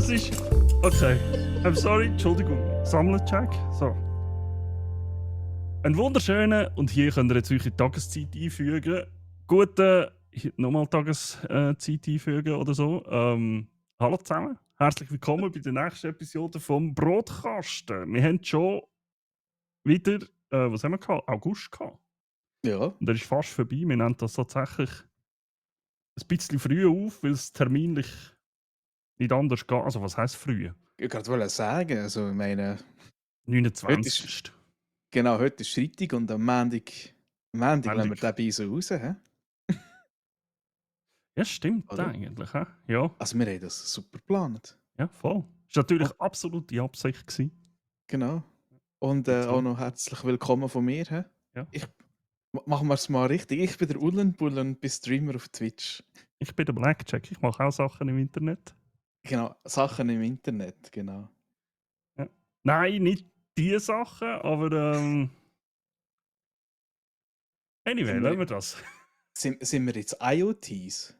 Das ist. Okay. I'm sorry, Entschuldigung. Sammelcheck. So. Einen wunderschönen, und hier könnt ihr jetzt eure Tageszeit einfügen. Gute, nochmal Tageszeit einfügen oder so. Hallo zusammen. Herzlich willkommen bei der nächsten Episode vom Brotkasten. Wir haben schon wieder, was haben wir gehabt? August gehabt. Ja. Und der ist fast vorbei. Wir nehmen das tatsächlich ein bisschen früher auf, weil es terminlich nicht anders geht. Also, was heisst früher? Ich wollte sagen, also ich meine, 29. heute ist Freitag und am Montag lassen wir Montag. den bei so raus. He? Ja, stimmt Oder? eigentlich. He? Ja, Also wir haben das super geplant. ja, voll. Das war natürlich absolut die Absicht. Gewesen. Genau. Und Dazu. auch noch herzlich willkommen von mir. He? Ja. Machen wir es mal richtig. Ich bin der Ullenbull und bin Streamer auf Twitch. Ich bin der Blackjack. Ich mache auch Sachen im Internet. Genau, Sachen im Internet, genau. Ja. Nein, nicht diese Sachen, aber anyway, lassen wir das. Sind wir jetzt IoTs?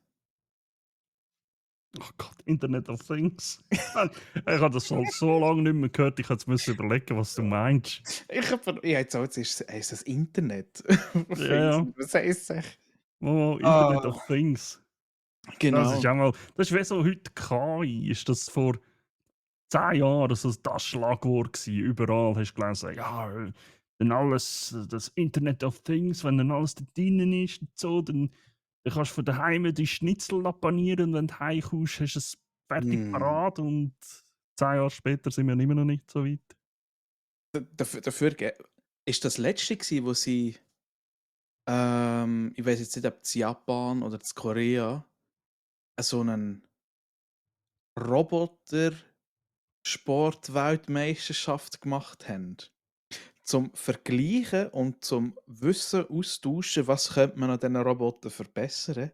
Oh Gott, Internet of Things. Ich habe das schon so lange nicht mehr gehört, ich musste jetzt überlegen, was du meinst. Ich jetzt auch, jetzt ist das Internet. Ja. Was heisst das? Oh, Internet of Things. Genau. Das ist auch mal, das ist wie so heute KI, ist das vor 10 Jahren so das Schlagwort gewesen. Überall hast du gelesen, ja, dann alles, das Internet of Things, wenn dann alles da drinnen ist und so, dann kannst du von daheim die Schnitzel panieren und wenn du heimkommst, hast du es fertig parat und 10 Jahre später sind wir immer noch nicht so weit. Dafür ist das letzte gewesen, wo sie, ich weiß jetzt nicht, ob es Japan oder es Korea, so einen Roboter-Sport-Weltmeisterschaft gemacht haben. Zum Vergleichen und zum Wissen austauschen, was könnte man an diesen Robotern verbessern.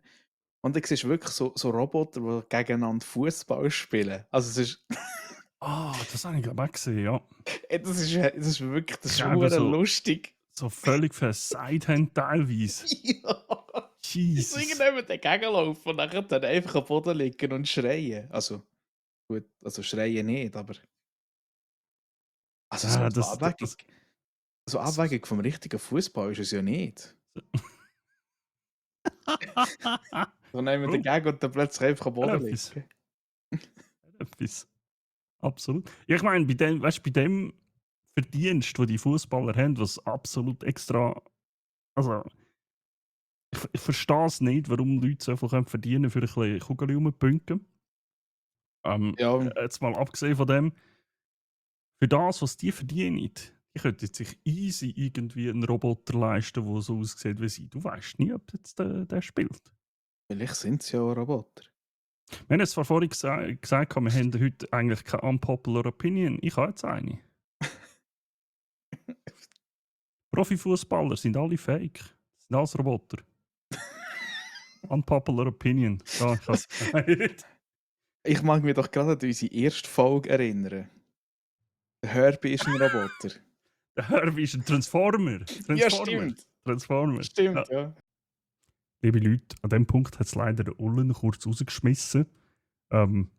Und dann siehst du wirklich so Roboter, die gegeneinander Fußball spielen. Also es ist. Das habe ich glaube auch gesehen, ja. Das ist wirklich Eben so- lustig. So völlig versagt haben teilweise. Ja. Jesus. Irgendjemand dagegen laufen und dann einfach am Boden liegen und schreien. Also, gut, also schreien nicht, aber. Also, Ja, so Abwägung vom richtigen Fußball ist es ja nicht. Dann nehmen wir dagegen und dann plötzlich einfach am Boden liegen. Etwas. Absolut. Ja, ich meine, bei dem Verdienst, den die Fußballer haben, was absolut extra. Also, ich verstehe es nicht, warum Leute so viel verdienen für ein bisschen Kugel rumpünken. Ja, Jetzt mal abgesehen von dem, für das, was die verdienen, die könnten sich easy irgendwie einen Roboter leisten, der so aussieht wie sie. Du weißt nie, ob jetzt der spielt. vielleicht sind es ja auch Roboter. Wir haben es zwar vorhin gesagt, wir haben heute eigentlich keine unpopular Opinion. Ich habe jetzt eine. Profifußballer sind alle fake. Das sind alles Roboter. Unpopular Opinion. Da, ich has gesagt. Ich mag mich doch gerade an unsere erste Folge erinnern. Der Herbie ist ein Roboter. Der Herbie ist ein Transformer. Ja, stimmt. Transformer. Stimmt, ja. Liebe Leute, an dem Punkt hat es leider der Ullen kurz rausgeschmissen. Darum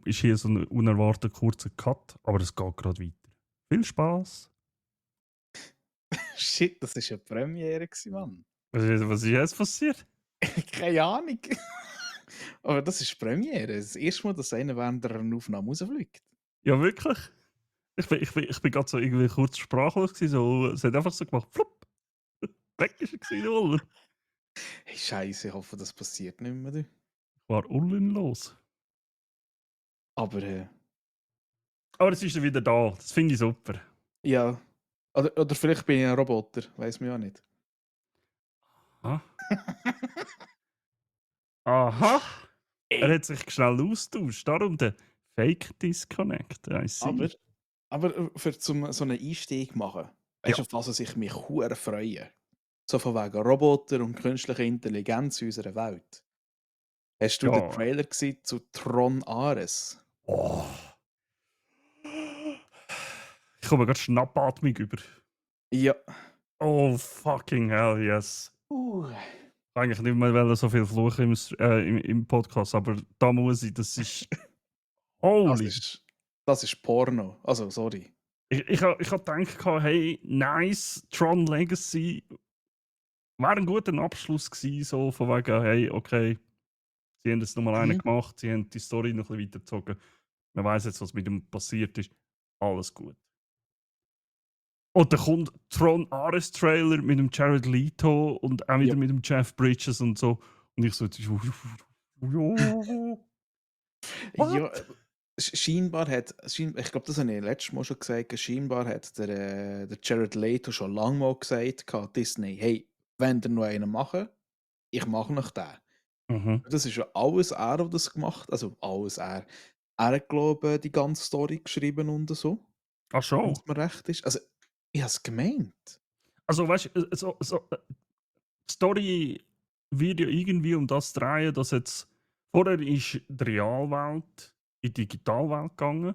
ist hier so ein unerwartet kurzer Cut, aber es geht gerade weiter. Viel Spaß. Shit, das war eine Premiere, Mann. Was ist jetzt passiert? Keine Ahnung. Aber das ist Premiere. Das erste Mal, dass einer während einer Aufnahme rausfliegt. Ja, wirklich? Ich bin gerade so irgendwie kurz sprachlos gewesen, so, es hat einfach so gemacht, flupp. Weg ist er gewesen, der Ullen. Hey, Scheiße, ich hoffe, das passiert nicht mehr. Du. Ich war ullenlos. Aber es ist er wieder da. Das finde ich super. ja. Oder vielleicht bin ich ein Roboter, weiß man ja nicht. Aha. Er hat sich schnell austauscht. Darum der Fake Disconnect. Aber für so einen Einstieg machen, weißt du, auf das ich mich hure freue. So von wegen Roboter und künstliche Intelligenz in unserer Welt. Hast du den Trailer gesehen zu Tron Ares? Oh. Ich komme gerade Schnappatmung über. Ja. Oh, fucking hell, yes. Eigentlich nicht mehr so viel fluchen im Podcast, aber da muss ich, das ist Holy! Das ist Porno. Also, sorry. Ich ha gedacht, hey, nice, Tron Legacy wäre ein guter Abschluss gewesen, so von wegen, hey, okay, sie haben jetzt noch mal einen Mhm. gemacht, sie haben die Story noch ein bisschen weitergezogen. Man weiß jetzt, was mit ihm passiert ist. Alles gut. Und dann kommt Tron Ares Trailer mit dem Jared Leto und auch Ja. wieder mit dem Jeff Bridges und so. Und ich so, Ja, what? scheinbar ich glaube, das habe ich letztes Mal schon gesagt, scheinbar hat der Jared Leto schon lange mal gesagt gehabt, Disney: «Hey, wenn ihr noch einen machen, ich mache noch den.» Mhm. Das ist ja alles er, der das gemacht, also alles er. Er hat, glaube ich, die ganze Story geschrieben und so, Ach wenn schon. es mir recht ist. Also, ich habe es gemeint. Also weißt du, die Story wird ja irgendwie um das drehen, dass jetzt vorher ist die Realwelt in die Digitalwelt gegangen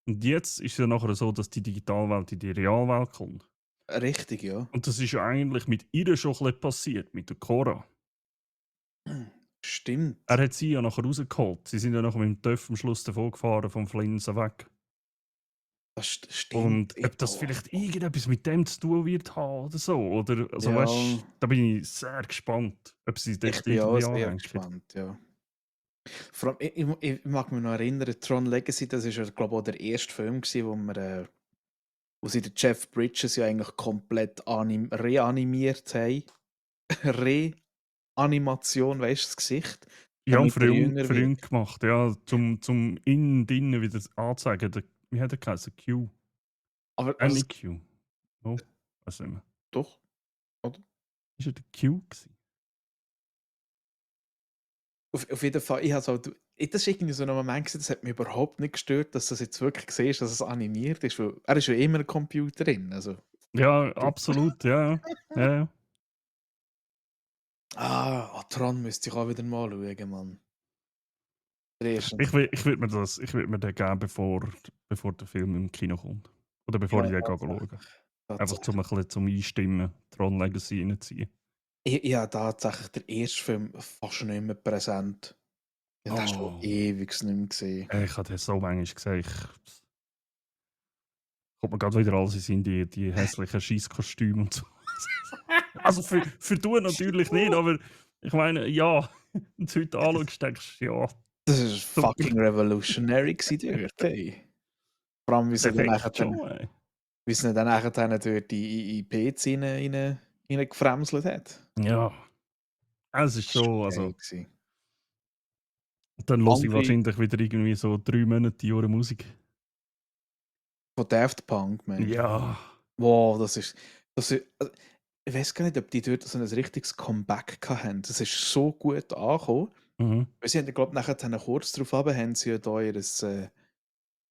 und jetzt ist es ja nachher so, dass die Digitalwelt in die Realwelt kommt. Richtig, ja. Und das ist ja eigentlich mit ihr schon ein bisschen passiert, mit der Cora. Er Stimmt. hat sie ja nachher rausgeholt. Sie sind ja nachher mit dem Töff am Schluss davon gefahren, vom Flinsen weg. Das stimmt. Und ob das vielleicht irgendetwas mit dem zu tun wird haben oder so, oder, also Ja, weißt, da bin ich sehr gespannt, ob sie ich dort bin auch irgendwie sehr anhängen. gespannt, ja. Vor allem, ich mag mich noch erinnern, Tron Legacy, das ist ja, glaube ich, auch der erste Film gewesen, wo sie den Jeff Bridges ja eigentlich komplett reanimiert haben. Reanimation, weißt du, das Gesicht, Ja, und damit er jünger für wird. ihn gemacht, ja, zum innen drinnen wieder anzeigen. Der, wie hat er geheißen? Q. Aber also, Nicht Q. Oh, weiß nicht mehr. doch, oder? Ist er der Q gewesen? Auf jeden Fall, ich habe so, das ist irgendwie so ein Moment gewesen, das hat mich überhaupt nicht gestört, dass du das jetzt wirklich siehst, dass es animiert ist, weil er ist ja immer ein Computer drin, also. Ja, absolut, ja. Ja, ja. Tron müsste ich auch wieder mal schauen, Mann. Der erste. Ich würd mir den geben, bevor der Film im Kino kommt. Oder bevor Ja, ich den tatsächlich. schaue. Einfach Tatsächlich. zum ein bisschen zum Einstimmen, Tron Legacy reinziehen. Ich habe tatsächlich den ersten Film fast nicht mehr präsent. Ich habe den schon Oh, ewig nicht mehr gesehen. ich habe den so manchmal gesehen. Kommt mir gerade wieder alles in Sinn, die hässlichen Scheisskostüme und so. Also für du natürlich nicht, aber ich meine, ja, wenn du heute anschaust, denkst du, ja, Das war super. fucking revolutionary gewesen dort, ey. Vor allem, Ich echt schon, ey. wie sie ihn dann nachher dort in PC reingefremselt hat. Ja, es ist Das war schon schon, geil also, gewesen. dann höre ich Andere wahrscheinlich wieder irgendwie so 3 Monate ihre Musik. von Daft Punk, meinst du? Ja. Wow, also, ich weiß gar nicht, ob die dort so ein richtiges Comeback hatten. Das ist so gut angekommen. Mhm. Weil sie haben ja, glaube ich, nachher dann kurz darauf haben sie ja da ihres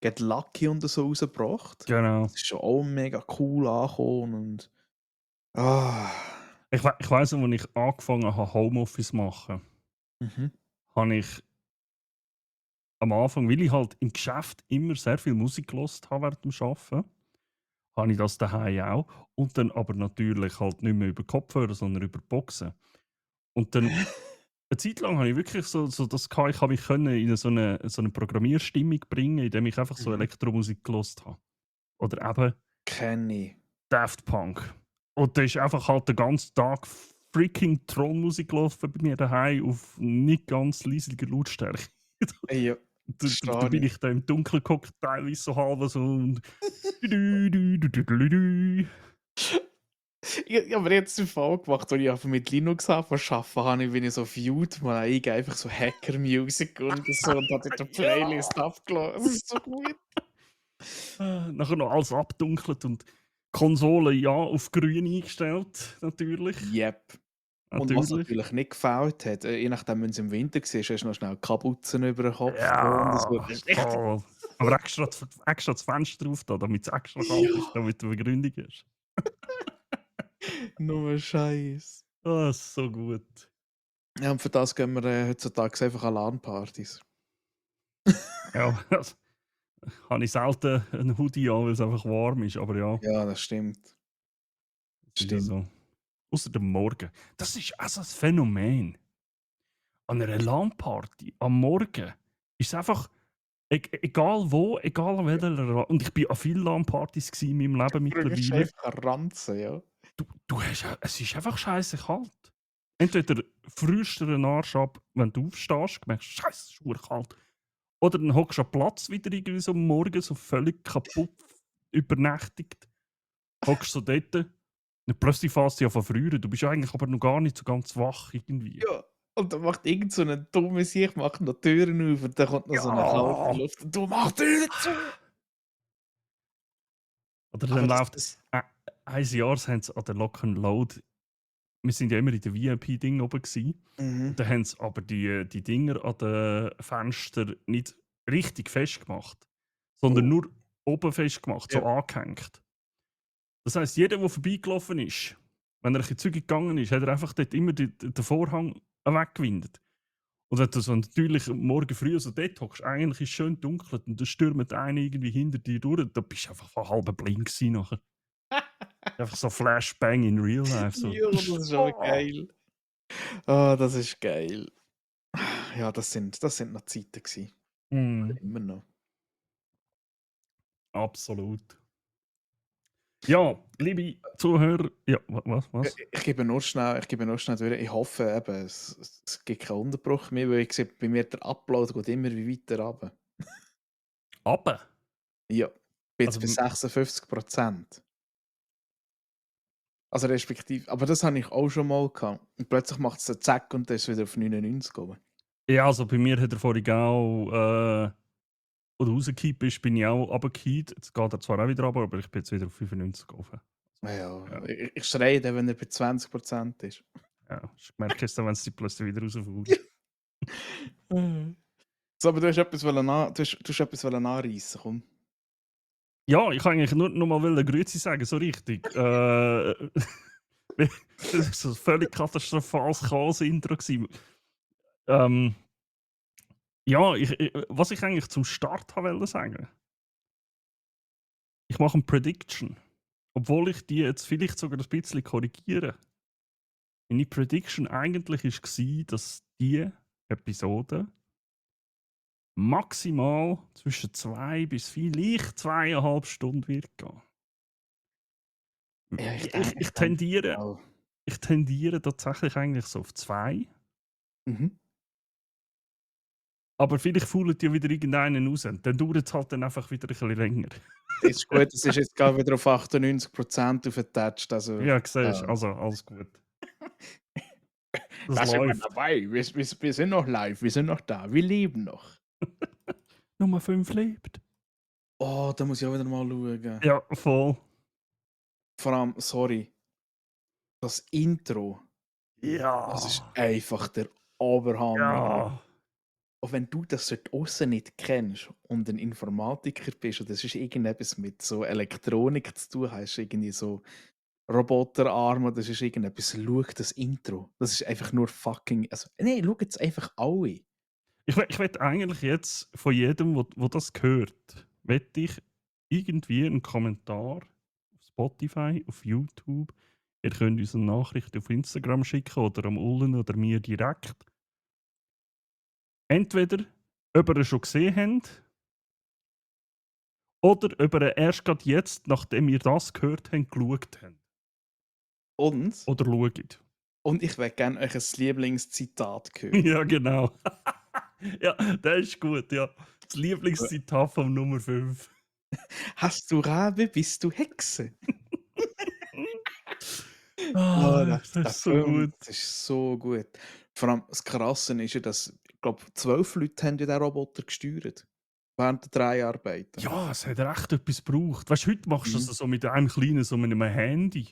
Get Lucky und so rausgebracht. Genau. Das ist schon auch mega cool angekommen und ah, Ich weiss noch, als ich angefangen habe, Homeoffice zu machen, mhm. habe ich am Anfang, weil ich halt im Geschäft immer sehr viel Musik gehört habe während dem Arbeiten, habe ich das daheim auch. Und dann aber natürlich halt nicht mehr über Kopfhörer, sondern über Boxen. Und dann eine Zeit lang habe ich wirklich so das gehabt, ich habe mich können in so 'ne Programmierstimmung bringen, indem ich einfach so Mhm. Elektromusik gehört habe. Oder eben Kenne ich. Daft Punk. Und da ist einfach halt den ganzen Tag freaking Thronmusik gelaufen bei mir daheim auf nicht ganz leisiger Lautstärke. Ja, Da verstehe bin ich. ich da im Dunkeln gehockt, teilweise so halb so und dü dü dü dü dü dü dü. Ich habe mir jetzt den Fall gemacht, als ich einfach mit Linux arbeiten habe, bin ich so auf YouTube mal eingegeben, einfach so Hacker-Music und so und habe dort eine Ja! Playlist abgelassen. Das ist so gut. Nachher noch alles abdunkelt und Konsole ja auf grün eingestellt, natürlich. Yep. Und was Natürlich. natürlich nicht gefällt hat, je nachdem, wenn es im Winter war, hast du noch schnell Kapuzen über den Kopf getan und so. Ja, Das ist echt voll. Aber extra das Fenster drauf da, damit es extra kalt ja, ist, damit du eine Begründung hast. nur Scheiß. Ah, so gut. Ja, und für das gehen wir heutzutage einfach an LAN-Partys. Ja, also, habe ich selten einen Hoodie an, weil es einfach warm ist, aber ja, Ja, das stimmt. es ist ja Stimmt. so. Außer dem Morgen. Das ist also ein Phänomen. An einer LAN-Party am Morgen ist es einfach Egal wo, egal an welcher und ich bin an vielen LAN-Partys in meinem Leben Bringst mittlerweile. einfach einen Ranzen, ja. Du hast es ist einfach scheiße kalt. Entweder frierst du den Arsch ab, wenn du aufstehst, merkst: «Scheiße, es ist kalt.» Oder dann hockst du am Platz wieder irgendwie so am Morgen so völlig kaputt, übernächtigt, hockst so dort und plötzlich fängst du an zu frieren. Du bist eigentlich aber noch gar nicht so ganz wach irgendwie. Ja, und dann macht irgend so 'n dummer Siech macht noch Türen auf und dann kommt noch so 'ne kalte Ja! Luft und du: «Mach die Türen zu!» Oder Aber dann das läuft das äh, ein Jahr haben sie an der Lock and Load, wir sind ja immer in den VIP-Ding oben gsi, mhm. und dann haben sie aber die Dinger an den Fenstern nicht richtig festgemacht, sondern Oh, nur oben festgemacht, so ja. angehängt. Das heisst, jeder, der vorbeigelaufen ist, wenn er ein bisschen zügig gegangen ist, hat er einfach dort immer den Vorhang weggewindet. Und wenn du so natürlich am Morgen früh so dort hockst, eigentlich ist es schön dunkel und dann stürmt einer irgendwie hinter dir durch, da bist du einfach von halb blind gewesen nachher. Einfach so Flashbang in real life, so. Ja, das ist aber Oh. geil. Ah, das ist geil. Ja, das sind noch Zeiten gsi. Mhm, Oder immer noch. absolut. Ja, liebe Zuhörer, ja, was? Ich gebe nur schnell durch. Ich hoffe eben, es gibt keinen Unterbruch mehr, weil ich sehe, bei mir der Upload geht immer wie weiter runter. Aber, Ja, bin jetzt also, bei 56%. Also respektive aber das habe ich auch schon mal gehabt. Und plötzlich macht's so zack und dann ist es wieder auf 99 gegangen. ja, also bei mir hat er vorhin auch, oder rausgekippt bist, bin ich auch runtergefallen. Jetzt geht er zwar auch wieder runter, aber ich bin jetzt wieder auf 95 gelaufen. Ja, Ja, ich schreie dann, wenn er bei 20% ist. ja. Hast gemerkt, hast du, wenn es dich plötzlich wieder rausfällt. Mhm. So, aber du hast etwas anreissen, komm. Ja, ich kann eigentlich nur noch mal Grüezi sagen, so richtig. Das war so ein völlig katastrophales Chaos-Intro gewesen. Ähm, ja, was ich eigentlich zum Start wollte sagen, ich mache eine Prediction. Obwohl ich die jetzt vielleicht sogar ein bisschen korrigiere. Meine Prediction eigentlich war, dass die Episode maximal zwischen 2 bis vielleicht 2,5 Stunden wird gehen. Ja, Ich, ich, ich ich, denke tendiere, auch. ich tendiere tatsächlich eigentlich so auf 2. Mhm. Aber vielleicht fault ja wieder irgendeinen raus. Dann dauert es halt dann einfach wieder ein bisschen länger. Ist gut, es ist jetzt grad wieder auf 98% aufgetatscht, also, Ja, siehst, äh also alles gut. Das da sind wir läuft. dabei. Wir sind noch live, wir sind noch da, wir leben noch. Nummer 5 lebt. Oh, da muss ich auch wieder mal schauen. Ja, voll. Vor allem, sorry, das Intro, das ist Ja. einfach der Oberhammer. Ja. Auch wenn du das dort aussen nicht kennst und ein Informatiker bist oder es ist irgendetwas mit so Elektronik zu tun hast, irgendwie so Roboterarm oder es ist irgendetwas, schau das Intro. Das ist einfach nur fucking also, ne, schaut's einfach alle. Ich möchte eigentlich jetzt von jedem, wo das hört, möchte ich irgendwie einen Kommentar auf Spotify, auf YouTube. Ihr könnt uns eine Nachricht auf Instagram schicken oder am Ullen oder mir direkt. Entweder, ob ihr ihn schon gesehen habt oder ob ihr ihn erst gerade jetzt, nachdem ihr das gehört habt, geschaut habt. Und Oder schaut. und ich möchte gerne euch ein Lieblingszitat hören. Ja, genau. Ja, der ist gut, ja. Das Lieblingszitat vom Nummer 5. „Hast du Rabe, bist du Hexe?“ Oh, Ah, das der ist so Film, gut. das ist so gut. Vor allem das Krasse ist ja, dass ich glaube 12 Leute haben ja den Roboter gesteuert während der Dreharbeiten. Ja, es hat echt etwas gebraucht. Weißt du, heute machst du das Mhm. so mit einem kleinen, so mit einem Handy.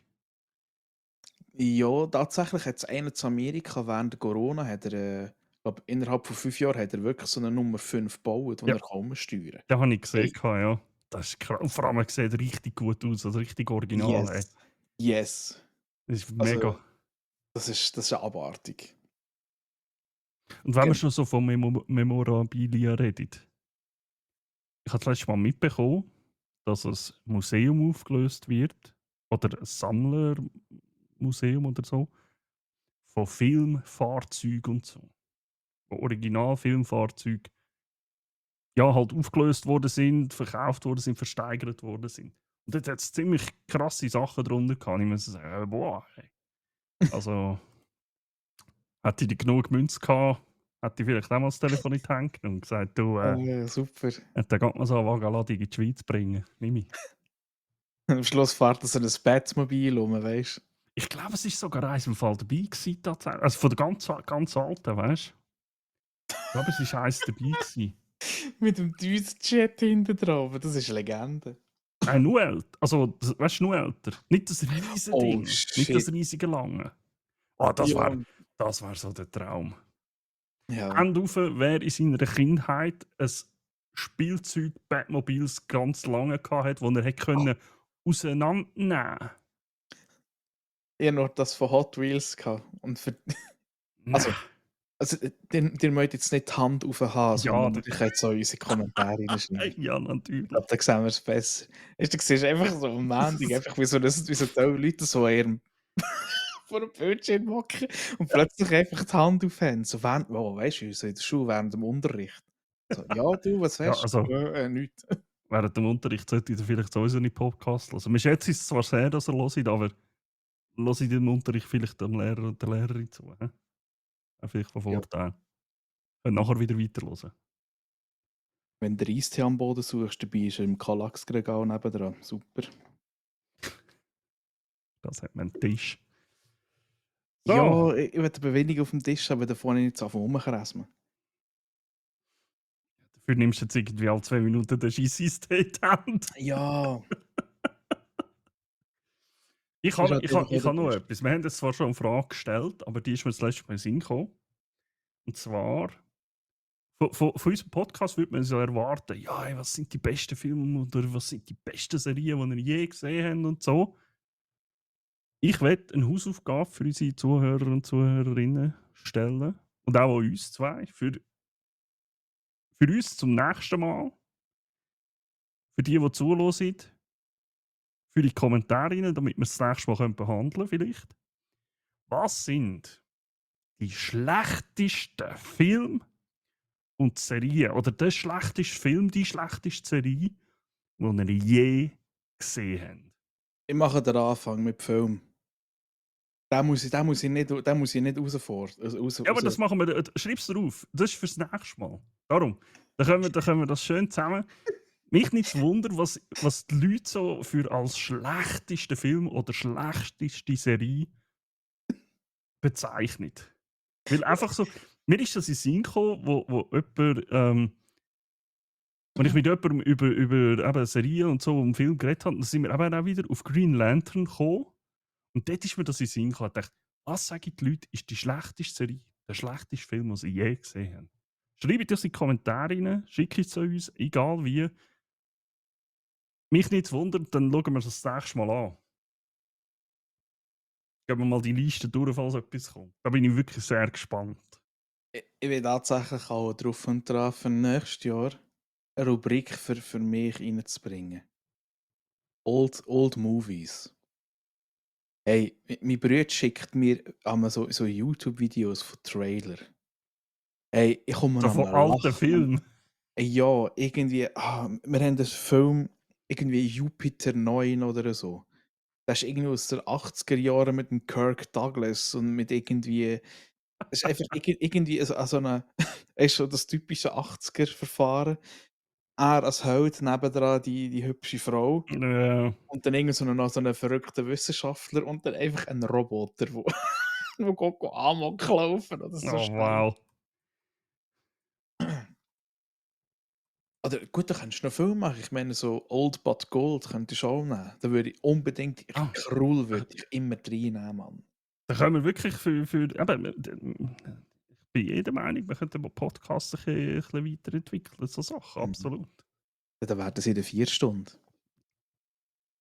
Ja, tatsächlich hat es einer zu Amerika während Corona hat er, glaube innerhalb von 5 Jahren hat er wirklich so eine Nummer 5 gebaut, die Ja, er kann steuern. den habe ich gesehen, Hey, ja. Das ist krass. Und vor allem, er sieht richtig gut aus, also richtig original, ey. yes, yes. Das ist Also, mega. das ist abartig. Und wenn wir Genau. schon so von Memorabilia reden, ich habe das letzte Mal mitbekommen, dass ein Museum aufgelöst wird, oder ein Sammlermuseum oder so, von Filmfahrzeugen und so. Von Originalfilmfahrzeugen ja, halt aufgelöst worden sind, verkauft worden sind, versteigert worden sind. Und dort hat es ziemlich krasse Sachen drunter gehabt. Ich muss sagen, boah, ey. Also, hätte ich genug Münze gehabt, hätte ich vielleicht auch mal das Telefon in die Hand genommen und gesagt, du, Super. dann geht man so eine Wagenladung in die Schweiz bringen. Nimm ich. Am Schluss fährt so ein Batmobil um, weißt Ich glaube, es war sogar eins im Fall dabei gewesen, tatsächlich. Also von der ganz alten, weißt du? Ich glaube, es war eins dabei gewesen. du? Mit dem Düsenjet hinten drauf. Das ist Legende. Nein, nur älter. Also, weißt du, nur älter. Nicht das riesige Oh Ding. Nicht das shit. riesige Lange. Oh, Ja. das wär so der Traum. Ja. Hand auf, wer in seiner Kindheit ein Spielzeug Batmobiles ganz lange hatte, das er hätte können auseinandernehmen. Ich hatte noch das von Hot Wheels gehabt. Und für, Nein. also, ihr müsst jetzt nicht die Hand aufhaben, Ja, sondern ihr könnt so in unsere Kommentare reinschreiben. ja, Ich natürlich. glaube, dann sehen wir es besser. Weißt du, siehst einfach so am Montag, einfach wie so tolle Leute so an ihrem vor dem Bildschirm hocken und plötzlich einfach die Hand aufhängen. So während, oh, weißt du, so in der Schule während dem Unterricht. So, ja, du, was Ja, hast also, du? Nichts. während dem Unterricht sollte ich vielleicht sowieso nicht Podcast hören. Wir schätzen es zwar sehr, dass er hört, aber höre ich dem Unterricht vielleicht dem Lehrer und der Lehrerin zu. He? Auch vielleicht von Ja, Vorteil. Können nachher wieder weiterhören. wenn du Eistee am Boden suchst, dabei ist er im Kallax-Regal nebendran. Super. Das hat man einen Tisch. Ja, So, ich will aber wenig auf dem Tisch, aber davon nicht so rumkräsmen. dafür nimmst du jetzt irgendwie alle 2 Minuten den Scheisse-State-Hand. Ja, Ich ist habe halt einfach auch der noch Beste. etwas. Wir haben jetzt zwar schon eine Frage gestellt, aber die ist mir das letzte Mal in den Sinn gekommen. Und zwar, von unserem Podcast würde man so erwarten, ja, ey, was sind die besten Filme oder was sind die besten Serien, die ihr je gesehen habt und so. Ich werde eine Hausaufgabe für unsere Zuhörer und Zuhörerinnen stellen. Und auch an uns zwei. Für uns zum nächsten Mal. Für die zuhören, für die Kommentare rein, damit wir es das nächste Mal behandeln können, vielleicht. Was sind die schlechtesten Filme und Serien oder der schlechteste Film, die schlechteste Serie, die ihr je gesehen habt? Ich mache den Anfang mit Film. Den muss ich nicht rausfordern. Ja, aber das machen wir. Schreib's drauf. Das ist fürs nächste Mal. Darum. Dann können wir das schön zusammen. Mich nicht zu wundern, was die Leute so für als schlechtesten Film oder schlechteste Serie bezeichnet. Weil einfach so, mir ist das in den Sinn gekommen, wo jemand, wenn ich mit jemandem über eben Serien und so um Film geredet habe, dann sind wir eben auch wieder auf Green Lantern gekommen. Und dort ist mir das in den Sinn gekommen. Ich dachte, was sagen die Leute, ist die schlechteste Serie, der schlechteste Film, den sie je gesehen haben? Schreibt das in die Kommentare rein, schickt es zu uns, egal wie. Mich nicht wundern, dann schauen wir uns das nächste Mal an. Gehen wir mal die Liste durch, falls etwas kommt. Da bin ich wirklich sehr gespannt. Ich bin tatsächlich auch drauf und dran, für nächstes Jahr eine Rubrik für mich reinzubringen. Old Movies. Hey, mein Bruder schickt mir einmal so YouTube-Videos von Trailer. Hey, ich komme So noch von am alten Lachen. Filmen. Ey, ja, irgendwie, wir haben das Film, irgendwie Jupiter 9 oder so. Das ist irgendwie aus den 80er Jahren mit dem Kirk Douglas und mit irgendwie, es ist einfach irgendwie so eine, ist so das typische 80er-Verfahren. Er als Held, nebendran die hübsche Frau und dann irgend noch so 'n verrückter Wissenschaftler und dann einfach ein Roboter, wo wo geht Amok laufen oder so Oh, schnell. wow. Oder gut, da könntest du noch viel machen. Ich meine, so Old But Gold könntest du auch nehmen. Da würde ich unbedingt Ah, Krull würde ich immer reinnehmen, Mann. da können wir wirklich für eben, ich bin jeder Meinung, wir könnten den Podcast ein bisschen weiterentwickeln, so Sachen, Mhm. absolut. Ja, dann wären das in der 4 Stunden.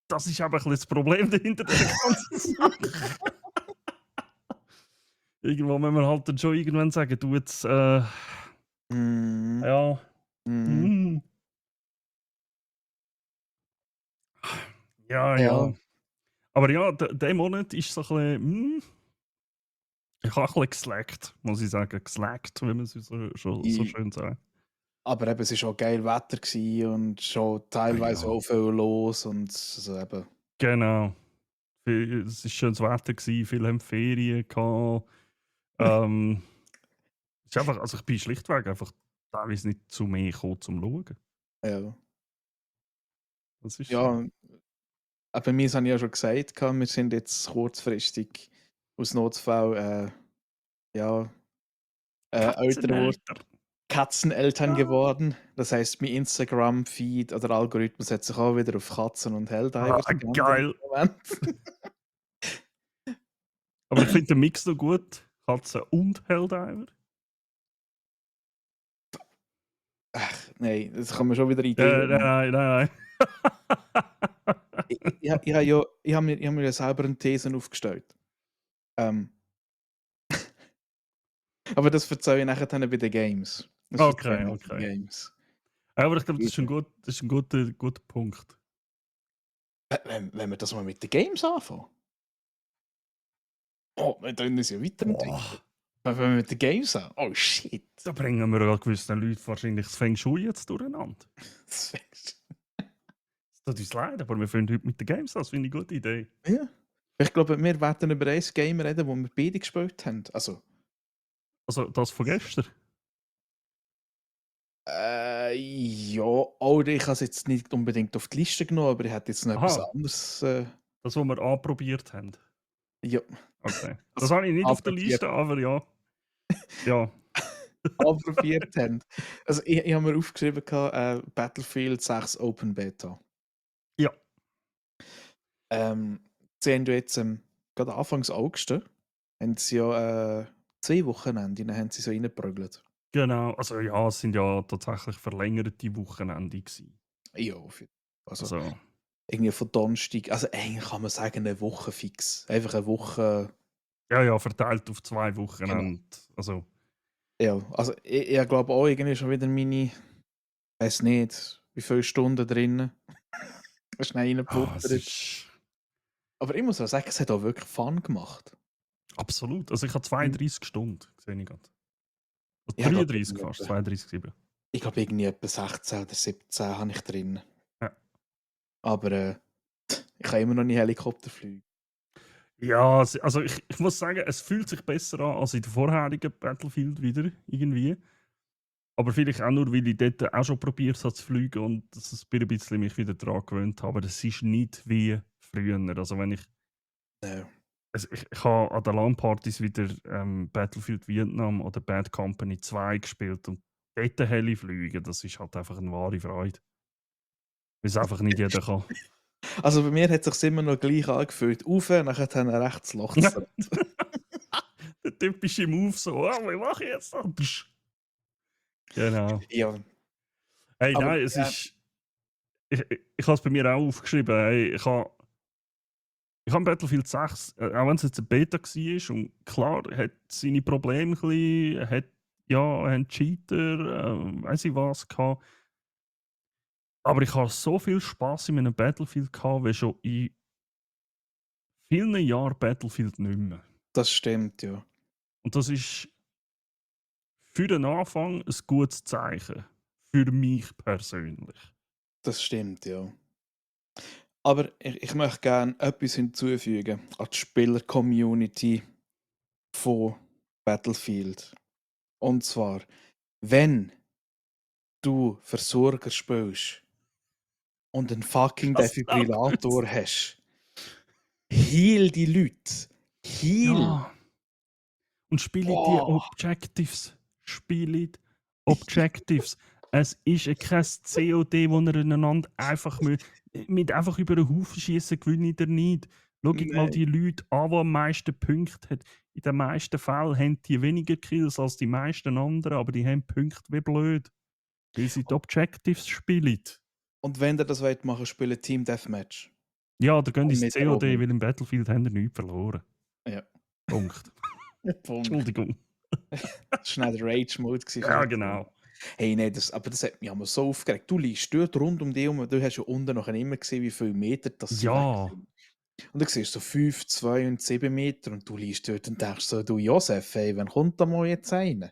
Das ist aber ein bisschen das Problem dahinter der ganzen Sache. Irgendwo müssen wir halt dann schon irgendwann sagen, du jetzt, Mhm. ja, Mhm. hm, ja, Ja. ja. Aber ja, der Monat ist so ein bisschen, ich habe ein bisschen geslackt, muss ich sagen. Geslackt, wie man es so Ich schön sagt. aber eben, es war auch geil Wetter gewesen und schon teilweise Ja, auch viel los und so eben. genau. Es war schönes Wetter, viele haben Ferien gehabt. Ähm, es ist einfach, also ich bin schlichtweg einfach teilweise nicht zu mir gekommen zum Schauen. Ja. Das ist so. Ja, bei mir habe ich ja schon gesagt, wir sind jetzt kurzfristig aus Notfall ja, älter geworden, Katzenalter. Katzeneltern Ja. geworden. Das heisst, mein Instagram-Feed oder Algorithmus hat sich auch wieder auf Katzen und Ah, Helldivers geändert im geil. Moment. Aber ich finde den Mix noch gut. Katze und Helldiver. Ach, nein, das kann man schon wieder Nein, Ideen. nein, nein, nein. Ich habe mir ja selber eine These aufgestellt. Ähm, aber das erzähle ich nachher dann bei den Games. Das erzähle Okay, ich nachher bei den okay. Games. Aber ich glaube, das ist Eben. das ist ein guter Punkt. Wenn wir das mal mit den Games anfangen. Oh, wir können uns ja weiterentwickeln. Boah, Wenn wir mit den Games an. Oh shit. da bringen wir ja gewissen Leuten wahrscheinlich das Feng Shui jetzt durcheinander. Das wär's. Es tut uns leid, aber wir fangen heute mit den Games an. Das finde ich eine gute Idee. Ja. Ich glaube, wir werden über ein Game reden, das wir beide gespielt haben. Also, Also das von gestern. ja, oder ich habe es jetzt nicht unbedingt auf die Liste genommen, aber ich hätte jetzt noch etwas Aha, anderes. das, was wir anprobiert haben. Ja, Okay. Das das habe ich nicht auf der anprobiert, Liste, aber ja. Ja. anprobiert haben. Also, ich habe mir aufgeschrieben, Battlefield 6 Open Beta. Ja, Sie haben ja jetzt gerade Anfangs August, haben sie ja 2 Wochenende, dann haben sie so reingeprügelt. genau. Also ja, es sind ja tatsächlich verlängerte Wochenende gewesen. Ja, also Also, irgendwie von Donnerstag, also eigentlich kann man sagen, eine Woche fix. Einfach eine Woche, ja, ja, verteilt auf 2 genau. Wochenende. Also, Ja, also ich glaube auch irgendwie schon wieder meine, weiß nicht, wie viele Stunden drinnen. Schnell es reingebuttert. ist Aber ich muss auch sagen, es hat auch wirklich Fun gemacht. absolut. Also ich habe Mhm. 32 Stunden, sehe ich gerade. Also Ich glaube 33 fast, 32,7. irgendwie etwa 16 oder 17 habe ich drin. Ja. Aber ich kann immer noch nicht Helikopter fliegen. Ja, also ich muss sagen, es fühlt sich besser an als in der vorherigen Battlefield wieder, irgendwie. Aber vielleicht auch nur, weil ich dort auch schon probiert habe zu fliegen und dass es ein bisschen mich wieder daran gewöhnt habe. Aber es ist nicht wie früher. Also wenn Ja. ich habe an den LAN-Partys wieder Battlefield Vietnam oder Bad Company 2 gespielt und dort Heli fliegen, das ist halt einfach eine wahre Freude. Weil es einfach nicht jeder kann. Also bei mir hat es sich immer noch gleich angefühlt. Rauf, nachher dann ein rechtes Loch zu. Der typische Move so, wie mache ich jetzt das? Genau. Ja, Hey, aber nein, es ja, ist. Ich habe es bei mir auch aufgeschrieben. Hey, ich habe Battlefield 6, auch wenn es jetzt eine Beta war, und klar, hat seine Probleme ein bisschen, hat, ja, haben Cheater, weiß ich was gehabt. Aber ich habe so viel Spaß in einem Battlefield gehabt, wie schon in vielen Jahren Battlefield nicht mehr. das stimmt, ja. Und das ist für den Anfang ein gutes Zeichen. Für mich persönlich. Das stimmt, ja. Aber ich möchte gerne etwas hinzufügen an die Spieler-Community von Battlefield. Und zwar, wenn du Versorger spielst und einen fucking Das ist auch gut. Defibrillator hast, heal die Leute. Heal. Ja. Und spiele die Boah. Objectives. Spiele Objectives. Es ist kein COD, wo ihr einander einfach mit einfach über den Haufen schießen, gewinnt ihr nicht. Schaut mal Nein. die Leute an, die am meisten Punkte haben. In den meisten Fällen haben die weniger Kills als die meisten anderen, aber die haben Punkte wie blöd. Weil sie die Objectives spielen. Und wenn ihr das wollt machen, spielt Team Deathmatch. Ja, da gehen Und ins mit COD, Robin. weil im Battlefield haben wir nichts verloren. Ja. Punkt. Punkt. Entschuldigung. Das war der Rage-Mode für Ja, mich. genau. Hey, nein, aber das hat mich immer so aufgeregt. Du liest dort rund um dich herum, du hast ja unten noch immer gesehen, wie viele Meter das sie weg Ja. sind. Und du siehst so 5, 2 und 7 Meter und du liest dort und denkst so, du Josef, hey, wann kommt da mal jetzt einer?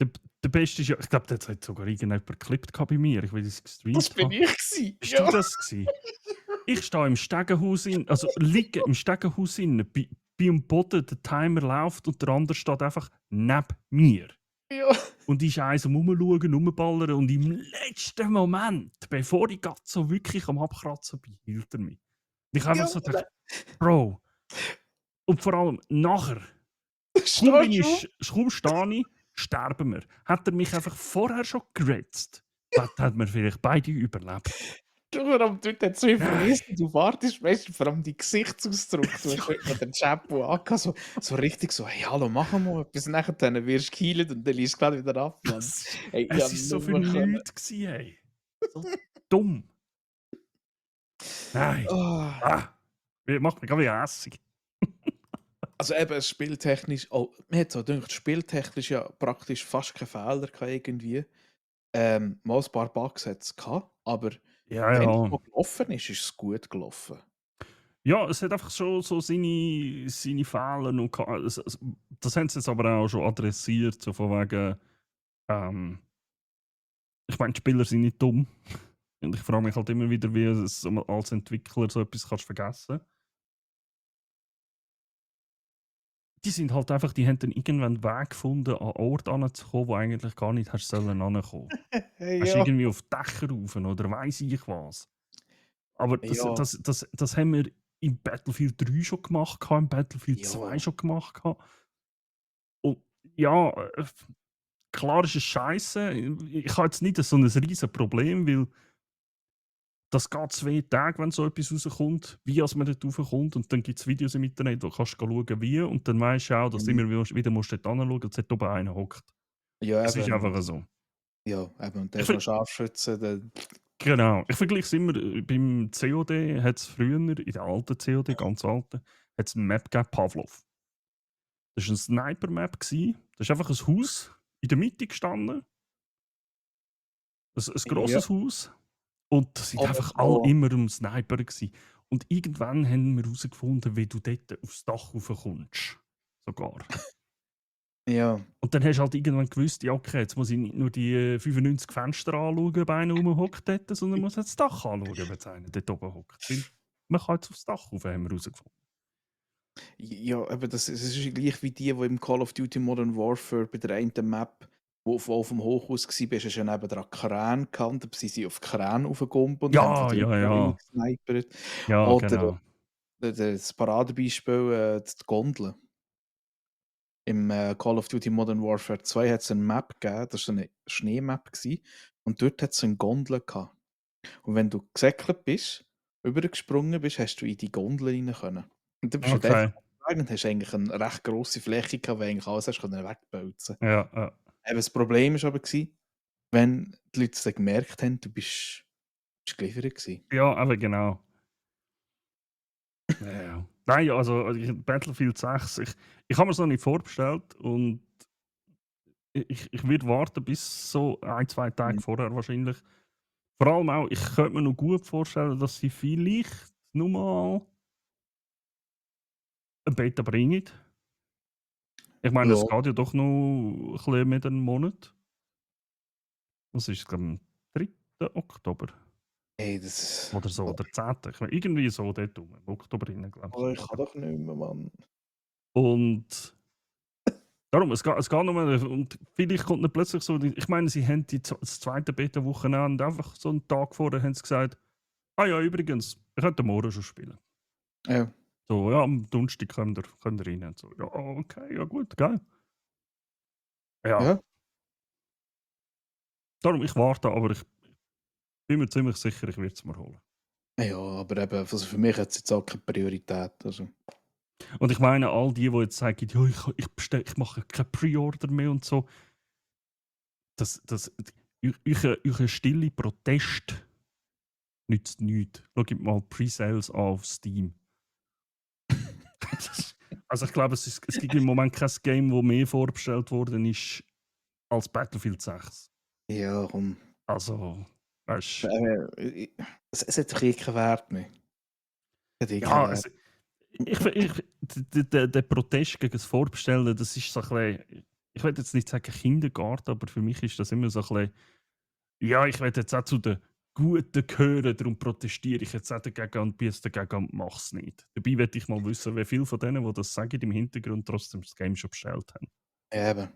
Der, der Beste ist ja, ich glaube, das hat sogar irgendjemand geklippt bei mir, ich will es Das gestreamt bin habe. ich gewesen. Bist du Ja. das gewesen? Ich stehe im Stegenhaus also liege im Stegenhaus bei am Boden, der Timer läuft und der andere steht einfach neben mir. Ja. Und ist eins am Rumschauen, Rumballern und im letzten Moment, bevor ich grad so wirklich am Abkratzen bin, hielt er mich. Und ich einfach Ja, so gedacht: „Bro“, und vor allem nachher, stehst du? kaum stehe ich, sterben wir. Hätte er mich einfach vorher schon gerätzt, hätten wir vielleicht beide überlebt. Du, vor allem dort hat's mich Nein. verrissen. Du wartest, weißt du, vor allem dein Gesichtsausdruck. Du hast dort noch den Chapeau angehabt, so richtig so: «Hey, hallo, machen wir etwas.» Nachher dann wirst du geheilt und dann liest du gleich wieder ab, Mann. Es Hey, ich es habe ist so nur für können nix gsi, ey. So dumm. Nein. ah. Ah, macht mich grad wieder hässig. Also eben spieltechnisch mir hat's auch gedacht, spieltechnisch ja praktisch fast kein Fehler gehabt irgendwie. Mal ein paar Bugs hat's gehabt, aber Ja, wenn's ja. mal gelaufen ist es gut gelaufen. Ja, es hat einfach schon so seine Fehler und das haben sie jetzt aber auch schon adressiert, so von wegen, ähm ich meine, die Spieler sind nicht dumm. Und ich frage mich halt immer wieder, wie es als Entwickler so etwas kannst vergessen. Die sind halt einfach, die haben dann irgendwann einen Weg gefunden, an 'n Ort anzukommen, wo eigentlich gar nicht hättest sollen rankommen. Hast du Ja, irgendwie auf Dächer rauf oder weiss ich was. Aber ja, das haben wir im Battlefield 3 schon gemacht gehabt, im Battlefield 2 ja. schon gemacht gehabt. Und ja, klar ist es scheiße. Ich habe jetzt nicht so 'n riesen Problem, weil das geht 2 Tage, wenn so etwas rauskommt, wie als man dort raufkommt, und dann gibt es Videos im Internet, wo kannst du schauen, wie, und dann weisst du auch, dass du Mhm. immer wieder musst dort hinschauen, dass dort oben einer hockt. Ja, Es ist eben. einfach so. Ja, eben. Und dann Ich hast du ver noch Scharfschützen, dann Genau, ich vergleiche es immer, beim COD hat es früher, in der alten COD, ganz alten, hat's 'ne Map gegeben, Pavlov. Das war 'ne Sniper-Map gsi. Da ist einfach ein Haus in der Mitte gestanden, ein ja, grosses Haus, und da sind aber einfach alle so immer am Snipern gsi. Und irgendwann haben wir herausgefunden, wie du dort aufs Dach raufkommst, sogar. ja, Und dann hast du halt irgendwann gewusst, ja, okay, jetzt muss ich nicht nur die 95 Fenster anschauen, ob einer rumhockt dort, sondern muss jetzt das Dach anschauen, ob jetzt einer dort oben hockt. Weil man kann jetzt aufs Dach rauf, haben wir herausgefunden. ja, eben das ist ja gleich wie die im Call of Duty Modern Warfare bei der einen Map, wo du auf'm Hochhaus gsi bist, hast du ja nebendran Kräne gehabt und dann sind sie auf die Kräne raufgekumpelt und haben von Ja, dort ja, ja. reingesnipert. Ja, Oder genau. das Paradebeispiel, die Gondel. Im, Call of Duty Modern Warfare 2 hat's 'ne Map gegeben, das war so 'ne Schneemap gsi und dort hat's 'ne Gondel gehabt. Und wenn du gesäckelt bist, rübergesprungen bist, hast du in die Gondel rein können. Und dann bist du dort Okay. runtergegangen und hast eigentlich 'ne recht grosse Fläche gehabt, wo eigentlich alles hast können wegbölzen. Ja, ja. Eben das Problem ist aber gsi, wenn die Leute es dann gemerkt haben, du bist geliefert gsi. Ja, eben genau. Ja, ja. Nein, also Battlefield 6, ich habe mir's noch nicht vorbestellt, und ich würde warten bis so ein 2 Mhm. Tage vorher wahrscheinlich. Vor allem auch, ich könnte mir noch gut vorstellen, dass sie vielleicht nur mal 'ne Beta bringen. Ich meine, es Ja. geht ja doch noch 'n bisschen mehr als 'n Monat. Was ist es, glaube am 3. Oktober Ey, das oder so, oder 10. Ich meine, irgendwie so dort rum, im Oktober rein, glaube ich ich sogar. kann doch nicht mehr, Mann. Und darum, es geht nur, und vielleicht kommt dann plötzlich so, ich meine, sie haben das zweite Beta-Wochenende einfach so einen Tag vorher haben sie gesagt: «Ah ja, übrigens, ihr könnt morgen schon spielen.» Ja. So: «Ja, am Donnerstag könnt ihr rein.» Und so: «Ja, okay, ja gut, geil.» Ja, Ja. darum, ich warte, aber ich bin mir ziemlich sicher, ich werde es mir holen. Ja, aber eben, also für mich hat's jetzt auch keine Priorität, also. Und ich meine, all die jetzt sagen: «Ja, ich mache keine Pre-Order mehr» und so, das euer stille Protest nützt nichts. Schaut mal Pre-Sales an auf Steam. Also, ich glaube, es gibt im Moment kein Game, wo mehr vorbestellt worden ist als Battlefield 6. Ja, komm. Also, weißt I es hat doch eh keinen Wert mehr. Es hat eh keinen ja, Wert. ich der Protest gegen das Vorbestellen, das ist so ein bisschen. ich will jetzt nicht sagen Kindergarten, aber für mich ist das immer so ein bisschen, ja, ich will jetzt auch zu den Guten gehören, darum protestiere ich jetzt auch dagegen und biesse dagegen und mache es nicht. Dabei will ich mal wissen, wie viele von denen, die das sagen, im Hintergrund trotzdem das Game schon bestellt haben. Ja, eben.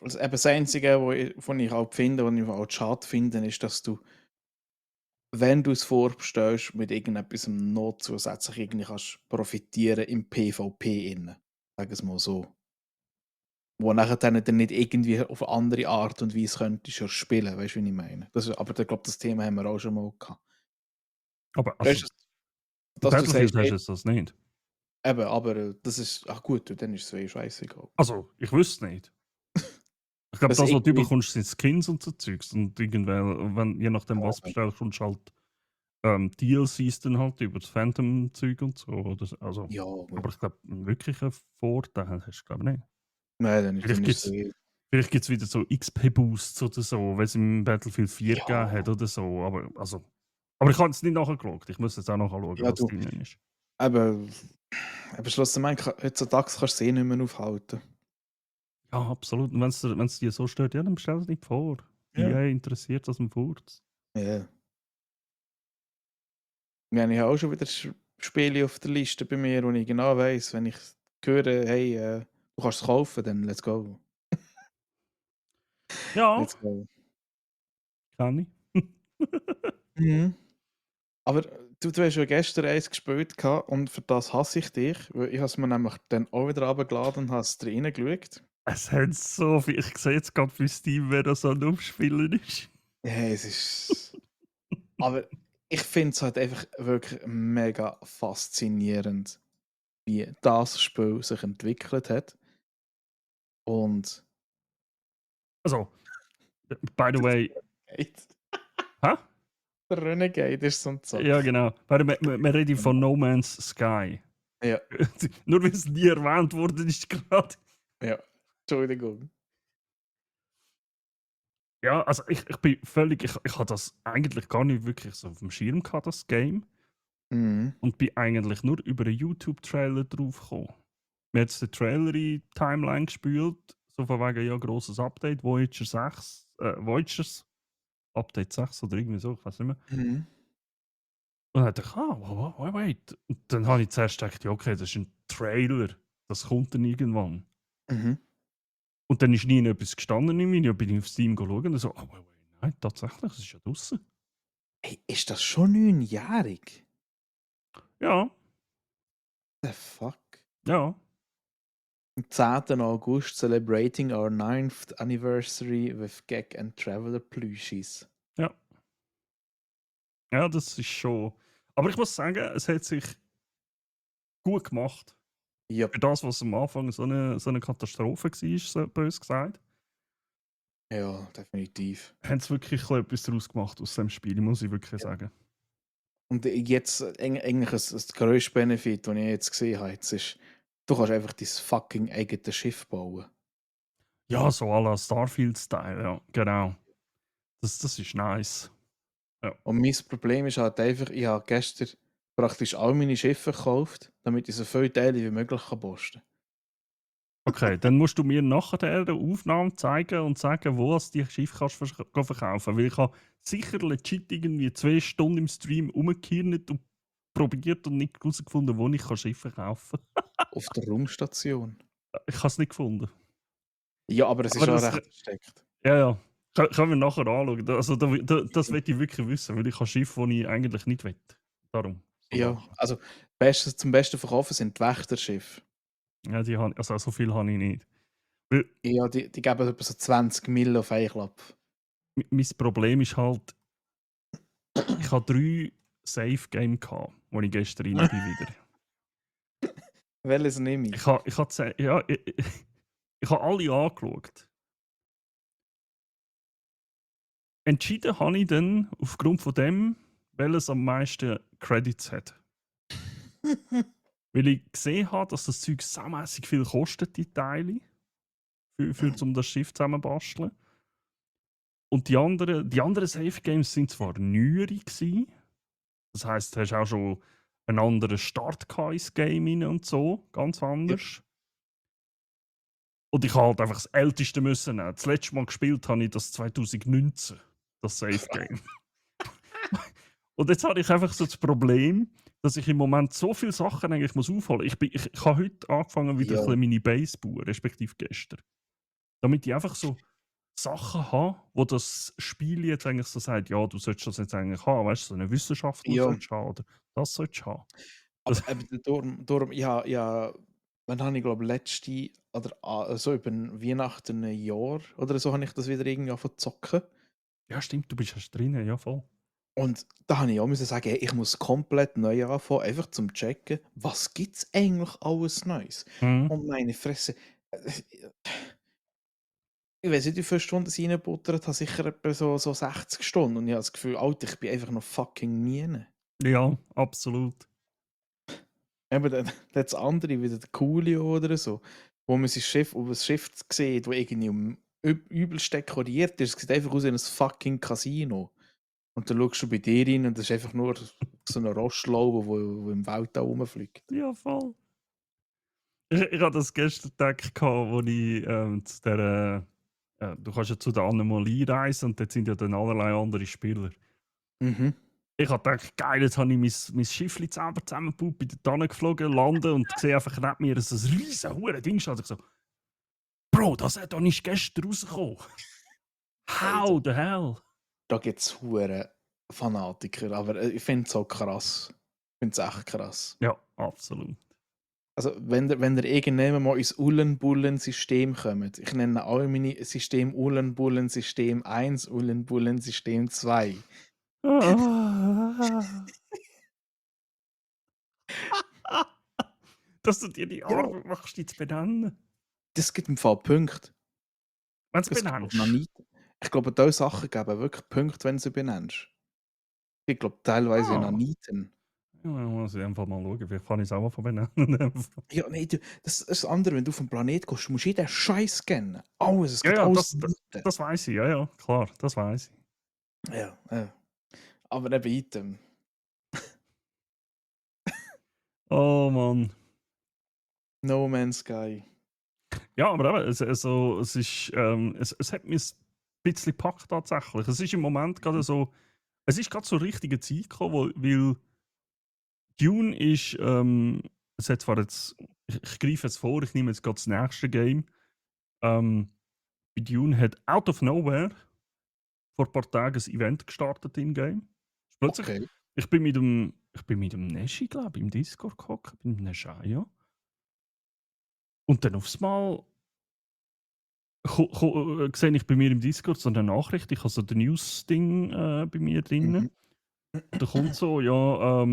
Also eben das Einzige, wo ich halt finde, was ich halt schade finde, ist, dass du, wenn du es vorbestellst, mit irgendetwas noch zusätzlich irgendwie kannst profitieren im PvP innen. Sagen wir es mal so. Wo nachher dann nicht irgendwie auf eine andere Art und Weise könntest du spielen, weißt du, wie ich meine? Aber ich glaube, das Thema haben wir auch schon mal gehabt. Aber Weißt also, du, in dass du sagst, Battlefield hast hey, du jetzt das nicht. eben, aber das ist, ach gut, dann ist es scheißegal. Also, ich wüsste nicht. Ich glaube, Was das, was du irgendwie, bekommst, sind Skins und so Zeugs. Und irgendwann, wenn, je nachdem, was du eben, bestellst, kommst du halt DLCs dann halt über das Phantom-Zeug und so. Oder, also, ja, gut. aber ich glaube, einen wirklichen Vorteil hast du, glaube ich, nicht. Nein, Vielleicht dann gibt ist es es vielleicht gibt's wieder so XP-Boosts oder so, wenn es im Battlefield 4 ja, gegeben hat oder so. Aber ich habe es nicht nachgeschaut. Ich muss jetzt auch nachschauen, ja, was du, drin ist. eben, aber schlussendlich, heutzutage kannst du es eh nicht mehr aufhalten. Ja, absolut. Und wenn es dir so stört, ja, dann bestell es nicht vor. Ja. EA interessiert das am Furz. Ja. Wir haben ja auch schon wieder Spiele auf der Liste bei mir, wo ich genau weiss, wenn ich höre, hey, du kannst es kaufen, dann let's go. Ja, Let's go. kann ich. Mhm. Aber du hast ja gestern eins gespielt gehabt und für das hasse ich dich, weil ich habe es mir nämlich dann auch wieder runtergeladen und habe es reingeschaut. Es hat so viel. Ich sehe jetzt gerade bei Steam, wer das am Umspielen ist. Ja, es ist... Aber ich finde es halt einfach wirklich mega faszinierend, wie das Spiel sich entwickelt hat. Und Also, by the way, Renegade. hä? Der Renegade ist so ein Ja, Zopf. genau. Wir reden von No Man's Sky. Ja, Nur weil es nie erwähnt wurde, ist gerade. ja. Entschuldigung. Ja, also ich bin völlig. Ich habe das eigentlich gar nicht wirklich so auf dem Schirm gehabt, das Game. Mhm. Und bin eigentlich nur über einen YouTube-Trailer draufgekommen. Mir hat den Trailer in die Timeline gespült, so von wegen, ja, grosses Update, Voyager 6, Voyagers, Update 6 oder irgendwie so, ich weiß nicht mehr. Mhm. Und dann dachte ich, wait. Und dann habe ich zuerst gedacht, ja, okay, das ist ein Trailer, das kommt dann irgendwann. Mhm. Und dann ist nie etwas gestanden im Video, bin ich auf Steam schauen und so, nein, tatsächlich, es ist ja draussen. Ey, ist das schon 9-jährig? Ja, The fuck? ja, Am 10. August celebrating our 9th anniversary with Gag and Traveler Plushies. ja, ja, das ist schon. Aber ich muss sagen, es hat sich gut gemacht. Für Yep. das, was am Anfang so eine Katastrophe war, so bös gesagt, Ja, definitiv. haben sie wirklich etwas daraus gemacht aus dem Spiel, muss ich wirklich Ja. sagen. Und jetzt eigentlich das grösste Benefit, den ich jetzt gesehen habe, jetzt ist, du kannst einfach dein fucking eigenes Schiff bauen. Ja, so à la Starfield-Style, ja, genau. Das ist nice. Ja. Und mein Problem ist halt einfach, ich habe gestern praktisch all meine Schiffe gekauft, damit ich so viele Teile wie möglich posten kann. Okay, dann musst du mir nachher der Aufnahme zeigen und sagen, wo du die Schiffe kannst verkaufen. Weil ich habe sicher legit irgendwie 2 Stunden im Stream rumgekehrt und probiert und nicht herausgefunden, wo ich Schiffe kaufen kann. Auf der Raumstation. Ich habe es nicht gefunden. Ja, aber es ist Aber schon das, recht versteckt. ja, ja. Können wir nachher anschauen. Also, das will ich wirklich wissen, weil ich habe Schiffe, die ich eigentlich nicht will. Darum. So Ja, Sachen. also zum besten verkaufen sind die Wächterschiffe. Ja, also so viel habe ich nicht. Weil, Ja, die geben etwa so 20 Mille auf einen Klapp. mein Problem ist halt, ich habe 3 Safe-Game gehabt, wo ich gestern rein bin wieder. Welches nehme ich? Ja, ich habe alle angeschaut. Entschieden habe ich dann aufgrund von dem, welches am meisten Credits hat. Weil ich gesehen habe, dass das Zeug saumässig viel kostet, die Teile, um das Schiff zusammenzubasteln. Und die anderen Safe Games sind zwar neuere gewesen, das heisst, du hast auch schon einen anderen Start ins Game rein und so, ganz Ja. anders. Und ich habe halt einfach das Älteste müssen nehmen. Das letzte Mal gespielt habe ich das 2019, das Safe Game. Und jetzt habe ich einfach so das Problem, dass ich im Moment so viele Sachen eigentlich muss aufholen muss. Ich habe heute angefangen, wieder ein Ja. bisschen meine Base zu bauen, respektive gestern. Damit ich einfach so Sachen habe, wo das Spiel jetzt eigentlich so sagt, ja, du solltest das jetzt eigentlich haben, weißt du, so eine Wissenschaftler Ja. solltest du haben oder das solltest du haben. Das, Aber eben darum ja, wann habe ich glaube letzte oder so über Weihnachten ein Jahr oder so habe ich das wieder irgendwie angefangen zu zocken. ja, stimmt, du bist erst drinnen, ja, voll. Und da habe ich auch müssen sagen, hey, ich muss komplett neu anfangen, einfach zum checken, was gibt's eigentlich alles Neues? Mhm. Und meine Fresse, ich weiß nicht, wie viele Stunden sie reingebuttert habe, sicher etwa so 60 Stunden. Und ich habe das Gefühl, Alter, ich bin einfach noch fucking nie. Ja, absolut. Eben, dann das andere, wie der Coolio oder so, wo man sein Schiff, auf das Schiff sieht, das irgendwie übelst dekoriert ist. Es sieht einfach aus wie ein fucking Casino. Und dann schaust du bei dir rein und das ist einfach nur so eine Rostlaube, wo im Weltall rumfliegt. Ja, voll. Ich hatte das gestern gedacht, wo ich zu der. Du kannst ja zu der Anomalie reisen und dort sind ja dann allerlei andere Spieler. Mhm. Ich habe gedacht, geil, jetzt habe ich mein Schiffli selber zusammengebaut, bin dort geflogen, lande und sehe einfach neben mir, dass ein riesen hure Ding steht. Ich so, Bro, das hat doch nicht gestern rausgekommen. Hey, How the hell? da gibt es hure Fanatiker, aber ich finde es auch krass. Ich finde es echt krass. Ja, absolut. Also, wenn ihr irgendwann mal ins Uhlenbullen-System kommt, ich nenne alle meine System Uhlenbullen-System 1, Uhlenbullen-System 2. Dass du dir die Ja, Arbeit machst, die zu benennen. das gibt im Fall Punkte. Wenn du es Es gibt noch benennst. nie. Ich glaube, diese Sachen geben wirklich Punkte, wenn du sie benennst. Ich glaube, teilweise noch Ah. nie. Ja, muss ich einfach mal schauen. Vielleicht kann ich es auch mal von benennen. Ja, nee, das ist das andere, wenn du vom Planet gehst, du musst jeden Scheiß scannen. Alles, es Ja, gibt ja, alles Nieten. das weiß ich. Ja, ja, klar, das weiß ich. Ja, aber eben Item. Oh Mann. No Man's Sky. Ja, aber eben, es ist, es hat mich ein bisschen gepackt tatsächlich. Es ist im Moment gerade so, es ist gerade zur richtigen Zeit gekommen, weil Dune ist, es hat zwar jetzt, ich greife jetzt vor, ich nehme jetzt gerade das nächste Game. Bei Dune hat out of nowhere vor ein paar Tagen ein Event gestartet im Game. Plötzlich, Okay. ich bin mit dem Neshi, glaube ich, im Discord gehockt, mit dem Neshaya. Und dann aufs Mal sehe ich bei mir im Discord so eine Nachricht, ich habe so ein News-Ding bei mir drin. Mhm. Da kommt so, ja,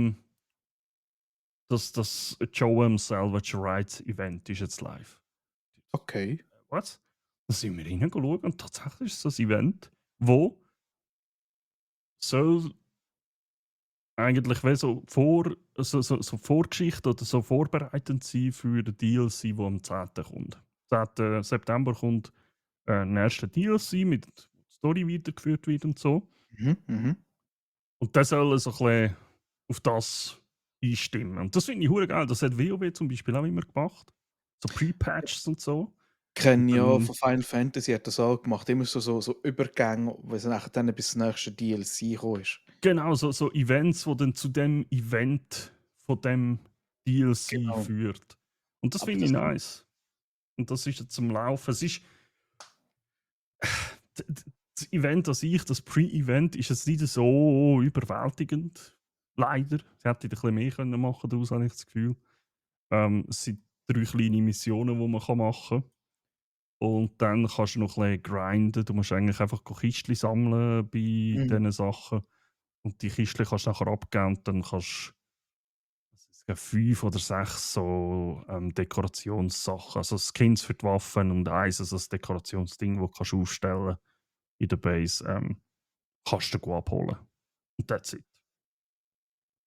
das Joem Salvage Rights Event ist jetzt live. Okay. Was? Da sind wir reingeschaut und tatsächlich ist das ein Event, wo soll eigentlich wie so Vorgeschichte oder so vorbereitend sein für den DLC, der am 10. kommt. Am 10. September kommt ein erster DLC mit der Story weitergeführt wird und so. Mhm. Mhm. Und der soll so ein bisschen auf das einstimmen. Und das finde ich hure geil. Das hat WoW zum Beispiel auch immer gemacht. So Pre-Patches und so. Und Kenne ja dann, von Final Fantasy hat das auch gemacht. Immer so Übergänge, wo es nachher dann bis zum nächsten DLC gekommen ist. genau, so Events, die dann zu dem Event von dem DLC Genau. führt. Und das Aber finde ich das. nice. Und das ist jetzt zum Laufen. Es ist. Das Event an sich, das Pre-Event, ist jetzt nicht so überwältigend. Leider. Sie hätte ein bisschen mehr können machen daraus, habe ich das Gefühl. Es sind 3 kleine Missionen, die man machen kann. Und dann kannst du noch ein bisschen grinden. Du musst eigentlich einfach Kistchen sammeln bei Mhm. diesen Sachen. Und die Kistchen kannst du nachher abgeben und dann kannst du 5 oder 6 so Dekorationssachen, also Skins für die Waffen und eins, also das Dekorationsding, das kannst du aufstellen in der Base, kannst du abholen. Und that's it.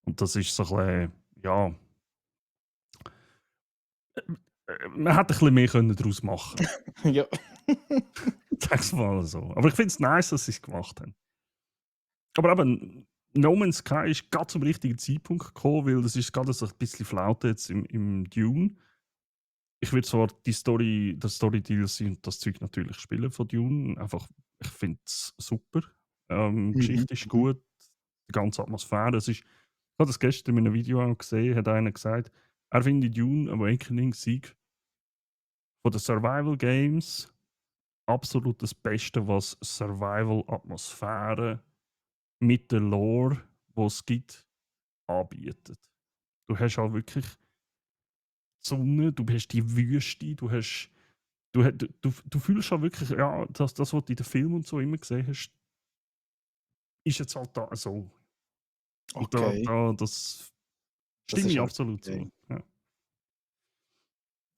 Und das ist so ein bisschen, ja, man hätte ein bisschen mehr können daraus machen Ja. Sag's mal so. Aber ich finde es nice, dass sie es gemacht haben. Aber eben, No Man's Sky ist gerade zum richtigen Zeitpunkt gekommen, weil das ist gerade so ein bisschen Flaute jetzt im Dune. ich will zwar die Story das Story-DLC und das Zeug natürlich spielen von Dune. Einfach, ich finde es super. Die Mhm, Geschichte ist mhm. gut, die ganze Atmosphäre. Ich habe das gestern in einem Video auch gesehen, hat einer gesagt, er findet Dune Awakening Sieg von den Survival Games absolut das Beste, was Survival-Atmosphäre mit der Lore, die es gibt, anbietet. Du hast halt wirklich die Sonne, du hast die Wüste, du fühlst halt wirklich, ja, das, was du in den Filmen und so immer gesehen hast, ist jetzt halt da so. Und Okay, das das stimme ist ich aber absolut okay. zu. Ja.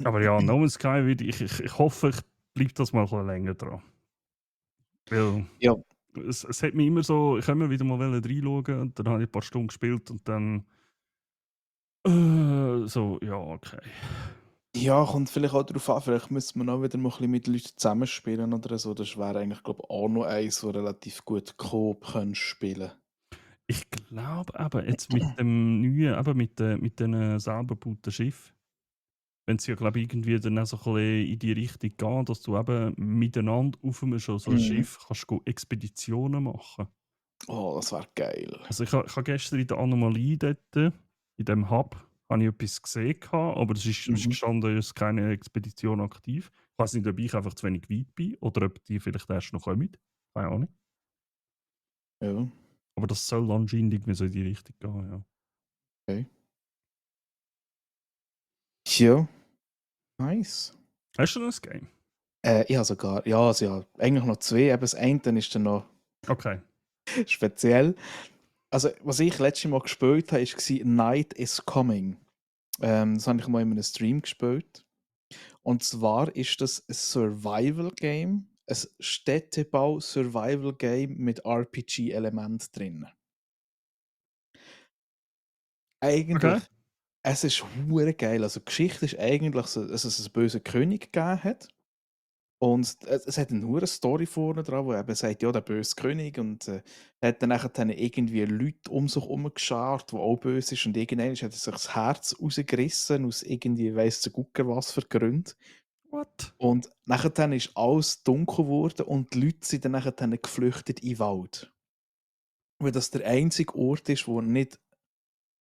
Aber ja, No Man's Sky, ich hoffe, ich bleibe das mal ein bisschen länger dran. Weil Ja, es hat mich immer so, ich habe immer wieder mal reinschauen und dann habe ich ein paar Stunden gespielt und dann so, ja, okay. ja, kommt vielleicht auch darauf an, vielleicht müsste man auch wieder mal ein bisschen mit Leuten zusammenspielen oder so. Das wäre eigentlich, glaube ich, auch noch eins, wo relativ gut Coop können spielen. Ich glaube eben, jetzt mit dem neuen, eben mit den selber gebauten Schiff, wenn es ja, glaube ich, irgendwie dann auch so ein bisschen in die Richtung geht, dass du eben miteinander auf einem schon so ein Mhm. Schiff kannst go Expeditionen machen. Oh, das wäre geil. Also ich habe gestern in der Anomalie dort, in dem Hub, habe ich etwas gesehen gehabt, aber es ist Mhm. gestanden, es ist keine Expedition aktiv. Ich weiß nicht, ob ich einfach zu wenig weit bin oder ob die vielleicht erst noch kommen. Keine Ahnung. Ja, Aber das soll anscheinend irgendwie so in die Richtung gehen, ja. okay. Ja, nice. Hast du noch ein Game? Ich habe sogar, ja, also ja, eigentlich noch zwei. Eben das eine ist dann noch Okay. speziell. Also, was ich letztes Mal gespielt habe, war Night is Coming. Das habe ich mal in einem Stream gespielt. Und zwar ist das ein Survival-Game, ein Städtebau-Survival-Game mit RPG-Element drin. Okay. Eigentlich, es ist hure geil. Also, die Geschichte ist eigentlich so, dass es einen bösen König gegeben hat. Und es hat eine hure Story vorne dran, wo eben sagt, ja, der böse König und hat dann nachher dann irgendwie Leute um sich herum geschart, die auch böse ist und irgendwann hat er sich das Herz rausgerissen aus irgendwie, weiss der Gucker was für Gründen. What? Und nachher dann ist alles dunkel geworden und die Leute sind dann nachher dann geflüchtet in den Wald. Weil das der einzige Ort ist, wo nicht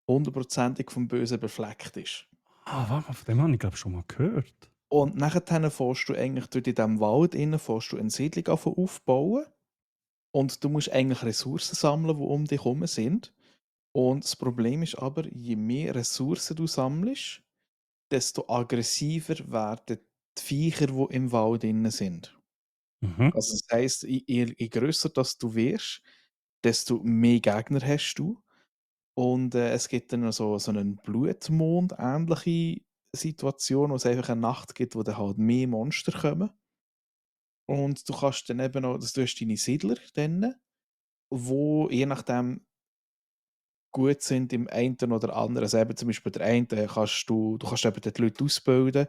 hundertprozentig vom Bösen befleckt ist. Ah, warte mal, von dem habe ich glaube schon mal gehört. Und nachher dann fährst du eigentlich dort in diesem Wald innen, fährst du eine Siedlung aufbauen. Und du musst eigentlich Ressourcen sammeln, die um dich herum sind. Und das Problem ist aber, je mehr Ressourcen du sammelst, desto aggressiver werden die Viecher, die im Wald drin sind. Mhm. Also das heisst, je grösser das du wirst, desto mehr Gegner hast du. Und es gibt dann noch so einen Blutmond-ähnliche Situation, wo es einfach eine Nacht gibt, wo dann halt mehr Monster kommen. Und du kannst dann eben noch, du hast deine Siedler dann, wo je nachdem gut sind im einen oder anderen. Also eben zum Beispiel der eine du kannst eben dort Leute ausbilden.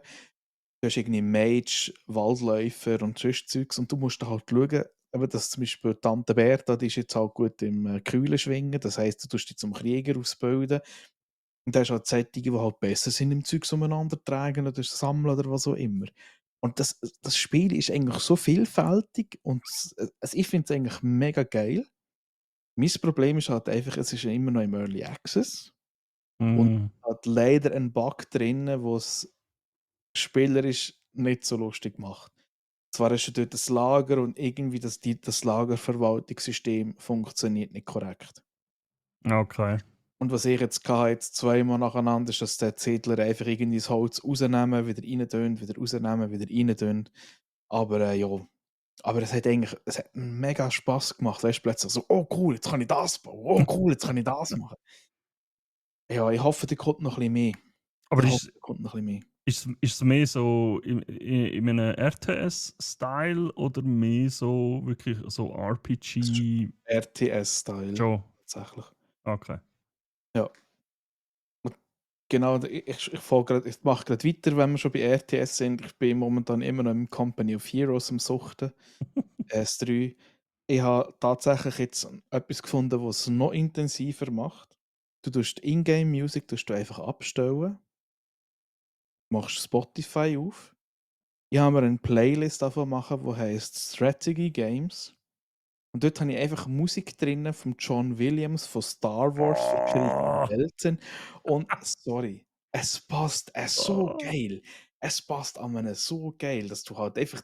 Du hast irgendwie Mage, Waldläufer und sonst Zeugs und du musst dann halt schauen, eben, dass zum Beispiel Tante Berta, die ist jetzt halt gut im Kühlen schwingen, das heisst, du tust dich zum Krieger ausbilden. Und dann hast du halt solche, die halt besser sind im Zeugs umeinander tragen oder sammeln oder was auch immer. Und das Spiel ist eigentlich so vielfältig und also ich finde es eigentlich mega geil. Mein Problem ist halt einfach, es ist ja immer noch im Early Access und Mm, hat leider einen Bug drin, wo es spielerisch nicht so lustig macht. Zwar hast du dort das Lager und irgendwie das Lagerverwaltungssystem funktioniert nicht korrekt. okay. Und was ich jetzt hatte, jetzt zweimal nacheinander, ist, dass der Zettel einfach irgendwie das Holz rausnehmen, wieder rein wieder rausnehmen, wieder rein. Aber ja, aber es hat mega Spaß gemacht. Weißt du, plötzlich so, oh cool, jetzt kann ich das bauen, oh cool, jetzt kann ich das machen. Ja, ich hoffe, da kommt noch ein bisschen mehr. Aber Ich hoffe, da kommt noch ein bisschen mehr. ist es mehr so in einem RTS-Style oder mehr so wirklich so Es ist RPG? RTS-Style, Schon. tatsächlich. Okay. Ja. Und genau, ich mache gerade weiter, wenn wir schon bei RTS sind. Ich bin momentan immer noch im Company of Heroes am Suchten. S3. Ich habe tatsächlich jetzt etwas gefunden, was es noch intensiver macht. Du tust die Ingame-Music einfach abstellen. machst Spotify auf. Ich habe mir eine Playlist davon machen, die heisst Strategy Games. Und dort habe ich einfach Musik drin von John Williams von Star Wars, von verschiedenen Oh, Welten. Und sorry, es passt so oh, geil. Es passt an einem so geil, dass du halt einfach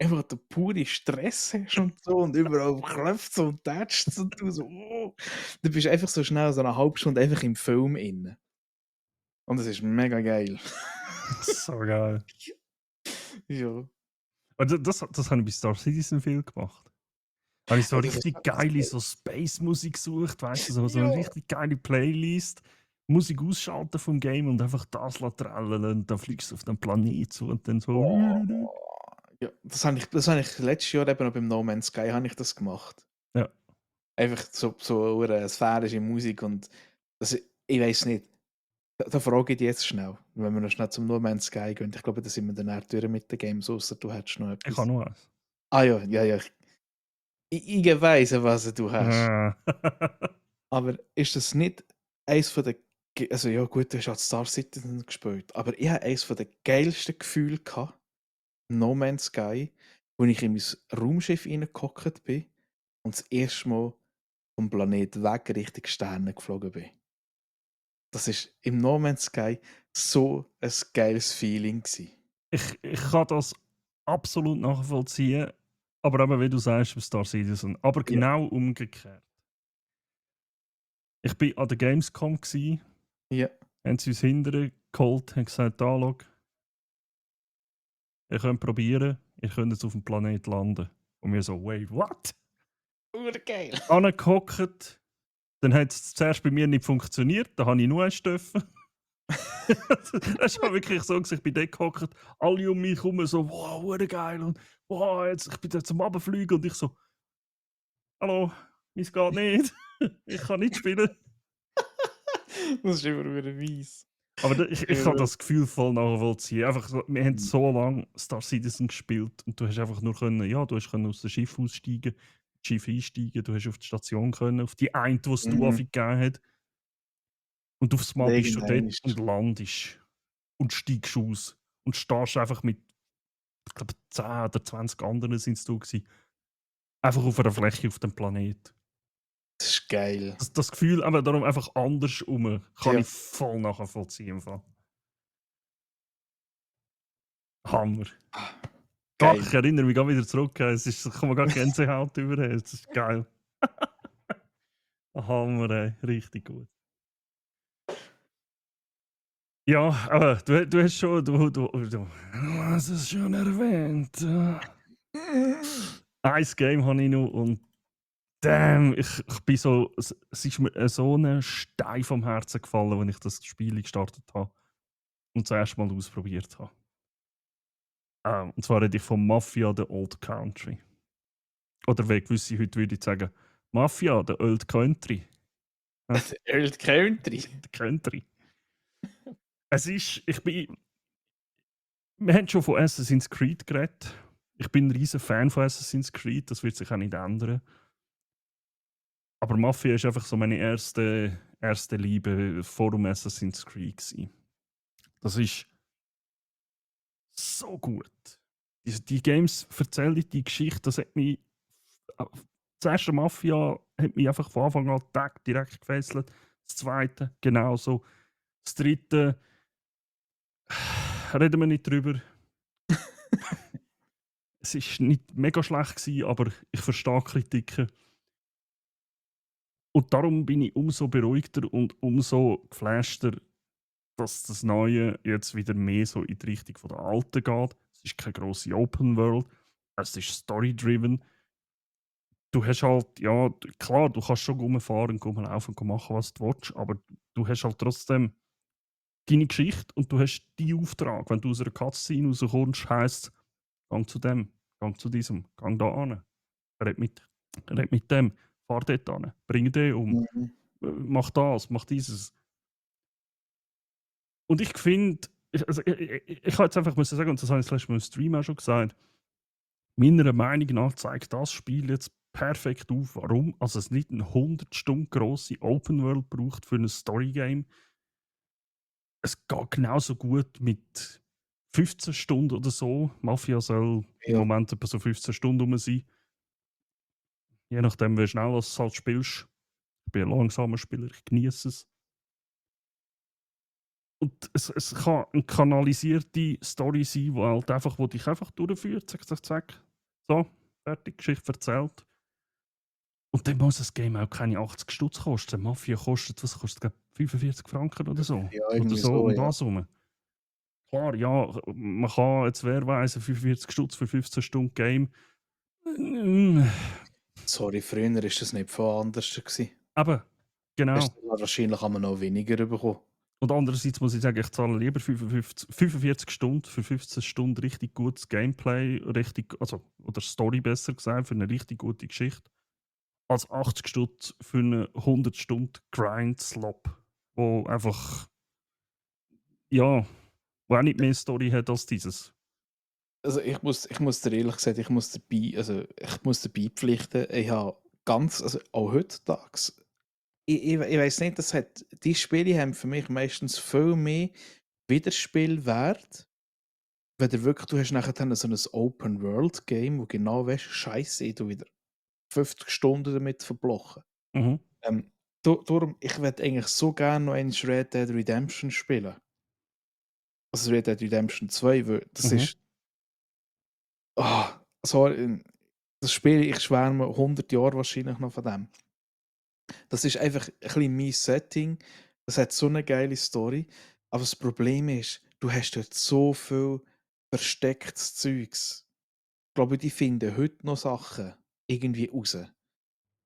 den pure Stress hast und so und überall klopft und tätscht und du so, oh. Du bist einfach so schnell so eine halbe Stunde einfach im Film inne. Und es ist mega geil. so geil. Ja. Und das habe ich bei Star Citizen viel gemacht. Habe ich so Ja, das ist richtig etwas geile so Geiles. Space-Musik gesucht, weißt du, so eine Ja. richtig geile Playlist, Musik ausschalten vom Game und einfach das trällern und dann fliegst du auf den Planet zu und dann so. Oh. Ja, das habe ich letztes Jahr eben noch beim No Man's Sky habe ich das gemacht. Ja, Einfach so eine sphärische Musik und das ich weiß nicht, da frage ich dich jetzt schnell, wenn wir noch schnell zum No Man's Sky gehen. Ich glaube, da sind wir dann eher durch mit den Games, ausser du hättest noch ich habe etwas. noch eins. Ah ja, ja, ja. Ich weiss, was du hast. Ah. Aber ist das nicht eins von den also ja gut, du hast halt Star Citizen gespielt, aber ich hatte eins von den geilsten Gefühle gehabt, No Man's Sky, wo ich in mein Raumschiff reingehockt bin und das erste Mal vom Planet weg Richtung Sterne geflogen bin. Das ist im No Man's Sky so ein geiles Feeling gsi. Ich kann das absolut nachvollziehen, aber eben, wie du sagst, bei Star Citizen. Aber Ja, genau umgekehrt. Ich war an der Gamescom, ja. haben sie uns hinterher geholt, haben gesagt, da, schau, ihr könnt probieren, ihr könnt jetzt auf dem Planet landen. Und wir so, wait, what? Urgeil. Angehockt, dann hat es zuerst bei mir nicht funktioniert, da habe ich nur eins dürfen. Das war wirklich so, ich bin dort gehockt, alle um mich herum so, wow, hure geil und wow, jetzt, ich bin jetzt zum Abfliegen und ich so, hallo, es geht nicht, ich kann nicht spielen. Das ist immer wieder weiss. Aber ich kann Ja. das Gefühl voll nachvollziehen. Einfach so, wir haben so lange Star Citizen gespielt und du hast einfach nur können, ja, du hast können aus dem Schiff aussteigen, ins Schiff einsteigen, du hast auf die Station können, auf die eine, die es du Mhm. gegeben hat. Und aufs Und Mal bist du irgendwann dort ist und landest und steigst aus und stehst einfach mit, ich glaube, 10 oder 20 anderen sind es du gewesen, einfach auf einer Fläche auf dem Planet. das ist geil. Das Gefühl, aber darum einfach andersrum, kann Ja. ich voll nachvollziehen. Im Fall. Hammer. Ah, Ach, geil. ich erinnere mich gerade wieder zurück. Ich komme gar Gänsehaut über. Das ist geil. Hammer, ey. Richtig gut. Ja, aber du hast schon, du hast es schon erwähnt. Ein Game habe ich noch und damn, ich bin so, es ist mir so ein Stein vom Herzen gefallen, als ich das Spiel gestartet habe und das erste Mal ausprobiert habe. Und zwar rede ich von Mafia The Old Country. Oder wie gewisse heute würde ich sagen, Mafia The Old Country. Ja, Earl Country. The Country. Es ist, wir haben schon von Assassin's Creed geredet. Ich bin ein riesen Fan von Assassin's Creed, das wird sich auch nicht ändern. Aber Mafia ist einfach so meine erste Liebe vor dem Assassin's Creed gewesen. Das ist so gut. Die Games erzählen die Geschichte, das hat mich. Das erste Mafia hat mich einfach von Anfang an direkt gefesselt. Das zweite genauso. Das dritte reden wir nicht drüber. Es war nicht mega schlecht gewesen, aber ich verstehe Kritiken. Und darum bin ich umso beruhigter und umso geflashter, dass das Neue jetzt wieder mehr so in die Richtung von der Alten geht. Es ist keine grosse Open World, es ist Story-driven. Du hast halt, ja, klar, du kannst schon rumfahren, rumlaufen und machen, was du willst, aber du hast halt trotzdem deine Geschichte und du hast deinen Auftrag. Wenn du aus einer Cutscene rauskommst, heisst es, gang zu dem, gang zu diesem, gang da an, red mit dem, fahr dort an, bring den um, Mhm. mach das, mach dieses. Und ich finde, ich kann jetzt einfach müssen sagen, und das habe ich letztes Mal im Stream auch schon gesagt, meiner Meinung nach zeigt das Spiel jetzt perfekt auf, warum also es nicht eine 100 Stunden grosse Open World braucht für ein Story Game. Es geht genauso gut mit 15 Stunden oder so. Mafia soll im Ja. Moment etwa so 15 Stunden rum sein. Je nachdem, wie schnell du es halt spielst. Ich bin ein langsamer Spieler, ich genieße es. Und es kann eine kanalisierte Story sein, wo dich einfach durchführt. Zack, zack, zack. So, fertig, Geschichte erzählt. Und dann muss das Game auch keine 80 Stutz kosten. Mafia kostet, was kostet, glaub, 45 Franken oder so. Ja, Oder irgendwie so, so, um ja. das herum. Klar, ja, man kann jetzt wer weiss, 45 Stutz für 15 Stunden Game. Mm, Sorry, früher war das nicht viel anders gewesen. Eben, Hast genau. du wahrscheinlich einmal noch weniger bekommen. Und andererseits muss ich sagen, ich zahle lieber 45 Stunden für 15 Stunden richtig gutes Gameplay, oder Story besser gesagt, für eine richtig gute Geschichte, als 80 Stunden für einen 100 Stunden Grind-Slop, wo einfach, ja, wo auch nicht mehr Story hat als dieses. Also ich muss dir ehrlich gesagt, ich muss dabei pflichten, ich habe also auch heutzutage, ich weiss nicht, die Spiele haben für mich meistens viel mehr Wiederspielwert, wenn du hast nachher dann so ein Open-World-Game, wo genau weißt, Scheiße, ich tu wieder 50 Stunden damit verblochen. Mhm. Ähm, darum, ich würde eigentlich so gerne noch einmal Red Dead Redemption spielen. Also Red Dead Redemption 2, weil das Mhm. ist. Sorry, das Spiel, ich schwärme 100 Jahre wahrscheinlich noch von dem. Das ist einfach ein bisschen mein Setting. Das hat so eine geile Story. Aber das Problem ist, du hast dort so viel verstecktes Zeugs. Ich glaube, die finden heute noch Sachen irgendwie raus.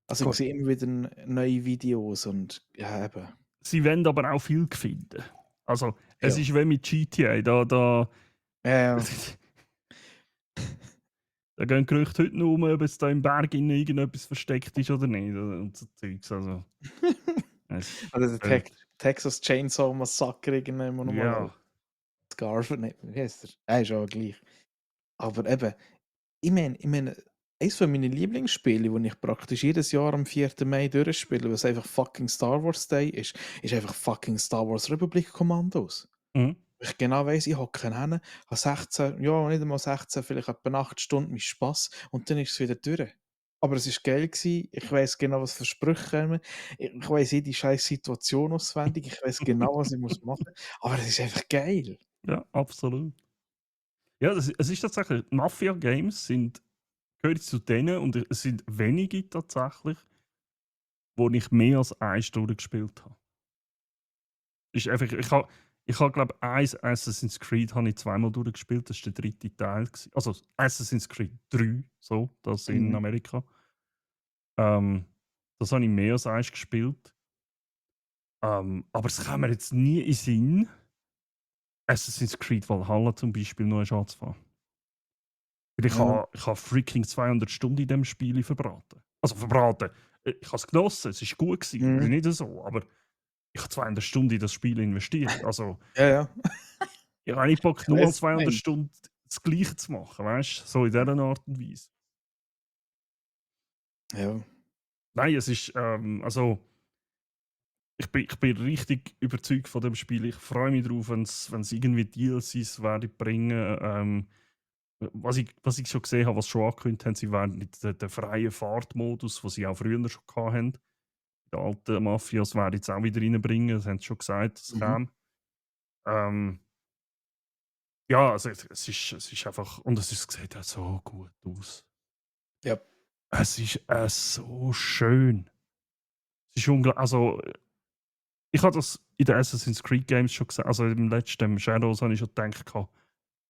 Also ich Gut. sehe immer wieder neue Videos und ja, eben. Sie wollen aber auch viel finden. Also, es Ja. ist wie mit GTA, da Ja, da gehen Gerüchte heute noch um, ob jetzt da im Berg innen irgendetwas versteckt ist oder nicht, und so Zeugs, also, es ist oder der völlig, Texas Chainsaw Massacre irgendwann nochmal. ja. Scarf, nicht, wie heißt er? Er ist auch gleich. Aber eben, ich meine, eines von meinen Lieblingsspiele, die ich praktisch jedes Jahr am 4. Mai durchspiele, was einfach fucking Star Wars Day ist einfach fucking Star Wars Republic Commandos. Mhm. Ich genau weiss, ich hocke hin, habe 16, ja, nicht einmal 16, vielleicht etwa 8 Stunden mit Spass und dann ist es wieder durch. Aber es war geil gewesen. Ich weiss genau, was für Sprüche kommen. Ich weiss jede scheiß Situation auswendig. Ich weiss genau, was ich machen muss. Aber es ist einfach geil. Ja, absolut. Ja, es ist tatsächlich, Mafia-Games gehören zu denen, und es sind wenige tatsächlich, wo ich mehr als 1 Stunde gespielt habe. Ist einfach, ich habe glaube ein Assassin's Creed habe ich zweimal durchgespielt, das war der dritte Teil. Also Assassin's Creed 3, so, das in Mhm. Amerika. Ähm, das habe ich mehr als eins gespielt. Aber es kam mir jetzt nie in den Sinn, Assassin's Creed Valhalla zum Beispiel noch anzufangen. Weil Ja. ich habe freaking 200 Stunden in diesem Spiel verbraten. Also verbraten. Ich habe es genossen, es war gut, Mhm. nicht so, aber ich habe 200 Stunden in das Spiel investiert. Also, Ja, ja. ich habe nicht Bock, Ich nochmal weiss, was du 200 meinst. Stunden das Gleiche zu machen, weißt du? So in dieser Art und Weise. Ja. Nein, es ist, also, ich bin richtig überzeugt von dem Spiel. Ich freue mich darauf, wenn es irgendwie DLCs werden bringen. Was ich schon gesehen habe, was schon angekündigt haben, sie werden den freien Fahrtmodus, den sie auch früher schon hatten, die alten Mafias, werden jetzt auch wieder reinbringen. Das haben sie schon gesagt, das Mhm. kam. Ähm, ja, also es ist einfach, und es sieht auch so gut aus. Ja. Es ist so schön. Es ist unglaublich. Also, ich habe das in den Assassin's Creed Games schon gesagt. Also im letzten Shadows habe ich schon gedacht,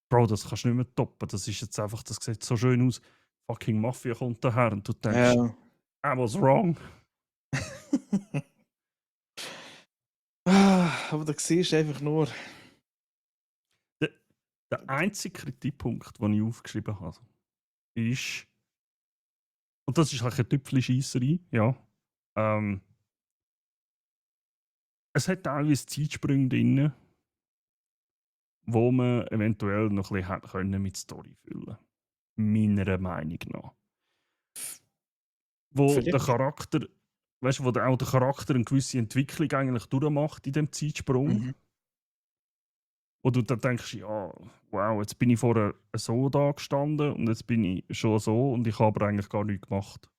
Bro, das kannst du nicht mehr toppen. Das ist jetzt einfach, das sieht so schön aus. Fucking Mafia kommt daher und du denkst, Ja. I was wrong. Aber da siehst du einfach nur. Der, der einzige Kritikpunkt, den ich aufgeschrieben habe, ist, und das ist halt eine Tüpfelscheisserei, ja. Ähm, Es hat teilweise Zeitsprünge drin, wo man eventuell noch ein bisschen hätte können mit Story füllen, meiner Meinung nach. Wo der Vielleicht. Charakter, weißt du, wo auch der Charakter eine gewisse Entwicklung eigentlich durchmacht in dem Zeitsprung, Mhm. wo du dann denkst, ja, wow, jetzt bin ich vorher so da gestanden und jetzt bin ich schon so und ich habe aber eigentlich gar nichts gemacht.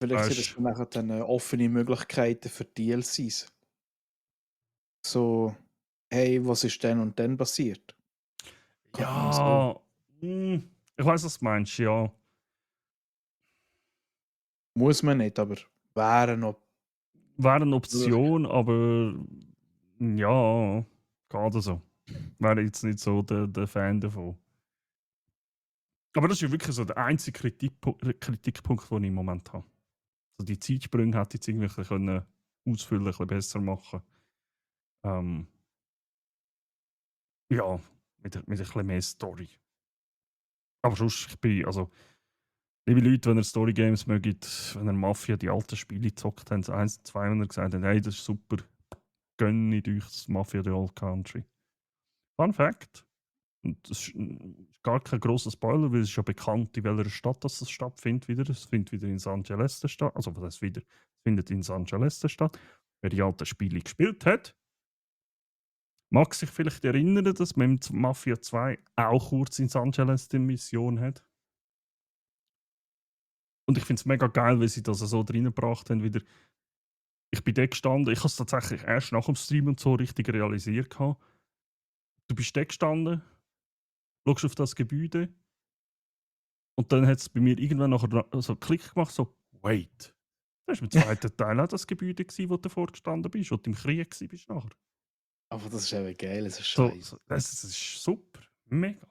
Vielleicht sind das Weißt dann nachher dann, offene Möglichkeiten für DLCs. So: „Hey, was ist dann und dann passiert?“ Könnte man so ja, ich weiß, was du meinst, ja. muss man nicht, aber wäre noch Wäre eine möglich. Option, aber ja, geht so. Wäre jetzt nicht so der Fan davon. Aber das ist ja wirklich so der einzige Kritikpunkt, den ich im Moment habe. Also die Zeitsprünge hätte ich jetzt irgendwie ein bisschen können ausfüllen, ein bisschen besser machen. Ähm, ja, mit ein bisschen mehr Story. Aber sonst, ich bin, also, liebe Leute, wenn ihr Story Games mögt, wenn ihr Mafia, die alten Spiele gezockt habt, 1 und 2, wenn ihr gesagt habt, hey, das ist super, gönnt euch das Mafia The Old Country. Fun Fact, und das ist gar kein grosser Spoiler, weil es ist ja bekannt, in welcher Stadt das stattfindet wieder. Es findet wieder in San Celeste statt. Also, was heißt wieder? Es findet in San Celeste statt. Wer die alten Spiele gespielt hat, mag sich vielleicht erinnern, dass man im Mafia 2 auch kurz in San Celeste eine Mission hat. Und ich finde es mega geil, wie sie das so reingebracht haben. Wieder. Ich bin dort gestanden, ich habe es tatsächlich erst nach dem Stream und so richtig realisiert. Gehabt. Du bist dort gestanden, schaust auf das Gebäude und dann hat es bei mir irgendwann nachher so einen Klick gemacht, so, wait. Das war im zweiten Teil auch das Gebäude, gewesen, wo du vorgestanden bist, wo du im Krieg warst nachher. Aber das ist eben geil, so So, Scheiß. so, das ist super. Mega.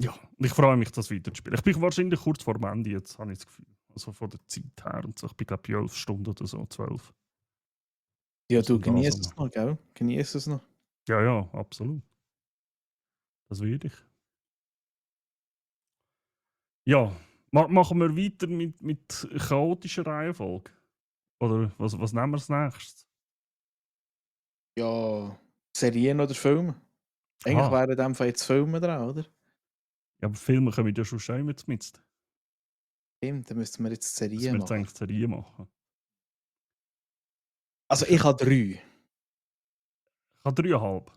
Ja, und ich freue mich, das weiterzuspielen. Ich bin wahrscheinlich kurz vor dem Ende jetzt, habe ich das Gefühl. Also von der Zeit her und so. Ich bin, glaube ich, 11 Stunden oder so, 12. Ja, Was du denn da so genießt es noch? noch, gell? Genießt es noch. Ja, ja, absolut. Das will ich. Ja, machen wir weiter mit chaotischer Reihenfolge? Oder was nehmen wir als nächstes? Ja, Serien oder Filme? Eigentlich Aha, wären in dem Fall jetzt Filme dran, oder? ja, aber Filme kommen ja schon immer mit. Stimmt, dann müssten wir jetzt Dass Serien wir jetzt machen. eigentlich Serie machen. Also, Ich ich habe 3. habe 3,5.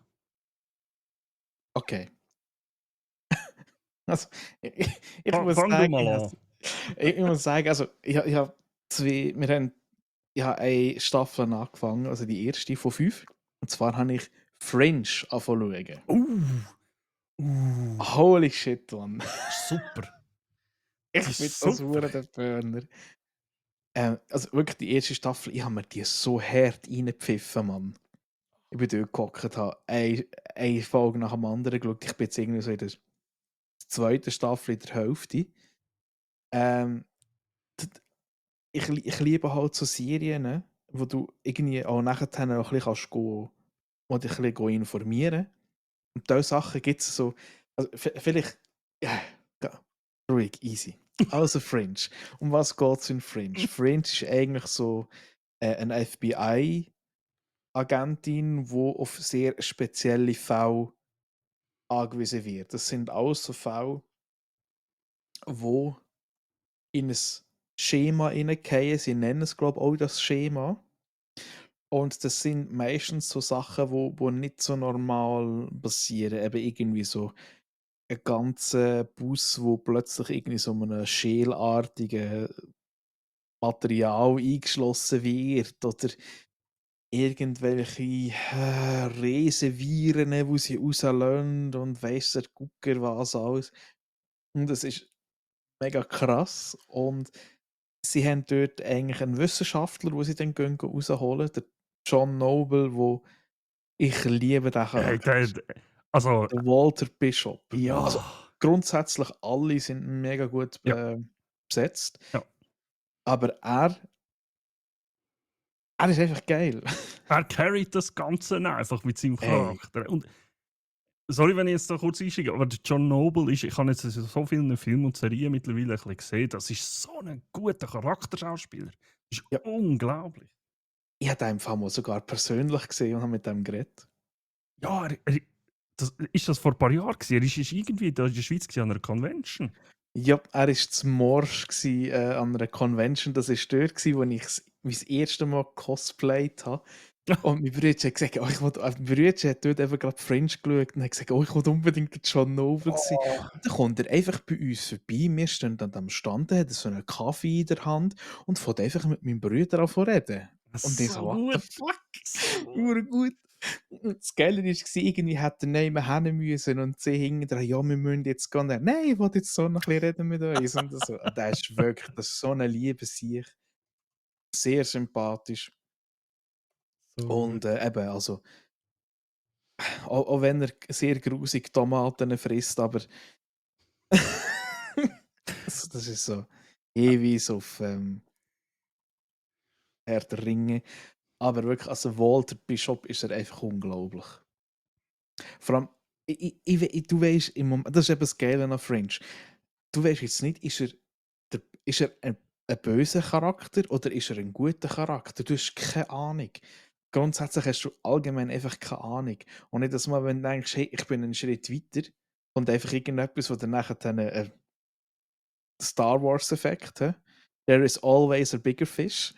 Okay. Also, ich muss Fang du sagen, mal an. ich muss sagen, also, ich habe 2 wir haben ich habe 1 Staffel angefangen, also die erste von 5. Und zwar habe ich Fringe angefangen zu schauen. Uh, Holy shit, Mann. super. Die Ich bin ist das super. hure der Burner. Also wirklich die erste Staffel, ich habe mir die so hart reingepfiffen, Mann. Ich bin dort gehockt, habe eine Folge nach dem anderen geschaut. Ich bin jetzt irgendwie so in der 2. Staffel in der Hälfte. Ähm, d ich liebe halt so Serien, ne, wo du irgendwie auch nachher noch ein bisschen kannst wo dich ein bisschen informieren. Und diese Sachen gibt es so, also vielleicht, ja, ruhig, easy. Also Fringe. Um was geht es in Fringe? Fringe ist eigentlich so eine FBI-Agentin, die auf sehr spezielle Fälle angewiesen wird. Das sind alles so Fälle, wo in ein Schema hineingehen. Sie nennen es, glaube ich, auch das Schema. Und das sind meistens so Sachen, wo nicht so normal passieren. Eben irgendwie so ein ganzer Bus, wo plötzlich irgendwie so einem schelartigen Material eingeschlossen wird oder irgendwelche Riesenviren, wo sie rauslösen und weiss der Gucker was alles. Und es ist mega krass. Und sie haben dort eigentlich einen Wissenschaftler, wo sie dann gehen rausholen, der John Noble, wo ich liebe den Hey, Charakter. also, Der Walter Bishop. Also ja. grundsätzlich alle sind mega gut Ja, besetzt, ja. aber er ist einfach geil. Er carryt das Ganze einfach mit seinem Hey, Charakter. Und sorry, wenn ich jetzt da kurz einsteige, aber der John Noble ist, ich habe jetzt in so vielen Filmen und Serien mittlerweile ein bisschen gesehen, das ist so ein guter Charakterschauspieler. Das ist ja, unglaublich. ich habe den im Fall mal sogar persönlich gesehen und habe mit dem geredet. Ja, ist das vor ein paar Jahren gewesen? Er ist irgendwie da in der Schweiz gewesen, an einer Convention. Ja, er war zu Morsch an einer Convention. Das war dort, wo ich das mein erstes Mal cosplayt habe. Und mein Bruder hat gesagt: «Oh, mein Bruder hat dort eben gerade Fringe geschaut und hat gesagt: «Oh, ich will unbedingt der John Noble sein.» Oh, Und dann kommt er einfach bei uns vorbei. Wir stehen dann am Stand, hat so einen Kaffee in der Hand und fängt einfach mit meinem Bruder an zu reden. Und ich so: so «What the gut. fuck?» So gut. Hure-gut. Und das Geile war, irgendwie hätte er neben hin müssen und sie hinterher: «Ja, wir müssen jetzt gehen.» Und er: «Nein, ich will jetzt so noch ein bisschen reden mit uns.» Und so. Und der ist wirklich, das ist so eine liebe Sicht. Sehr sympathisch. So gut. Und eben, also, auch wenn er sehr grusig Tomaten frisst, aber das ist so ewig auf Herr der Ringe. Aber wirklich, also Walter Bishop ist er einfach unglaublich. Vor allem, du weißt im Moment, das ist eben das Geile an Fringe. Du weißt jetzt nicht, ist er ein böser Charakter oder ist er ein guter Charakter? Du hast keine Ahnung. Grundsätzlich hast du allgemein einfach keine Ahnung. Und nicht das Mal, wenn du denkst, hey, ich bin einen Schritt weiter und einfach irgendetwas, wo dann nachher Star Wars-Effekt, hä? There is always a bigger fish.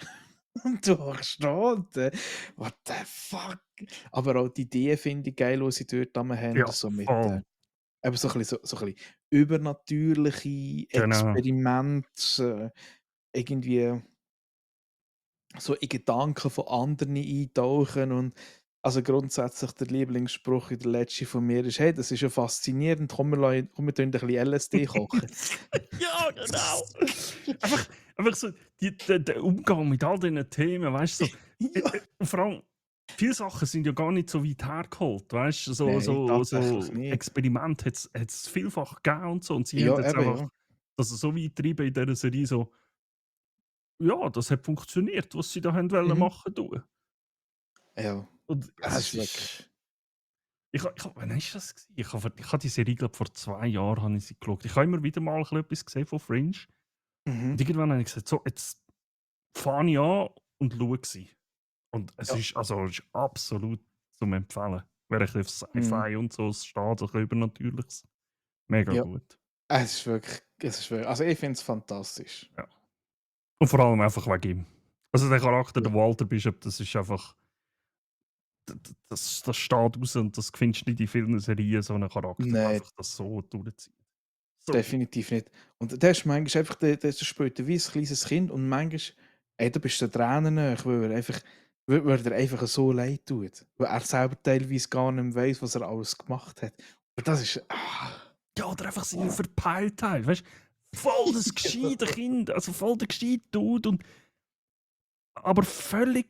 Und du machst da und what the fuck? Aber auch die Ideen finde ich geil, die sie dort haben, Ja, so mit voll. eben so ein bisschen übernatürliche Genau. Experimente, irgendwie so in Gedanken von anderen eintauchen und also grundsätzlich der Lieblingsspruch in der letzten von mir ist: «Hey, das ist ja faszinierend, komm, wir tun ein bisschen LSD kochen.» Ja, genau. Einfach, einfach so der Umgang mit all diesen Themen, weißt du? So, Ja. und vor allem, viele Sachen sind ja gar nicht so weit hergeholt, weißt du? Nein, tatsächlich So nicht. Experimente hat es vielfach gegeben und so. Und sie haben Ja, jetzt eben, einfach ja. das so weit getrieben in dieser Serie, so, ja, das hat funktioniert, was sie da haben wollen Mhm. machen tun. Ja, Und es es ist wirklich ist. Wann ist das gewesen? Ich habe die Serie, glaube vor 2 Jahren habe ich sie geschaut. Ich habe immer wieder mal ein bisschen etwas gesehen von Fringe. mhm. Und irgendwann habe ich gesagt: «So, jetzt fange ich an und schaue sie.» Und Ja, es ist absolut zum Empfehlen. Wer ein bisschen auf mhm. Sci-Fi und so steht, so ein bisschen Übernatürliches. Mega Ja, gut. es ist wirklich also, ich finde es fantastisch. Ja. Und vor allem einfach wegen ihm. Also der Charakter, Ja. der Walter Bishop, das ist einfach, das steht raus und das findest du nicht in vielen Serien, so einen Charakter, der Nein, einfach das so durchzieht. So gut. definitiv nicht. Und der ist manchmal einfach der spielt wie ein kleines Kind und manchmal, ey, da bist du den Tränen nahe, weil er einfach so leid tut. Weil er selber teilweise gar nicht weiss, was er alles gemacht hat. Aber das ist Ja, oder einfach seine Verpeiltheit, weißt du? Voll das gescheite Kind, also voll der gescheite Dude, und aber völlig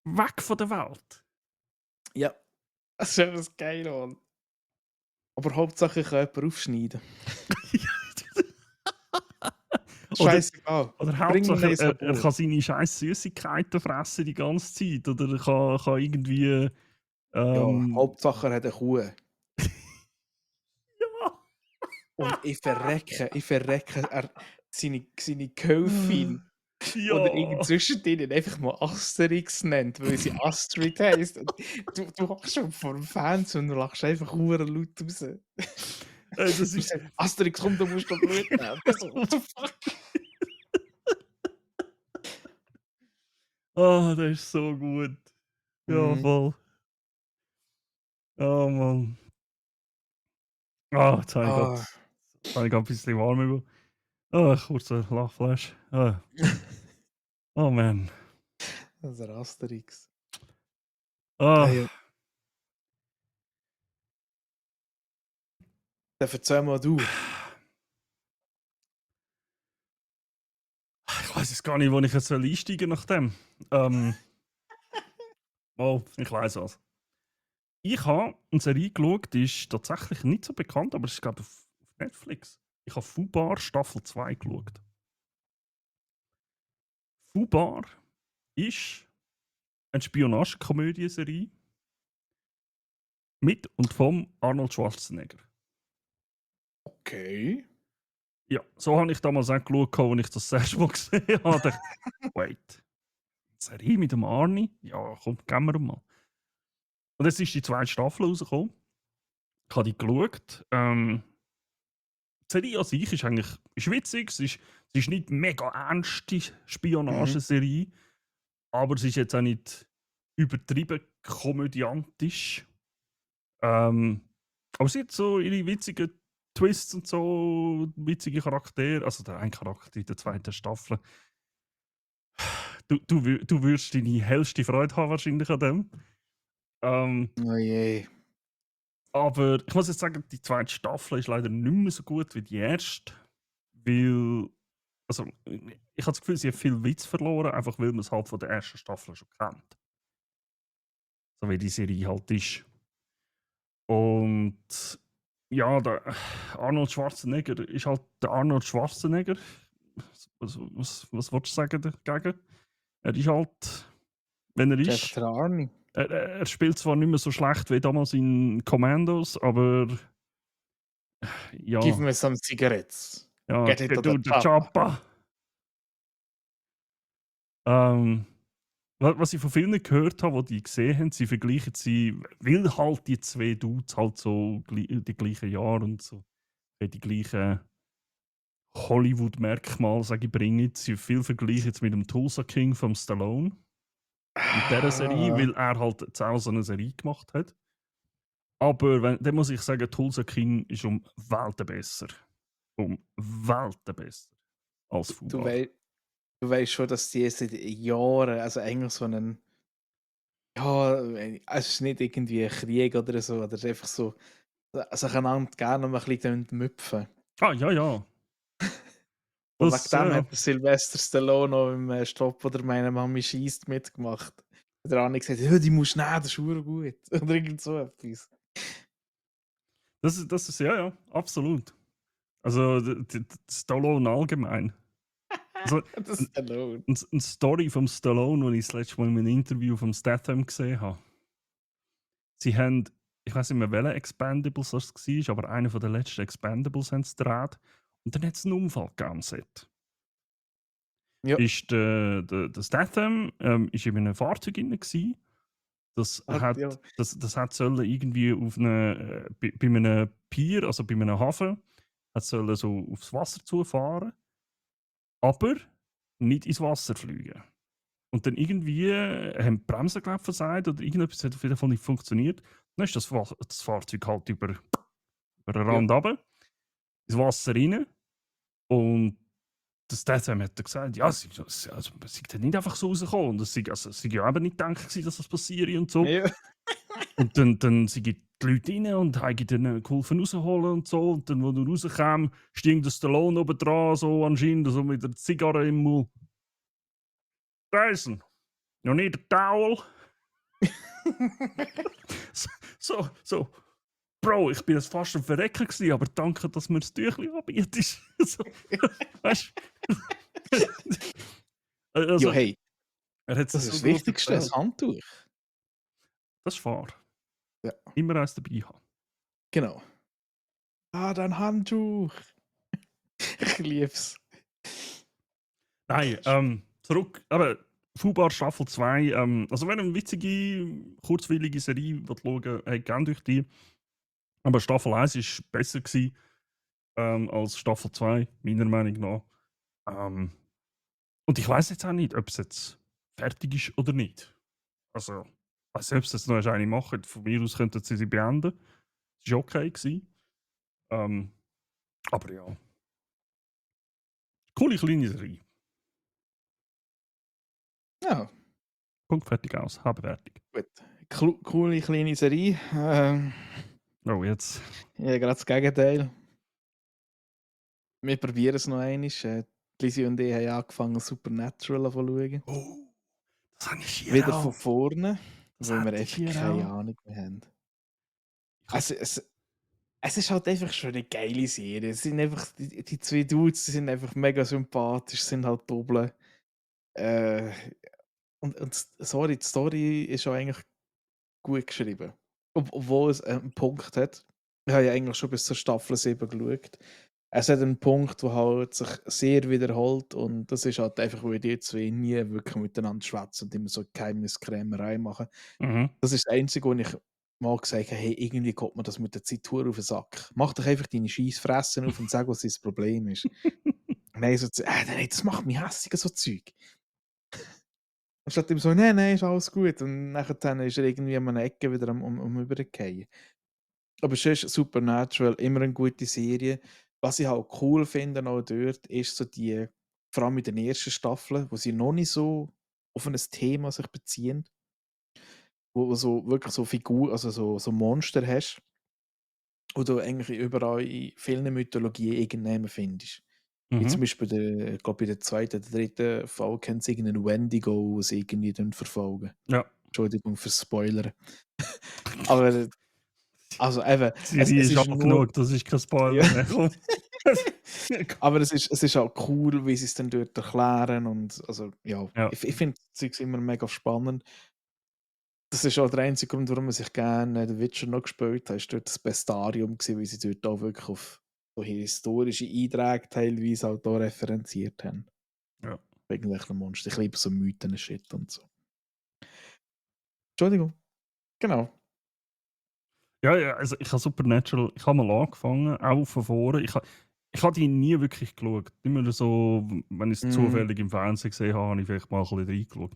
weg von der Welt. Ja, das ist etwas geil, Mann. Aber Hauptsache ich kann jemanden aufschneiden. Oder Scheißegal. oder Bring mir Hauptsache, eins an er Bord. kann seine scheiß Süßigkeiten fressen die ganze Zeit, oder er kann irgendwie, Ja, ähm Hauptsache er hat eine Kuh. ja. Und ich verrecke, seine Gehilfin oder irgend Ja. zwischen denen einfach mal Asterix nennt, weil sie Astrid heisst. Und du hockst schon vor dem Fernsehen und lachst einfach hure laut raus. Das Du ist sagst: «Asterix, komm, du musst noch Blut nehmen.» Und der so: «What the fuck?» der ist so gut. Ja, Mhm. voll. Oh Mann. Ah, Ah. jetzt habe ich grad 'n bisschen warm über. Kurzer Lachflash. Oh man. Der Asterix. Ah, Ja. Dann erzähl mal du. ich weiß jetzt gar nicht, wo ich jetzt einsteigen soll nach dem. Ähm, ich weiß was. Ich habe eine Serie geschaut, die ist tatsächlich nicht so bekannt, aber es ist, glaube ich, auf Netflix. Ich habe «Fubar» Staffel 2 geschaut. «Fubar» ist eine Spionagekomödieserie mit und vom Arnold Schwarzenegger. Okay. Ja, so habe ich damals auch geschaut, als ich das das erste Mal gesehen habe. Dachte, wait, eine Serie mit dem Arnie? Ja, komm, geben wir ihm mal. Und jetzt ist die zweite Staffel rausgekommen. Ich habe die geschaut. Die Serie an sich ist eigentlich witzig. Sie ist nicht mega ernste Mhm. Spionageserie. aber sie ist jetzt auch nicht übertrieben komödiantisch. Ähm, aber sie hat so ihre witzigen Twists und so, witzige Charaktere. Also der ein Charakter in der zweiten Staffel. Du würdest deine hellste Freude haben wahrscheinlich an dem. Ähm, Oh je. aber ich muss jetzt sagen, die zweite Staffel ist leider nicht mehr so gut wie die erste. Weil, also ich habe das Gefühl, sie hat viel Witz verloren, einfach weil man es halt von der ersten Staffel schon kennt. So wie die Serie halt ist. Und ja, der Arnold Schwarzenegger ist halt der Arnold Schwarzenegger. Was willst du sagen dagegen? Er ist halt, wenn er Das ist einfach ist, der Army. er spielt zwar nicht mehr so schlecht wie damals in Commandos, aber Give ja, me some cigarettes. ja, Get it to get the to the chopper. chopper. Ähm, was ich von vielen gehört habe, die gesehen haben, sie vergleichen sie, weil halt die zwei Dudes halt so die gleichen Jahre und so die gleichen Hollywood-Merkmale, sage ich, bringen. Sie viel vergleichen jetzt mit dem Tulsa King vom Stallone in dieser Serie, Ah, weil er halt jetzt auch so eine Serie gemacht hat. Aber dann muss ich sagen, Tulsa King ist um Welten besser. Um Welten besser als du, Fubar. wei du weißt schon, dass die seit Jahren, also eigentlich so einen, ja, es ist nicht irgendwie ein Krieg oder so, oder es ist einfach so, sich einander gerne noch ein bisschen müpfen. Ah, ja, ja. Und wegen Das, dem ja. hat der Sylvester Stallone noch im Stopp oder meine Mami schießt mitgemacht. Der andere gesagt, ja, die musst du nehmen, das ist verdammt gut. Oder irgend so etwas. Das ist, ja, ja, absolut. Also, Stallone allgemein. Also, Das Stallone. eine Story vom Stallone, die ich das letzte Mal in einem Interview vom Statham gesehen habe. Sie haben, ich weiß nicht mehr, welcher Expendables das war, aber einer der letzten Expendables haben sie gedreht. Und dann hat es einen Unfall gegeben am Set. Ja, Ist der Statham ist in einem Fahrzeug drin gewesen. ja. Das hat sollen irgendwie auf bei einem Pier, also bei einem Hafen, hat sollen so aufs Wasser zufahren, aber nicht ins Wasser fliegen. Und dann irgendwie haben die Bremsen, glaube ich, versagt oder irgendetwas hat auf jeden Fall nicht funktioniert. Dann ist das Fahrzeug halt über den Ja. Rand runter, ins Wasser rein. Und das Statham hat dann gesagt, ja, es sei dann nicht einfach so rausgekommen. Und es sei ja eben nicht gedacht gewesen, dass das passiert und so. Ja. Und dann sind die Leute rein und haben ihnen geholfen rausholen und so. Und dann, wo du rauskam, stieg der Stallone oben dran, so anscheinend, so mit der Zigarre im Mund. Dyson, noch nicht der Towel. So, Bro, ich bin jetzt fast am Verrecken gewesen, aber danke, dass mir das Tüchlein anbietest. So, weißt du? Ja, Also, hey, er hat das es ist so das gut Wichtigste, das erzählt. Handtuch. Das ist wahr. Ja, Immer eins dabei haben. genau. Ah, dein Handtuch. Ich lieb's. Nein, zurück, aber Fubar Staffel 2, also wenn ihr eine witzige, kurzweilige Serie schauen wollt, hey, gerne durch die. Aber Staffel 1 war besser gewesen, als Staffel 2, meiner Meinung nach. Ähm, und ich weiß jetzt auch nicht, ob es jetzt fertig ist oder nicht. Also, ich weiß nicht, ob sie jetzt noch eine machen. Von mir aus könnten sie beenden. Das war okay gewesen. Ähm, aber ja, coole kleine Serie. Ja, Punkt, fertig, aus. Habe fertig. gut. Coole kleine Serie. Oh, jetzt. Ja, gerade das Gegenteil. Wir probieren es noch einmal. Lizzie und ich haben angefangen, Supernatural zu schauen. Oh, das habe ich hier Wieder von auch. vorne, Das weil wir hätte ich einfach hier keine auch. Ahnung mehr haben. Ich hab, Also, es ist halt einfach schon eine geile Serie. Es sind einfach, die zwei Dudes, die sind einfach mega sympathisch, sind halt doppelt. Äh, sorry, die Story ist auch eigentlich gut geschrieben. Obwohl es einen Punkt hat. Ich habe ja eigentlich schon bis zur Staffel 7 geschaut. Es hat einen Punkt, der halt sich sehr wiederholt und das ist halt einfach, weil die zwei nie wirklich miteinander schwätzen und immer so Geheimniskrämerei machen. mhm. Das ist das Einzige, wo ich mal gesagt habe, hey, irgendwie kommt mir das mit der Zeit auf den Sack. Mach doch einfach deine scheiß Fressen auf und sag, was dein Problem ist. Nein, so, nein, das macht mich hässlich, so Zeug. Anstatt ihm so: „Nein, nein, ist alles gut.“ Und nachher ist er irgendwie an einer Ecke wieder am Übergehen. Aber sonst Supernatural immer eine gute Serie. Was ich halt cool finde auch dort, ist so die vor allem in den ersten Staffeln, wo sie noch nicht so auf ein Thema sich beziehen, wo so wirklich so also so Monster hast, wo du eigentlich überall in vielen Mythologien irgendjemanden findest. Wie Mhm. zum Beispiel ich glaube, in der 2. oder 3. Folge haben sie irgendeinen Wendigo, den sie irgendwie dann verfolgen. Ja. Entschuldigung fürs Spoilern. Aber also eben, Die Serie es ist ist auch nur genug, das ist kein ja. Spoiler mehr. Komm. Aber es ist auch cool, wie sie's dann dort erklären und also, ja, Ja, ich finde das Zeugs immer mega spannend. Das ist auch der einzige Grund, warum ich gerne The Witcher noch gespielt habe, ist dort das Bestarium gewesen, weil sie dort auch wirklich auf so historische Einträge teilweise halt auch referenziert haben. ja. Wegen irgendwelchen Monster. Ich liebe so Mythen-Shit und so. Entschuldigung, genau. Ja, ja, also ich habe Supernatural ich habe mal angefangen, auch von vorne. Ich habe die nie wirklich geschaut. Immer so, wenn ich's Mhm. zufällig im Fernsehen gesehen habe, habe ich vielleicht mal ein bisschen reingeschaut.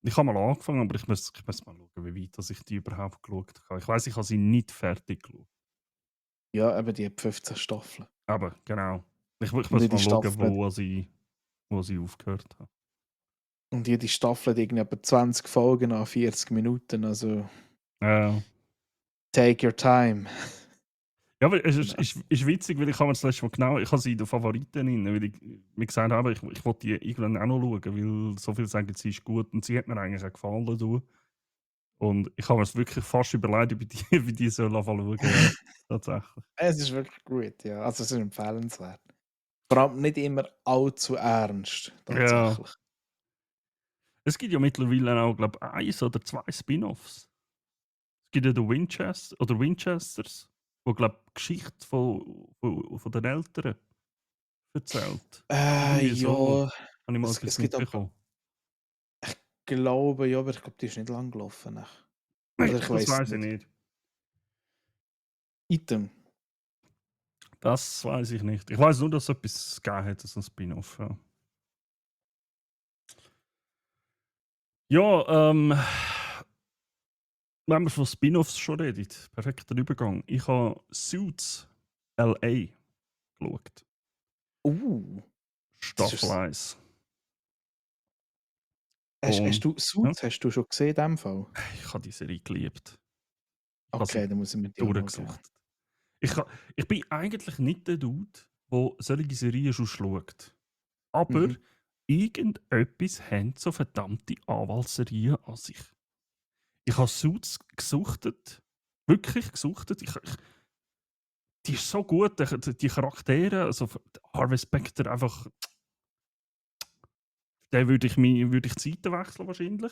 Ich habe mal angefangen, aber ich muss mal schauen, wie weit dass ich die überhaupt geschaut habe. Ich weiss, ich habe sie nicht fertig geschaut. Ja, eben die hat 15 Staffeln. Aber genau. Ich Und muss jede mal schauen, Staffel hat wo sie aufgehört haben. und jede Staffel hat irgendwie etwa 20 Folgen à 40 Minuten, also Ja. take your time. Ja, aber es ist Genau. ist witzig, weil ich habe mir das letzte Mal genau ich habe sie in den Favoriten drin, weil ich mir gesagt habe, ich wollte die irgendwann auch noch schauen, weil so viele sagen, sie ist gut und sie hat mir eigentlich auch gefallen, du. Und ich habe mir's wirklich fast überlegt, ob ich die ob ich die soll anfangen schauen, ja, tatsächlich. Es ist wirklich gut, ja. Also, es ist empfehlenswert. Vor allem nicht immer allzu ernst, Ja. tatsächlich. Es gibt ja mittlerweile auch, glaube ich, 1 oder 2 Spin-offs. Es gibt ja den Winchesters, wo, glaube ich, die Geschichte von den Eltern erzählt. Irgendwie so, Ja, habe ich mal es etwas gibt aber mitbekommen. ich glaube ja, aber ich glaube, die ist nicht lang gelaufen, Nein, oder ich das weiss es weiß ich nicht. nicht. Item. Das weiß ich nicht. Ich weiß nur, dass es etwas gegeben hat, so 'n Spin-off, ja. Ja, wenn wir von Spin-offs schon reden, perfekter Übergang. Ich habe Suits LA geschaut, Uh, das Staffel ist 1. hast Und du ja, Suits hast du schon gesehen in dem Fall? ich habe die Serie geliebt. Ich habe sie Okay, dann muss ich mir die auch mal geben. durchgesuchtet. Ich bin eigentlich nicht der Dude, der solche Serien schon schaut. Aber Mhm. irgendetwas haben so verdammte Anwaltsserien an sich. Ich habe Suits gesuchtet, wirklich gesuchtet. Die ist so gut, die Charaktere, also Harvey Specter einfach, den würde ich die Seiten wechseln wahrscheinlich.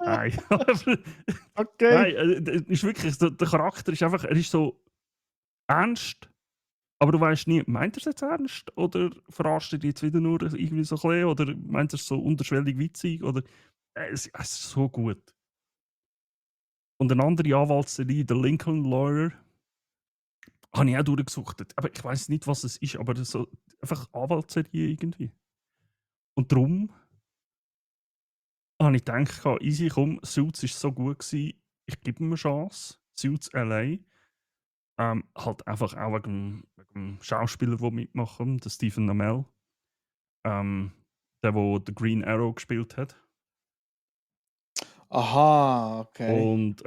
Nein, aber Okay. nein, ist wirklich, der Charakter ist einfach, er ist so ernst, aber du weißt nie, meint er es jetzt ernst oder verarscht er dich jetzt wieder nur irgendwie so ein bisschen oder meint er es so unterschwellig witzig oder es ist so gut. Und eine andere Anwaltsserie, der Lincoln Lawyer, habe ich auch durchgesuchtet. Aber ich weiß nicht, was es ist, aber das ist so einfach Anwaltsserie irgendwie. Und darum habe ich gedacht, easy, komm, Suits war so gut gewesen, ich gebe ihm eine Chance. Suits LA. Halt einfach auch wegen dem Schauspieler, der mitmacht, der Stephen Amell. Ähm, der, der Green Arrow gespielt hat. Aha, okay. Und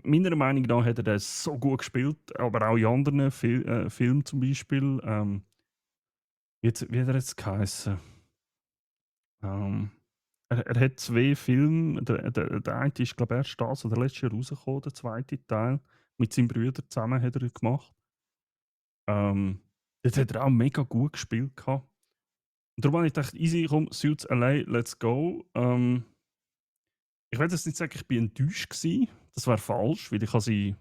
meiner Meinung nach hat er das so gut gespielt, aber auch in anderen Filmen zum Beispiel. Wie hat er jetzt geheißen? Ähm, er hat zwei Filme. Der eine ist, glaube ich, erst das oder letztes Jahr rausgekommen, der zweite Teil. Mit seinem Bruder zusammen hat er ihn gemacht. Dort hat er auch mega gut gespielt. Gehabt. Und darum habe ich gedacht, easy, komm, Suits LA, let's go. Ich will jetzt nicht sagen, ich bin enttäuscht gewesen. Das wäre falsch, weil ich habe sie,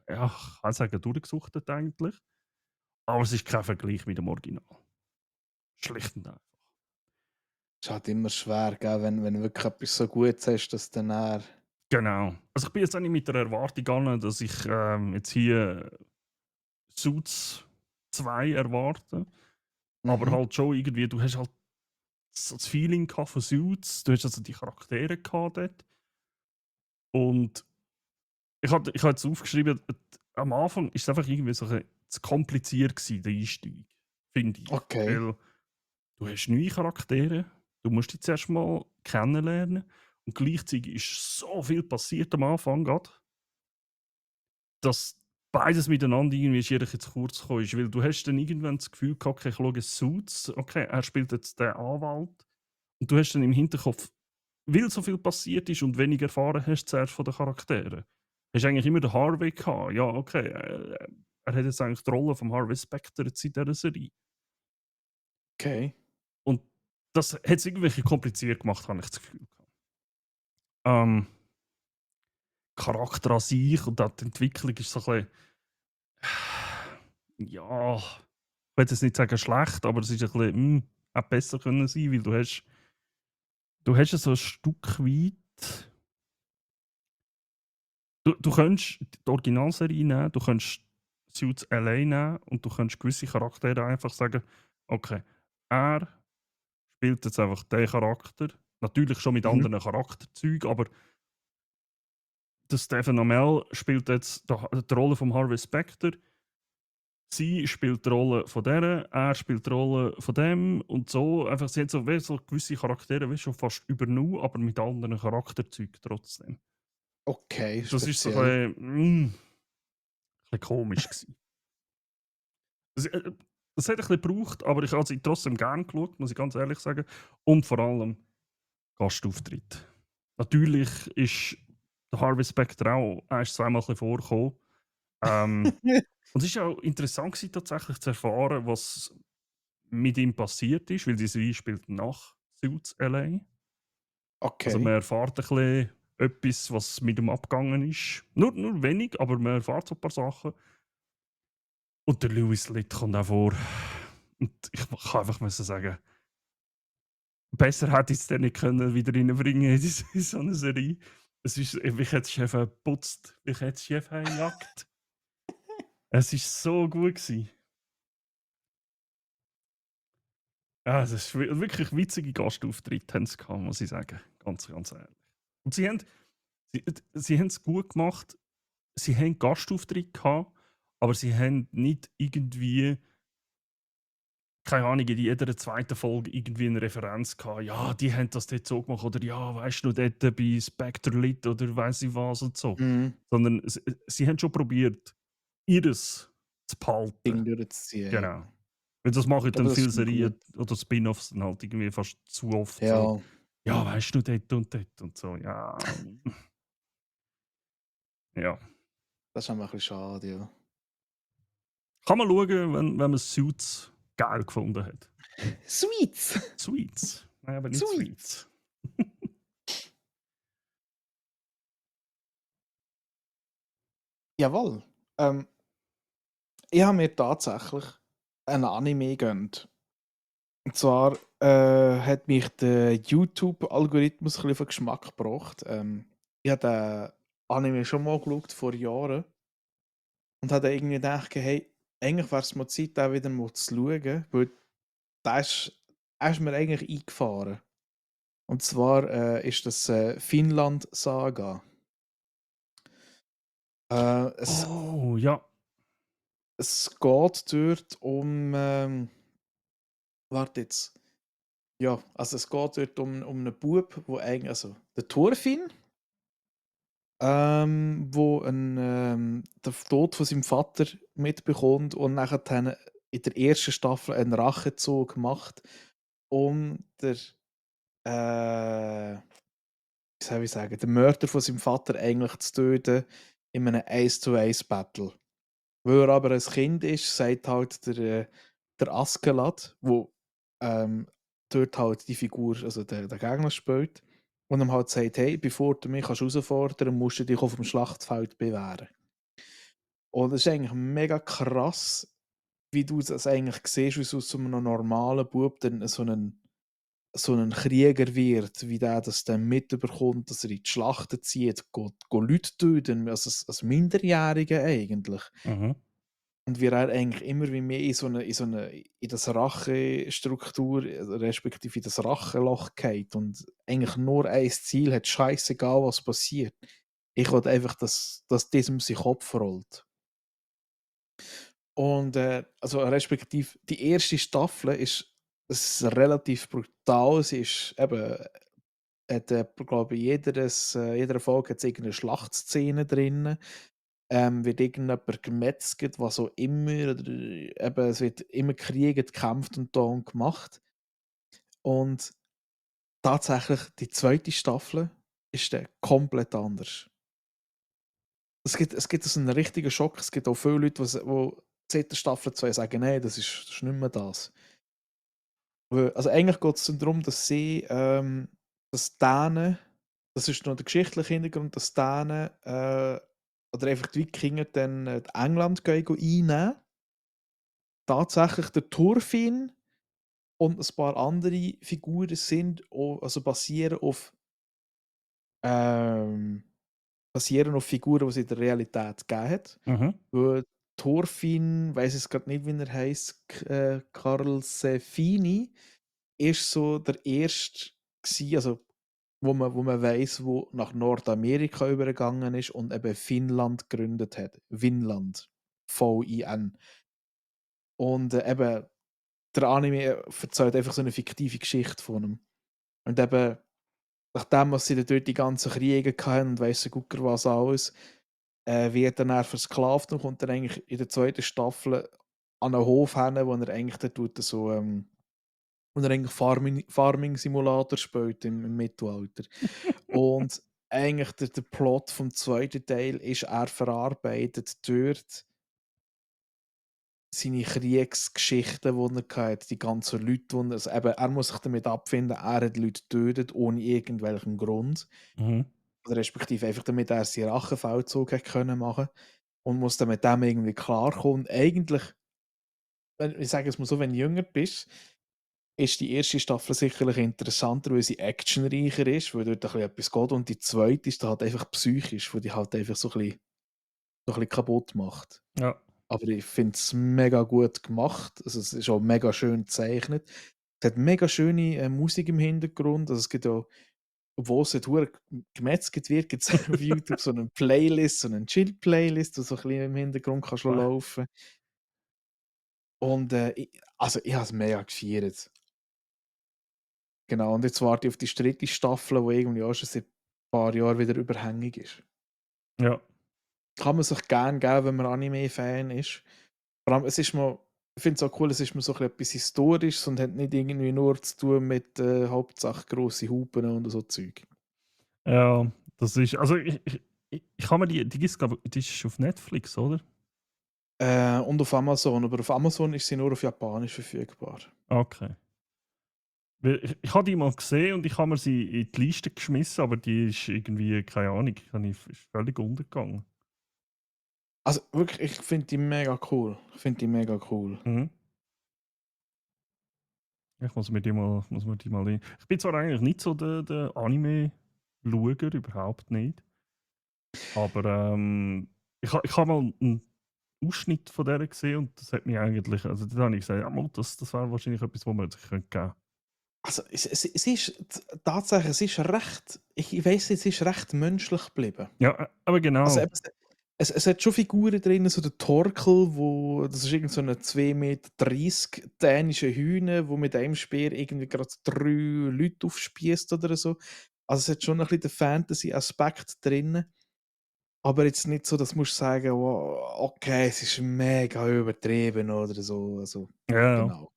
ja, ich kann sagen, durchgesuchtet eigentlich. Aber es ist kein Vergleich mit dem Original. Schlicht und einfach. Ist halt immer schwer, gell, wenn du wirklich etwas so Gutes hast, dass dann Genau. Also ich bin jetzt auch nicht mit der Erwartung gegangen, dass ich jetzt hier Suits 2 erwarte. aber Mhm. halt schon irgendwie, du hast halt so das Feeling gehabt von Suits, du hast also die Charaktere gehabt dort und ich habe jetzt aufgeschrieben, am Anfang ist es einfach irgendwie so ein bisschen zu kompliziert gewesen, der Einstieg, finde ich. Okay. Weil du hast neue Charaktere, du musst die zuerst mal kennenlernen und gleichzeitig ist so viel passiert am Anfang grad, dass beides miteinander irgendwie schier zu kurz gekommen ist, weil du hast dann irgendwann das Gefühl gehabt: „Okay, ich schaue Suits, okay, er spielt jetzt den Anwalt.“ Und du hast dann im Hinterkopf, weil so viel passiert ist und wenig erfahren hast zuerst von den Charakteren, hast du eigentlich immer den Harvey gehabt. Ja, okay, er hat jetzt eigentlich die Rolle vom Harvey Specter jetzt in dieser Serie. Okay. Und das hat es irgendwie kompliziert gemacht, habe ich das Gefühl gehabt. Ähm, Charakter an sich und auch die Entwicklung ist so ein bisschen, ja, ich will jetzt nicht sagen schlecht, aber es ist ein bisschen, hätte besser können sein, weil du hast ja so ein Stück weit, du könntest die Originalserie nehmen, du könntest Suits LA nehmen und du könntest gewisse Charaktere einfach sagen: „Okay, er spielt jetzt einfach den Charakter.“ Natürlich schon mit Mhm. anderen Charakterzügen, aber der Stephen Amell spielt jetzt die Rolle von Harvey Specter. Sie spielt die Rolle von der, er spielt die Rolle von dem und so. Einfach, sie hat so, wie so gewisse Charaktere wie schon fast übernommen, aber mit anderen Charakterzügen trotzdem. Okay, Das ist so speziell. ein bisschen komisch gewesen. Das, das hat ein bisschen gebraucht, aber ich habe sie trotzdem gern geschaut, muss ich ganz ehrlich sagen. Und vor allem Gastauftritt. Natürlich ist der Harvey Specter auch erst zweimal ein bisschen vorgekommen. Und es war auch interessant gewesen, tatsächlich zu erfahren, was mit ihm passiert ist, weil die Serie spielt nach Suits LA. Also man Okay. erfährt ein bisschen etwas, was mit ihm abgegangen ist. Nur wenig, aber man erfährt so ein paar Sachen. Und der Louis Litt kommt auch vor. Und ich kann einfach müssen sagen, besser hätte ich es dann nicht können wieder reinbringen in so eine Serie. Es ist, mich hat der Chef geputzt, mich hat der Chef gejagt. Es war so gut gewesen. Ja, es ist wirklich witzige Gastauftritte haben sie gehabt, muss ich sagen. Ganz, ganz ehrlich. Und sie haben es gut gemacht. Sie haben Gastauftritte gehabt, aber sie haben nicht irgendwie, keine Ahnung, in jeder zweiten Folge irgendwie eine Referenz gehabt. Ja, die haben das dort so gemacht oder ja, weißt du, dort bei Spectre Lit oder weiss ich was und so. Mhm. Sondern sie haben schon probiert, ihres zu behalten. Ding durchzuziehen, ja. Genau. Weil das machen Aber dann das viele ist mir gut. Serien oder Spin-offs dann halt irgendwie fast zu oft so. Ja, Ja, weißt du, dort und dort und so. Ja, ja. das ist auch ein bisschen schade, ja. Kann man schauen, wenn man Suits geil gefunden hat. Sweets! Sweets. Nein, aber nicht Sweets! Sweets. Jawohl. Ähm, ich habe mir tatsächlich ein Anime gegönnt. Und zwar hat mich der YouTube-Algorithmus ein bisschen auf den Geschmack gebracht. Ich habe den Anime schon mal geschaut, vor Jahren. Und habe dann irgendwie gedacht, hey, eigentlich wäre es mal Zeit, den wieder mal zu schauen. Weil der ist mir eigentlich eingefahren. Und zwar ist das Finnland Saga. Es, Oh, ja. es geht dort um. Warte jetzt. Ja, also es geht dort um einen Bub, wo eigentlich. Also der Thorfinn, wo den Tod von seinem Vater mitbekommt und nachher dann in der ersten Staffel einen Rachezug macht, um der. Wie soll ich sagen, den Mörder von seinem Vater eigentlich zu töten in einem 1-zu-1 Battle. Weil er aber ein Kind ist, sagt halt der Askeladd, wo ähm, dort halt die Figur, also der Gegner spielt, und ihm halt sagt, hey, bevor du mich herausfordern kannst, musst du dich auf dem Schlachtfeld bewähren. Und es ist eigentlich mega krass, wie du das eigentlich siehst, wie so aus so einem normalen Bub dann so ein Krieger wird, wie der das dann mitbekommt, dass er in die Schlachten zieht, geht Leute töten, also als Minderjährige eigentlich. Mhm. und wie er eigentlich immer wie mehr in das Rachestruktur, respektive in das Racheloch geht und eigentlich nur ein Ziel hat, scheißegal was passiert. Ich will einfach, dass diesem sein Kopf rollt. Und, also respektive die erste Staffel ist relativ brutal. Sie ist eben hat, glaube ich, jeder Folge hat's irgendeine Schlachtszene drin. Wird irgendjemand gemetzget, was auch immer, oder eben, es wird immer gekriegt, gekämpft und da und gemacht. Und tatsächlich, die zweite Staffel ist dann komplett anders. Es gibt so 'n richtigen Schock. Es gibt auch viele Leute, die seit der Staffel 2 sagen: „Nein, das ist nicht mehr das.“ Also eigentlich geht es darum, dass dass Dänen, das ist noch der geschichtliche Hintergrund, dass Dänen, oder einfach die Wikinger dann, England gehen einnehmen. Tatsächlich der Thorfinn und ein paar andere Figuren sind also ähm, basieren auf Figuren, die es in der Realität gegeben hat. Mhm. Weil Thorfinn, weiß jetzt grad nicht, wie er heisst, Karl Sefini ist so der Erste gsi, also wo man weiss, wo nach Nordamerika übergegangen ist und eben Finnland gegründet hat. Vinland, V-I-N. Und, eben der Anime erzählt einfach so 'ne fiktive Geschichte von ihm. Und eben, nachdem was sie dann dort die ganzen Kriege hatten und weiss der Gucker was alles, wird er dann versklavt und kommt dann eigentlich in der zweiten Staffel an 'nen Hof hin, wo er eigentlich dann wo er eigentlich Farming-Simulator spielt im Mittelalter. Und eigentlich der Plot vom zweiten Teil ist, er verarbeitet dort seine Kriegsgeschichten, die er hatte, die ganzen Leute, die er, also eben, er muss sich damit abfinden, er hat Leute getötet ohne irgendwelchen Grund. Mhm. Oder respektive einfach damit er seinen Rachefeldzug hat können machen und muss dann mit dem irgendwie klarkommen. Und eigentlich, wenn ich sage es mal so, wenn du jünger bist, ist die erste Staffel sicherlich interessanter, weil sie actionreicher ist, weil dort ein bisschen etwas geht. Und die zweite ist dann halt einfach psychisch, wo die halt einfach so ein bisschen kaputt macht. Ja. Aber ich finde es mega gut gemacht. Also, es ist auch mega schön gezeichnet. Es hat mega schöne, Musik im Hintergrund. Also, es gibt auch, obwohl es dort hure gemetzelt wird, gibt's auf YouTube so 'ne Playlist, so 'ne Chill-Playlist, die so ein bisschen im Hintergrund kannst laufen. Und, ich habe es mega gefeiert. Genau, und jetzt warte ich auf die dritte Staffel, die irgendwie auch schon seit paar Jahren wieder überhängig ist. Ja. Kann man sich gerne geben, wenn man Anime-Fan ist. Vor allem, es ist mal, ich finde es auch cool, es ist mal so ein bisschen etwas Historisches und hat nicht irgendwie nur zu tun mit, Hauptsache grosse Hupen und so Zeug. Ja, das ist also ich habe mir die gibt's glaube die ist auf Netflix, oder? Und auf Amazon, aber auf Amazon ist sie nur auf Japanisch verfügbar. Okay. Weil ich habe die mal gesehen und ich habe mir sie in die Liste geschmissen, aber die ist irgendwie, keine Ahnung, habe ich ist völlig untergegangen. Also wirklich, ich finde die mega cool. Ich finde die mega cool. Mhm. Ich muss mir die mal ich bin zwar eigentlich nicht so der Anime-Schauer, überhaupt nicht, aber, ich habe mal 'n Ausschnitt von der gesehen und das hat mich eigentlich also, dann habe ich gesagt: „Ja, mal, das wäre wahrscheinlich etwas, wo man sich könnte geben.“ Also, es ist Tatsache, es ist recht, ich weiss, es ist recht menschlich geblieben. Ja, aber Also genau. eben, es hat schon Figuren drin, so der Torkel, das ist irgend so 'ne 2,30 m dänische Hühner, wo mit einem Speer irgendwie grad 3 Leute aufspiesst oder so. Also, es hat schon ein bisschen den Fantasy-Aspekt drin, aber jetzt nicht so, dass du musst sagen: „Wow, okay, es ist mega übertrieben“ oder so, also Ja, ja. genau.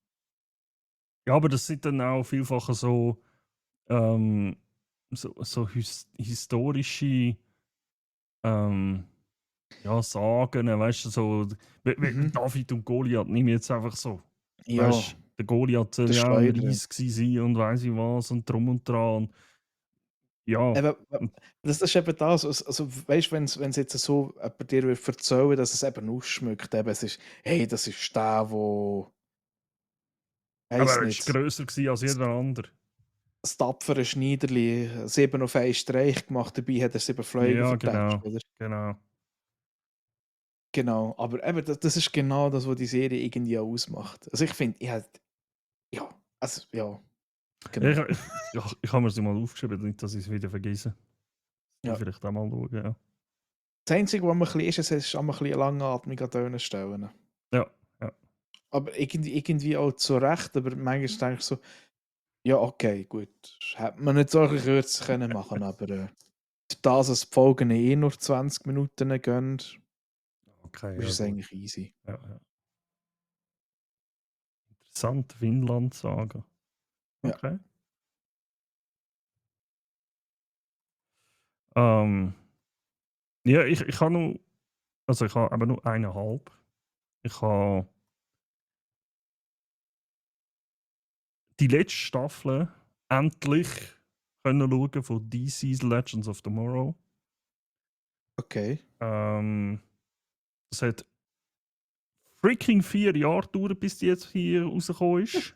Ja, aber das sind dann auch vielfach so, ähm, so historische, ähm, ja, Sagen, weißt du, so wie Mhm. David und Goliath, nehme ich jetzt einfach so. Ja, Weißt du, der Goliath soll der ja ein Schleuder. Ries gsi sein und weiss ich was und drum und dran und ja. Eben, Und das ist eben das, also weißt, wenn's jetzt so jemand dir erzählen, dass es eben ausschmückt, eben, es ist: „Hey, das ist der, wo aber weiss er war nicht, grösser gewesen als das jeder andere. das tapfere Schneiderli 7 auf einen Streich gemacht, dabei hat er 7 Fliegen Ja, vertätscht“, genau, oder? genau. Genau, aber eben, das ist genau das, was die Serie irgendwie auch ausmacht. Also ich finde, ja, also ja, Ja, genau. ich habe mir sie mal aufgeschrieben, nicht, dass ich es wieder vergesse. Ich Ja. vielleicht auch mal schauen, ja. Das Einzige, was mir ein bisschen ist, es ist immer ein bisschen langatmig an diesen Stellen. Ja, ja. Aber irgendwie auch zu Recht, aber manchmal denke ich so, ja, okay, gut, hätte man nicht solche Kürze können machen, aber für das, dass die Folgen nur 20 Minuten gehen, Okay, ist ja es gut. eigentlich easy. Ja, ja. Interessant, Finnland-Saga. Ja. Okay. Ähm, ja, ich habe noch, also ich habe aber nur 1,5. Ich habe die letzte Staffel endlich können schauen von DC's Legends of Tomorrow. Okay. Ähm, das hat freaking 4 Jahre gedauert, bis die jetzt hier rausgekommen ist.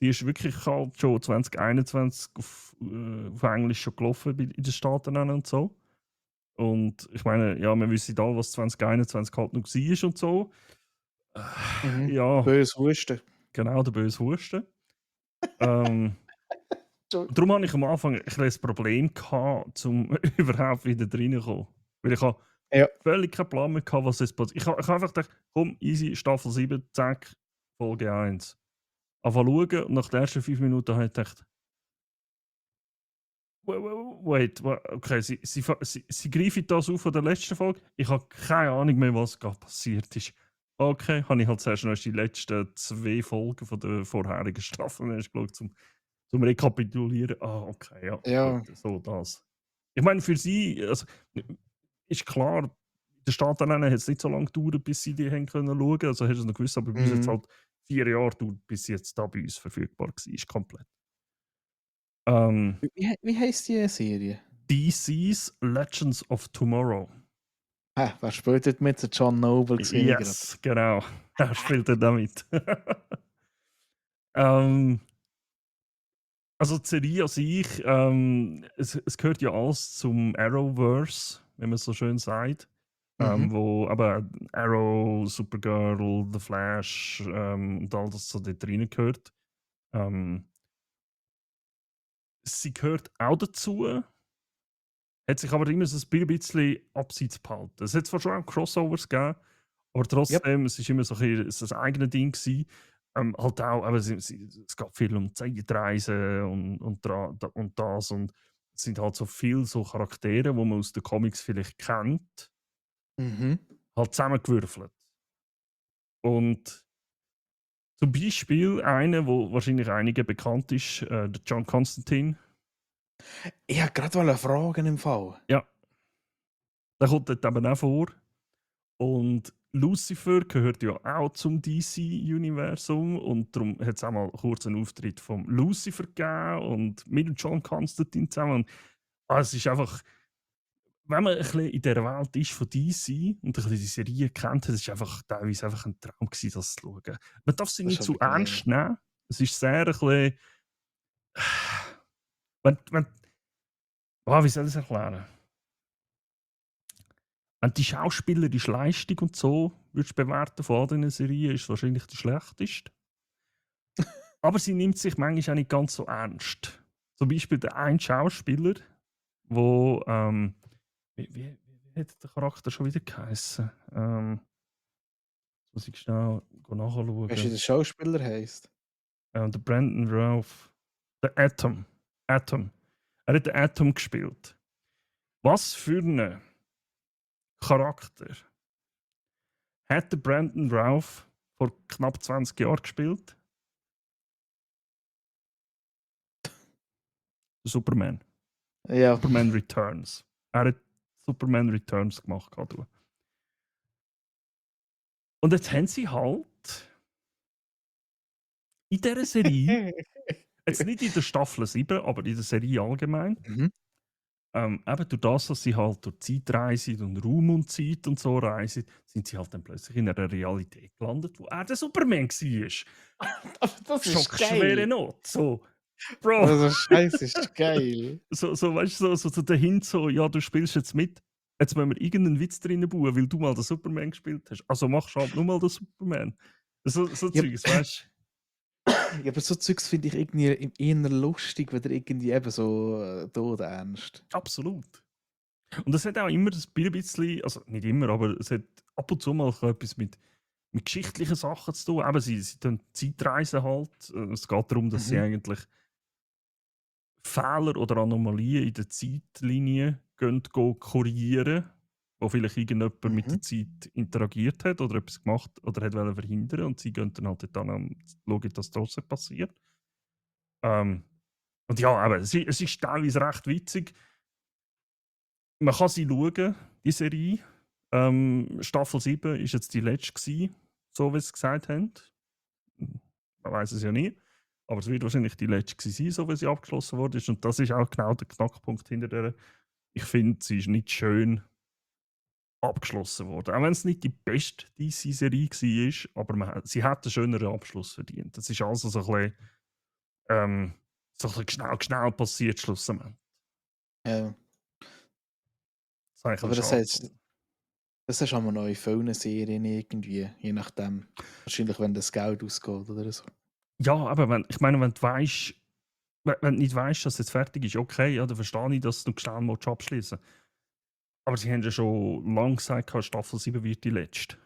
Die ist wirklich halt schon 2021 auf Englisch schon gelaufen in den Staaten und so. Und ich meine, ja, wir wissen alle, was 2021 halt noch war und so. Mhm. Ja, Böse Husten. genau, der böse Husten. Ähm, Entschuldigung. Darum hatte ich am Anfang ein bisschen das Problem, gehabt, um überhaupt wieder reinzukommen. Weil ich habe Ja. völlig keinen Plan mehr gehabt, was jetzt passiert. Ich habe einfach gedacht, komm, easy, Staffel 7, zack, Folge 1. Anfangen schauen und nach den ersten 5 Minuten habe ich gedacht, wait, okay, sie greifen das auf von der letzten Folge. Ich habe keine Ahnung mehr, was gerade passiert ist. Okay, habe ich halt zuerst noch die letzten 2 Folgen von der vorherigen Staffel erst geschaut, zum Rekapitulieren. Ah, okay, ja, gut, Ja. so das. Ich meine, für sie, also, ist klar, in den Staaten hat es nicht so lange gedauert, bis sie die haben können schauen. Also hast du es noch gewusst, aber bei uns hat es Mhm. halt 4 Jahre gedauert, bis sie jetzt da bei uns verfügbar war, ist komplett. Ähm, Wie heisst die Serie? DC's Legends of Tomorrow. Wer spielt dort mit? Der John Noble gesehen ich gerade. Yes, genau. Er spielt er damit. ähm, also die Serie an sich, es gehört ja alles zum Arrowverse, wenn man so schön sagt. Mhm. Wo aber Arrow, Supergirl, The Flash und all das so dort rein gehört. Ähm, sie gehört auch dazu, hat sich aber immer so ein bisschen abseits gehalten. Es hat zwar schon auch Crossovers gegeben, aber Yep. trotzdem, es ist immer so ein bisschen das eigene Ding gewesen. Halt auch, aber es geht viel um Zeitreisen und das und es sind halt so viele so Charaktere, die man aus den Comics vielleicht kennt, Mhm. halt zusammengewürfelt. Und zum Beispiel einer, wo wahrscheinlich einigen bekannt ist, der John Constantine. Ich wollte gerade fragen im Fall. Ja, der kommt dort eben auch vor. Und Lucifer gehört ja auch zum DC-Universum und darum hat es auch mal kurz einen Auftritt vom Lucifer gegeben und mit dem John Constantine zusammen. Und, es ist einfach, wenn man ein bisschen in der Welt ist von DC und ein bisschen die Serie kennt, es ist einfach teilweise einfach ein Traum gewesen, das zu schauen. Man darf sie Das ist nicht zu aber geil. ernst nehmen. Es ist sehr ein bisschen, wenn wie soll ich es erklären? Wenn die schauspielerische Leistung und so würdest bewerten von all diesen Serien, ist es wahrscheinlich die schlechteste. Aber sie nimmt sich manchmal auch nicht ganz so ernst. Zum Beispiel der ein Schauspieler, wo wie hat der Charakter schon wieder geheißen? Muss ich schnell Weißt du, wie nachschauen. der Schauspieler heisst? Der Brandon Routh. Der Atom. Atom. Er hat den Atom gespielt. Was für einen Charakter hat der Brandon Routh vor knapp 20 Jahren gespielt? Superman. Ja. Superman Returns. Er hat Superman Returns gemacht. Und jetzt haben sie halt in dieser Serie, jetzt nicht in der Staffel 7, aber in der Serie allgemein, Mhm. eben durch das, dass sie halt durch Zeit reisen und Raum und Zeit und so reisen, sind sie halt dann plötzlich in einer Realität gelandet, wo er der Superman war. Aber das ist Schockschwere geil. Not. So, Bro. Also Scheiße ist geil. So weißt du, so dahin, so, ja, du spielst jetzt mit. Jetzt müssen wir irgendeinen Witz drinnen bauen, weil du mal den Superman gespielt hast. Also machst du halt nur mal den Superman. So Ja, Zeugs, weißt ja, aber so Zeugs finde ich irgendwie eher lustig, wenn irgendwie eben so todernst. du? Absolut. Und es hat auch immer ein bisschen, also nicht immer, aber es hat ab und zu mal so etwas mit geschichtlichen Sachen zu tun. Eben, sie tun Zeitreisen halt. Es geht darum, dass sie Mhm. eigentlich Fehler oder Anomalien in der Zeitlinie korrigieren, wo vielleicht irgendjemand mit Mhm. der Zeit interagiert hat oder etwas gemacht oder hat wollen verhindern und sie gehen dann halt dann und schauen, dass das trotzdem passiert. Ähm, und ja, aber es ist teilweise recht witzig. Man kann sie schauen, die Serie. Staffel 7 ist jetzt die letzte gewesen, so wie sie gesagt haben. Man weiß es ja nie. Aber es wird wahrscheinlich die letzte gewesen sein, so wie sie abgeschlossen wurde. Und das ist auch genau der Knackpunkt hinter der. Ich finde, sie ist nicht schön abgeschlossen worden. Auch wenn es nicht die beste DC-Serie war, aber sie hat einen schöneren Abschluss verdient. Das ist also ähm, so ein bisschen schnell passiert, schlussendlich. Ja. Das habe ich ein Aber bisschen das schade heißt, gefunden. das hast du auch noch in vielen Serien irgendwie, je nachdem. Wahrscheinlich, wenn das Geld ausgeht oder so. Ja, aber ich meine, wenn du weißt, wenn du nicht weißt, dass es jetzt fertig ist, okay, ja, dann verstehe ich, dass du schnell mal abschließen. Aber sie haben ja schon lange gesagt, Staffel 7 wird die letzte.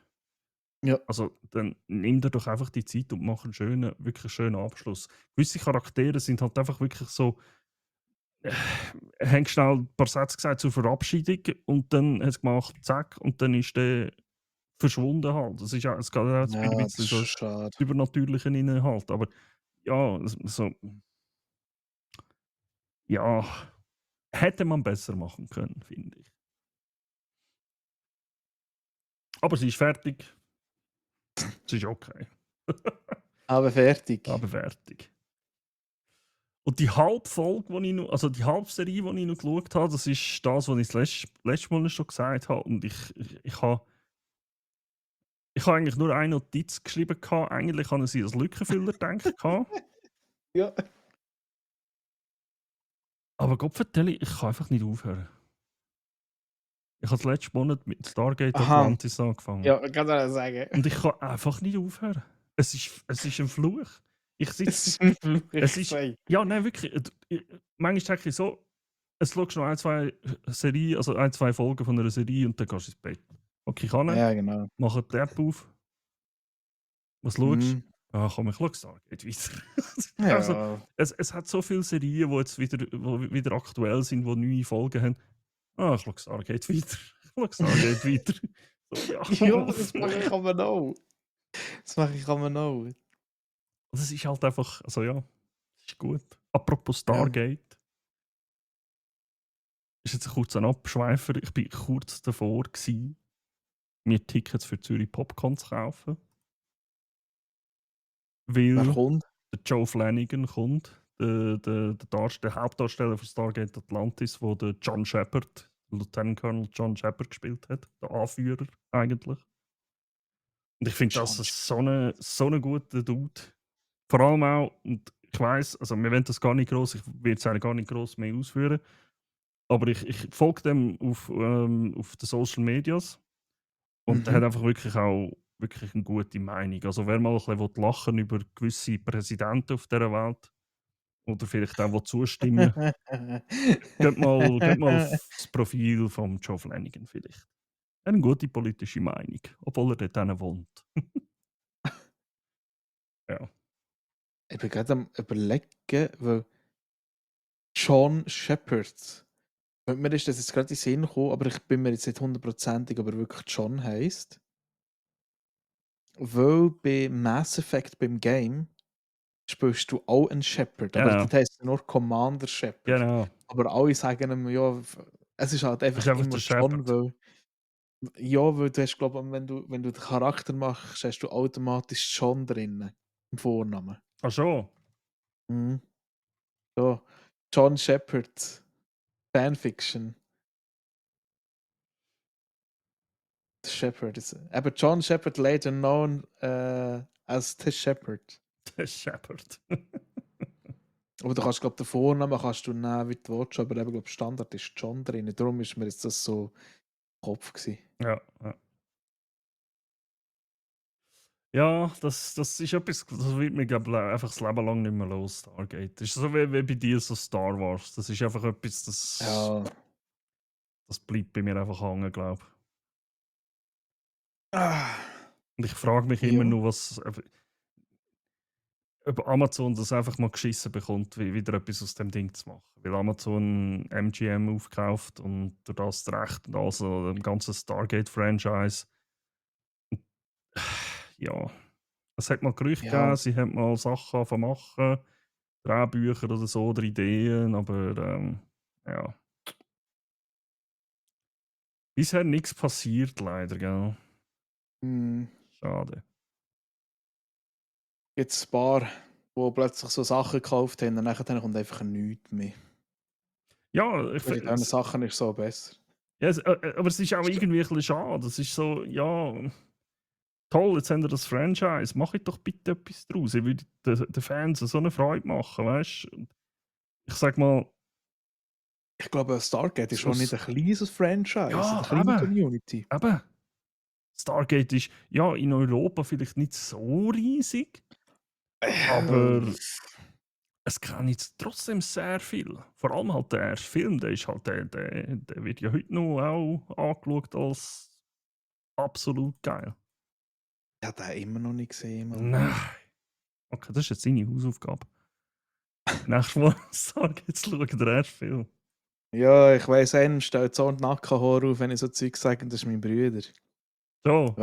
Ja. Also, dann nimm dir doch einfach die Zeit und mach einen schönen, wirklich schönen Abschluss. Gewisse Charaktere sind halt einfach wirklich so, äh, haben schnell ein paar Sätze gesagt zur Verabschiedung und dann hat es gemacht, zack, und dann ist der verschwunden halt. Das ist ja, es geht ja jetzt wieder ein Ja, das bisschen ist so schon schade. übernatürlichen Inhalt. Aber ja, so, ja, hätte man besser machen können, finde ich. Aber sie ist fertig, sie ist okay. Aber fertig. Aber fertig. Und die Halbfolge, die ich noch, also die Halbserie, die ich noch geschaut habe, das ist das, was ich das letzte Mal schon gesagt habe. Und ich habe eigentlich nur eine Notiz geschrieben. Eigentlich habe ich sie als Lückenfüller gedacht. Ja. Aber Gott vertelle, ich kann einfach nicht aufhören. Ich habe letzten Monat mit Stargate Aha. Atlantis angefangen. Ja, kann ich auch sagen. Und ich kann einfach nicht aufhören. Es ist ein Fluch. Ich Es sitze. ist ein Fluch, ich Es ist. sage. Ja, nein, wirklich. Manchmal denke ich so, es schaust noch ein, zwei Serien, also ein, zwei Folgen von einer Serie und dann gehst du ins Bett. Okay, ich kann. Ja, genau. Mach die App auf. Was schaust Mhm. du? Ah, komm, ich schaue Stargate weiter. Also, Ja. es hat so viele Serien, die jetzt wieder aktuell sind, die neue Folgen haben. Ah, ich schaue Stargate weiter. Ich schaue Stargate weiter. So, ja. Ja, das mache ich aber noch. Das mache ich aber noch. Das ist halt einfach, also ja, das ist gut. Apropos Ja. Stargate, ist jetzt kurz ein Abschweifer. Ich bin kurz davor gewesen, mir Tickets für Zürich Popcorn zu kaufen, Wer weil kommt? der Joe Flanagan kommt, der Hauptdarsteller von Stargate Atlantis, wo der John Shepard, Lieutenant Colonel John Shepard gespielt hat, der Anführer eigentlich. Und ich finde, das John. ist so eine guter Dude. Vor allem auch, und ich weiß, also wir wollen das gar nicht groß, ich will es eigentlich gar nicht groß mehr ausführen, aber ich folge dem auf den Social Medias und der Mhm. hat einfach wirklich auch wirklich eine gute Meinung. Also wer mal ein bisschen lachen über gewisse Präsidenten auf dieser Welt oder vielleicht auch zustimmen, geht mal auf das Profil von Joe Flanagan vielleicht. Er hat eine gute politische Meinung, obwohl er dort hinten wohnt. Ja. Ich bin gerade am Überlegen, weil John Shepard. Mir ist das jetzt gerade in den Sinn gekommen, aber ich bin mir jetzt nicht hundertprozentig, ob er wirklich John heisst. Weil bei Mass Effect beim Game spielst du auch einen Shepard, aber Genau, das heisst nur Commander Shepard. genau. Aber alle sagen ihm, ja, es ist halt Das ist einfach einfach immer der John, Shepard. weil ja, weil du hast, glaube ich, wenn du den Charakter machst, hast du automatisch John drin im Vornamen. Ach so. Mhm. So, John Shepard, Fanfiction. Shepard ist eben John Shepard, later known as The Shepard. Der Shepard. Aber du kannst, glaube den Vornamen kannst du nehmen, wie du willst, aber eben, glaub, Standard ist John drin. Darum ist mir jetzt das so Kopf gewesen. Ja, ja. Ja, das ist etwas, das wird mir glaub, einfach das Leben lang nicht mehr los, Stargate. Das ist so wie bei dir so Star Wars. Das ist einfach etwas, Ja. das bleibt bei mir einfach hängen, glaube ich. Ah, Und ich frage mich immer ja. nur, ob Amazon das einfach mal geschissen bekommt, wieder etwas aus dem Ding zu machen. Weil Amazon MGM aufkauft und durch das Recht und also dem ganzen Stargate-Franchise. Ja, es hat mal Gerüchte Ja, gegeben, sie haben mal Sachen angefangen machen, Drehbücher oder so oder Ideen, aber ja, bisher nichts passiert leider, gell? hm, Schade. jetzt ein paar, die plötzlich so Sachen gekauft haben und nachher kommt einfach nichts mehr. Ja, Bei diesen Sachen ist es so besser. ja, aber es ist auch irgendwie ein bisschen schade. Es ist so, ja, toll, jetzt haben wir das Franchise, macht doch bitte etwas draus. Ich würde den Fans so eine Freude machen, weißt du? Ich sag mal, Ich glaube, Stargate ist so, schon nicht ein kleines Franchise, eine ja, kleine Community. eben. Stargate ist ja in Europa vielleicht nicht so riesig, aber Äh, es kann jetzt trotzdem sehr viel. Vor allem halt der erste Film, der ist halt, der wird ja heute noch auch angeschaut als absolut geil. Ich habe den immer noch nicht gesehen, Mann. Nein. Okay, das ist jetzt seine Hausaufgabe. Nächstes Mal Stargate zu schauen, der erste Film. Ja, ich weiss, einer stellt so einen Nackenhaar auf, wenn ich so Zeug sage, das ist mein Bruder. So.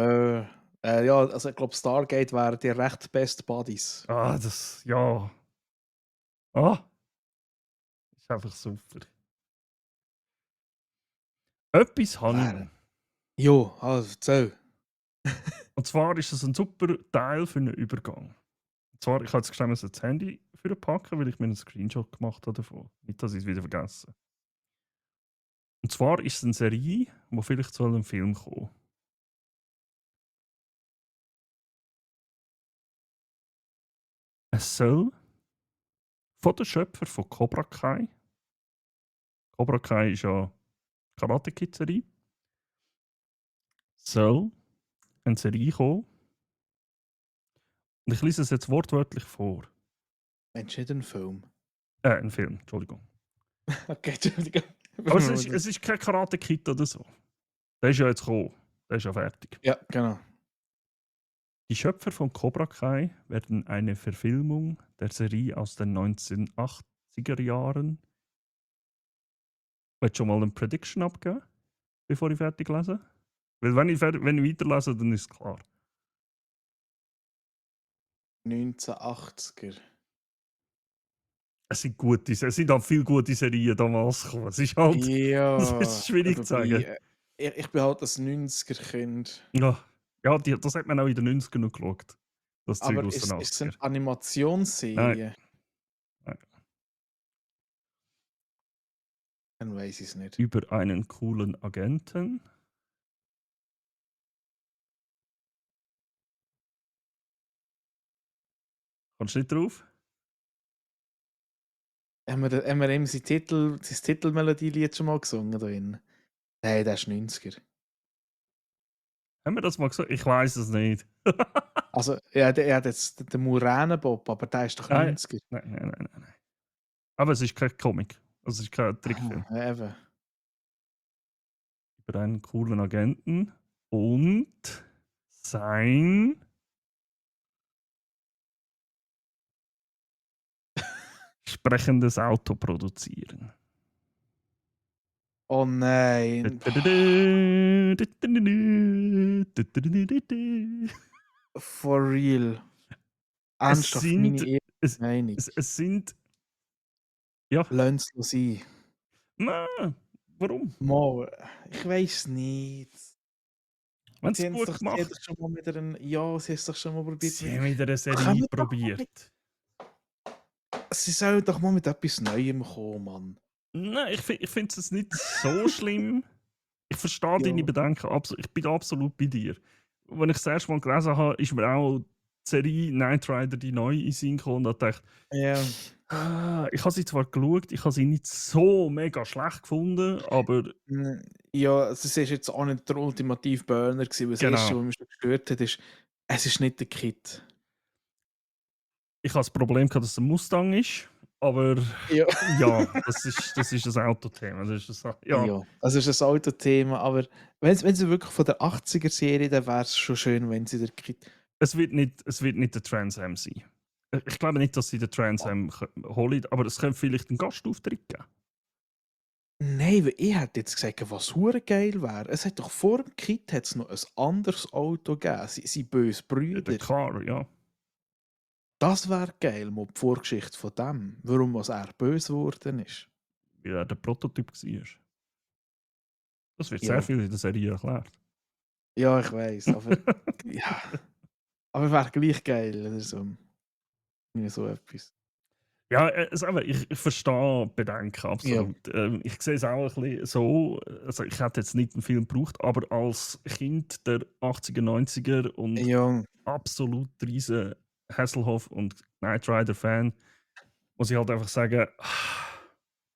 Ja, also ich glaube, Stargate wären die recht Best Buddies. Ah, das, ja. Ah, ist einfach super. Etwas habe ich Wären. noch. Jo, also erzähl. Und zwar ist es ein super Teil für einen Übergang. Und zwar, ich habe jetzt geschrieben, das Handy für packen, weil ich mir einen Screenshot gemacht habe davon. Nicht, dass ich es wieder vergesse. Und zwar ist es eine Serie, die vielleicht zu einem Film kommen. Es soll von den Schöpfern von Cobra Kai. Cobra Kai ist ja Karate Kid Serie. Soll eine Serie kommen. Und ich lese es jetzt wortwörtlich vor. Meinst du nicht einen Film? Ein Film, Entschuldigung. Okay, Entschuldigung. Aber es ist kein Karate Kid oder so. Der ist ja jetzt gekommen. Der ist ja fertig. Ja, genau. Die Schöpfer von Cobra Kai werden eine Verfilmung der Serie aus den 1980er Jahren. Willst du schon mal eine Prediction abgeben, bevor ich fertig lese? Weil wenn ich weiterlese, dann ist es klar. 1980er. Es sind auch viele gute Serien damals gekommen. Es ist halt, das Ja, ist schwierig zu sagen. Ich bin halt ein 90er-Kind. Ja, ja das hat man auch in den 90ern noch geschaut. Das Zeug Aber aus den ist es eine 80ern. Nein, Animationsserie? nein. Dann weiß ich es nicht. Über einen coolen Agenten. Kommst du nicht drauf? Haben wir ihm sein Titelmelodielied schon mal gesungen drin? Nein, der ist 90er. Haben wir das mal gesagt? Ich weiß es nicht. Also, ja, er hat jetzt den Muränen-Bob, aber der ist doch Nein. 90er. Nein. Aber es ist kein Comic. Also es ist kein Trickfilm. Ja, eben. Über einen coolen Agenten und sein sprechendes Auto produzieren. Oh nein. For real. Es Ernsthaft, meine sind. erste Es, Meinung. es sind. Ja. Lass es sein. Nein. Warum? Mal, ich weiß nicht. Wenn Sie es haben es gut doch sie haben gemacht. doch schon mal wieder ja, sie haben es doch schon mal probiert Sie mit haben wieder eine kommen Serie doch mal mit probiert. sie sollen doch mal mit etwas Neuem kommen, Mann. Nein, ich finde es nicht so schlimm. Ich verstehe deine Ja. Bedenken. Ich bin absolut bei dir. Als ich das erste Mal gelesen habe, ist mir auch Serie Knight Rider, die neu in den Sinn gekommen und habe gedacht, Ja. ich habe sie zwar geschaut, ich habe sie nicht so mega schlecht gefunden, aber Ja, es ist jetzt auch nicht der ultimative Burner gewesen, weil das Erste, genau. was mich schon gestört hat, ist, es ist nicht der Kit. Ich habe das Problem gehabt, dass es ein Mustang ist, aber Ja. ja, das ist ein Autothema. Das ist ein, ja, Ja, also ist ein Autothema, aber wenn sie wirklich von der 80er-Serie, dann wäre es schon schön, wenn sie der Kit. es wird nicht der Trans Am sein. Ich glaube nicht, dass sie den Trans Oh, Am holen, aber es könnte vielleicht einen Gastauftritt geben. nein, weil ich hätte jetzt gesagt, was hure geil wäre. Es hat doch vor dem Kit hat's noch ein anderes Auto gegeben, sie böse Der Brüder. Car, ja. Das wäre geil, mal die Vorgeschichte von dem, warum was er böse geworden ist. Wie er der Prototyp war. Das wird sehr Ja, viel in der Serie erklärt. ja, ich weiß, aber ja, aber wäre gleich geil oder so. Irgendwie so etwas. Ja, ich verstehe Bedenken, Ja, absolut. Ich sehe es auch ein bisschen so, also ich hätte jetzt nicht einen Film gebraucht, aber als Kind der 80er, 90er und ja, absolut riesen Hasselhoff und Knight Rider Fan, muss ich halt einfach sagen,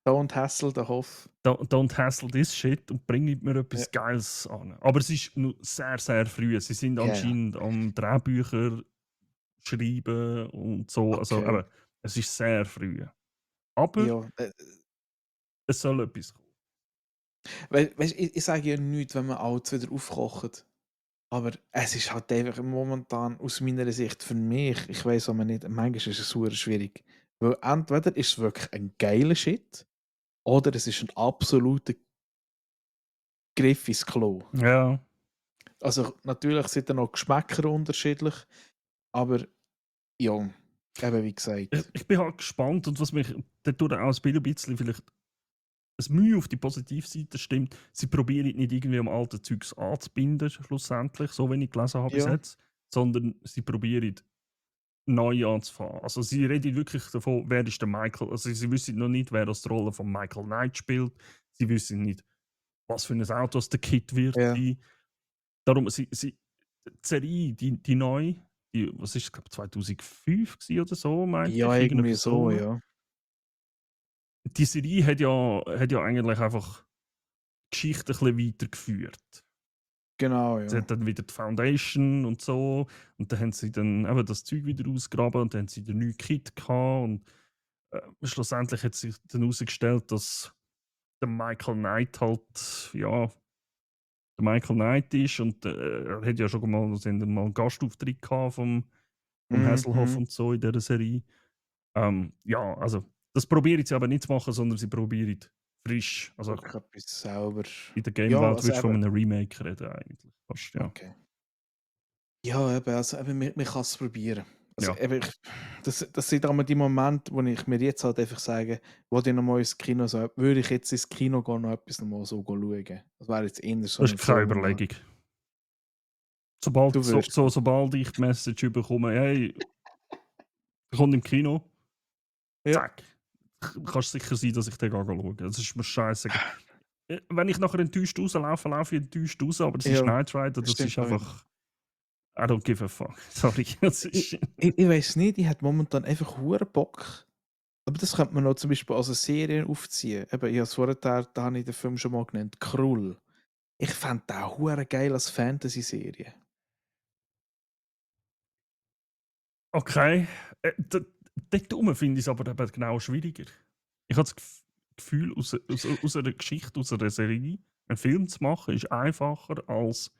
don't hassle the Hoff. don't hassle this shit und bringt mir Ja, etwas Geiles an. Aber es ist noch sehr, sehr früh. Sie sind ja, ja, anscheinend am Drehbücher schreiben und so. Also, okay. aber es ist sehr früh. Aber Ja, es soll etwas kommen. weißt, ich sage ja nichts, wenn man alles wieder aufkocht. Aber es ist halt einfach momentan aus meiner Sicht für mich, ich weiß aber nicht, manchmal ist es super schwierig. Weil entweder ist es wirklich ein geiler Shit oder es ist ein absoluter Griff ins Klo. Ja, Also natürlich sind dann auch Geschmäcker unterschiedlich, aber ja, eben wie ich, gesagt. ich bin halt gespannt und was mich dadurch auch ein bisschen vielleicht ein Mühe auf die Positivseite stimmt, sie probieren nicht irgendwie am alten Zeugs anzubinden, schlussendlich, so wie ich gelesen habe bis Ja, jetzt, sondern sie probieren neu anzufangen. Also sie reden wirklich davon, wer ist der Michael, also sie wissen noch nicht, wer das die Rolle von Michael Knight spielt, sie wissen nicht, was für ein Auto es der Kit wird ja. sein. Darum, die Serie, die neu, was ist es, glaube 2005 oder so, meinte Ja, ich, irgendwie irgendetwas so, so. ja. Die Serie hat ja eigentlich einfach die Geschichte ein bisschen weitergeführt. Genau, Sie ja. hat dann wieder die Foundation und so und dann haben sie dann eben das Zeug wieder ausgegraben und dann haben sie den neuen Kit gehabt und schlussendlich hat sich dann herausgestellt, dass der Michael Knight halt, ja, der Michael Knight ist und er hat ja schon mal, sie haben dann mal einen Gastauftritt gehabt vom Mhm, Hasselhoff mhm. und so in dieser Serie. Ja, also das probieren sie aber nicht zu machen, sondern sie probieren frisch. Also Wirklich etwas selber. in der Ja, Game-Welt also würdest du von eben, einem Remake reden eigentlich. Fast, ja. okay. Ja, eben, also eben, man kann es probieren. Also Ja. eben, das sind einmal die Momente, wo ich mir jetzt halt einfach sage, wo ich nochmal ins Kino so, würde ich jetzt ins Kino gehen, noch etwas nochmal so schauen. Das wäre jetzt eher so Das ein ist keine Film. Überlegung. Sobald, Du würdest gehen. sobald ich die Message bekomme, hey, der kommt im Kino, Ja, zack. Kannst sicher sein, dass ich den schaue. Das ist mir scheiße. Wenn ich nachher enttäuscht rauslaufe, laufe ich enttäuscht raus, aber das ist ja, Knight Rider, das das stimmt ist auch wieder. einfach. I don't give a fuck. Sorry. Das Ich, ist, ich weiß nicht, ich hätte momentan einfach hure Bock. Aber das könnte man noch zum Beispiel als eine Serie aufziehen. Eben, ich habe es vorher, da habe ich den Film schon mal genannt, Krull. Ich fände den hure geil als Fantasy-Serie. okay. Dort oben finde ich es aber eben genau schwieriger. Ich habe das Gefühl, aus einer Geschichte, aus einer Serie, einen Film zu machen, ist einfacher als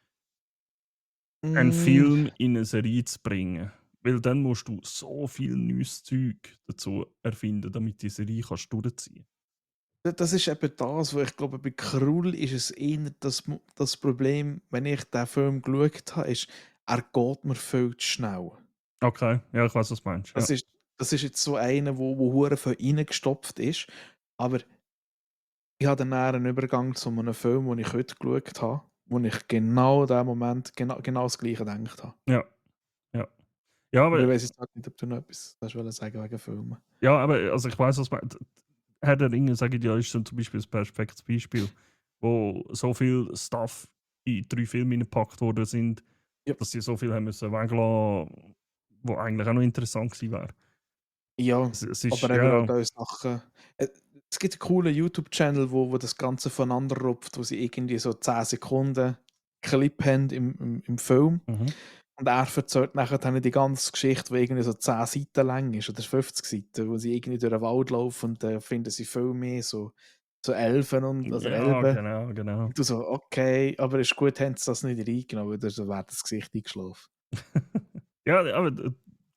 einen Mm, Film in eine Serie zu bringen. Weil dann musst du so viel neues Zeug dazu erfinden, damit die Serie kannst durchziehen. das ist eben das, wo ich glaube, bei Krull ist es eher das Problem, wenn ich den Film geschaut habe, ist, er geht mir viel zu schnell. Okay, ja, ich weiß, was du meinst. Ja. Das ist, das ist jetzt so einer, wo hure viel reingestopft ist, aber ich habe dann eher einen Übergang zu einem Film, den ich heute geschaut habe, wo ich genau in dem Moment genau das Gleiche gedacht habe. Ja, ja. Ja, Aber ich aber, weiß jetzt halt nicht, ob du noch etwas hast wollen sagen wegen Filmen. also ich weiß, was du meinst. Herr der Ringe, sage ich ja, ist dann zum Beispiel ein perfektes Beispiel, wo so viel Stuff in 3 Filme gepackt worden sind, Ja, dass sie so viel haben müssen weglassen. wo eigentlich auch noch interessant gewesen wäre. Ja, Es ist, aber eben auch ja, da Sachen äh, es gibt 'n coolen YouTube-Channel, wo das Ganze voneinander rupft, wo sie irgendwie so 10 Sekunden Clip haben im Film mhm. und er erzählt nachher dann die ganze Geschichte, die irgendwie so 10 Seiten lang ist oder 50 Seiten, wo sie irgendwie durch den Wald laufen und dann finden sie viel mehr so Elfen und oder Ja, Elben. genau, genau. Und du so: „Okay, aber ist gut, haben sie das nicht reingenommen, weil sonst wäre das Gesicht eingeschlafen.“ Ja, aber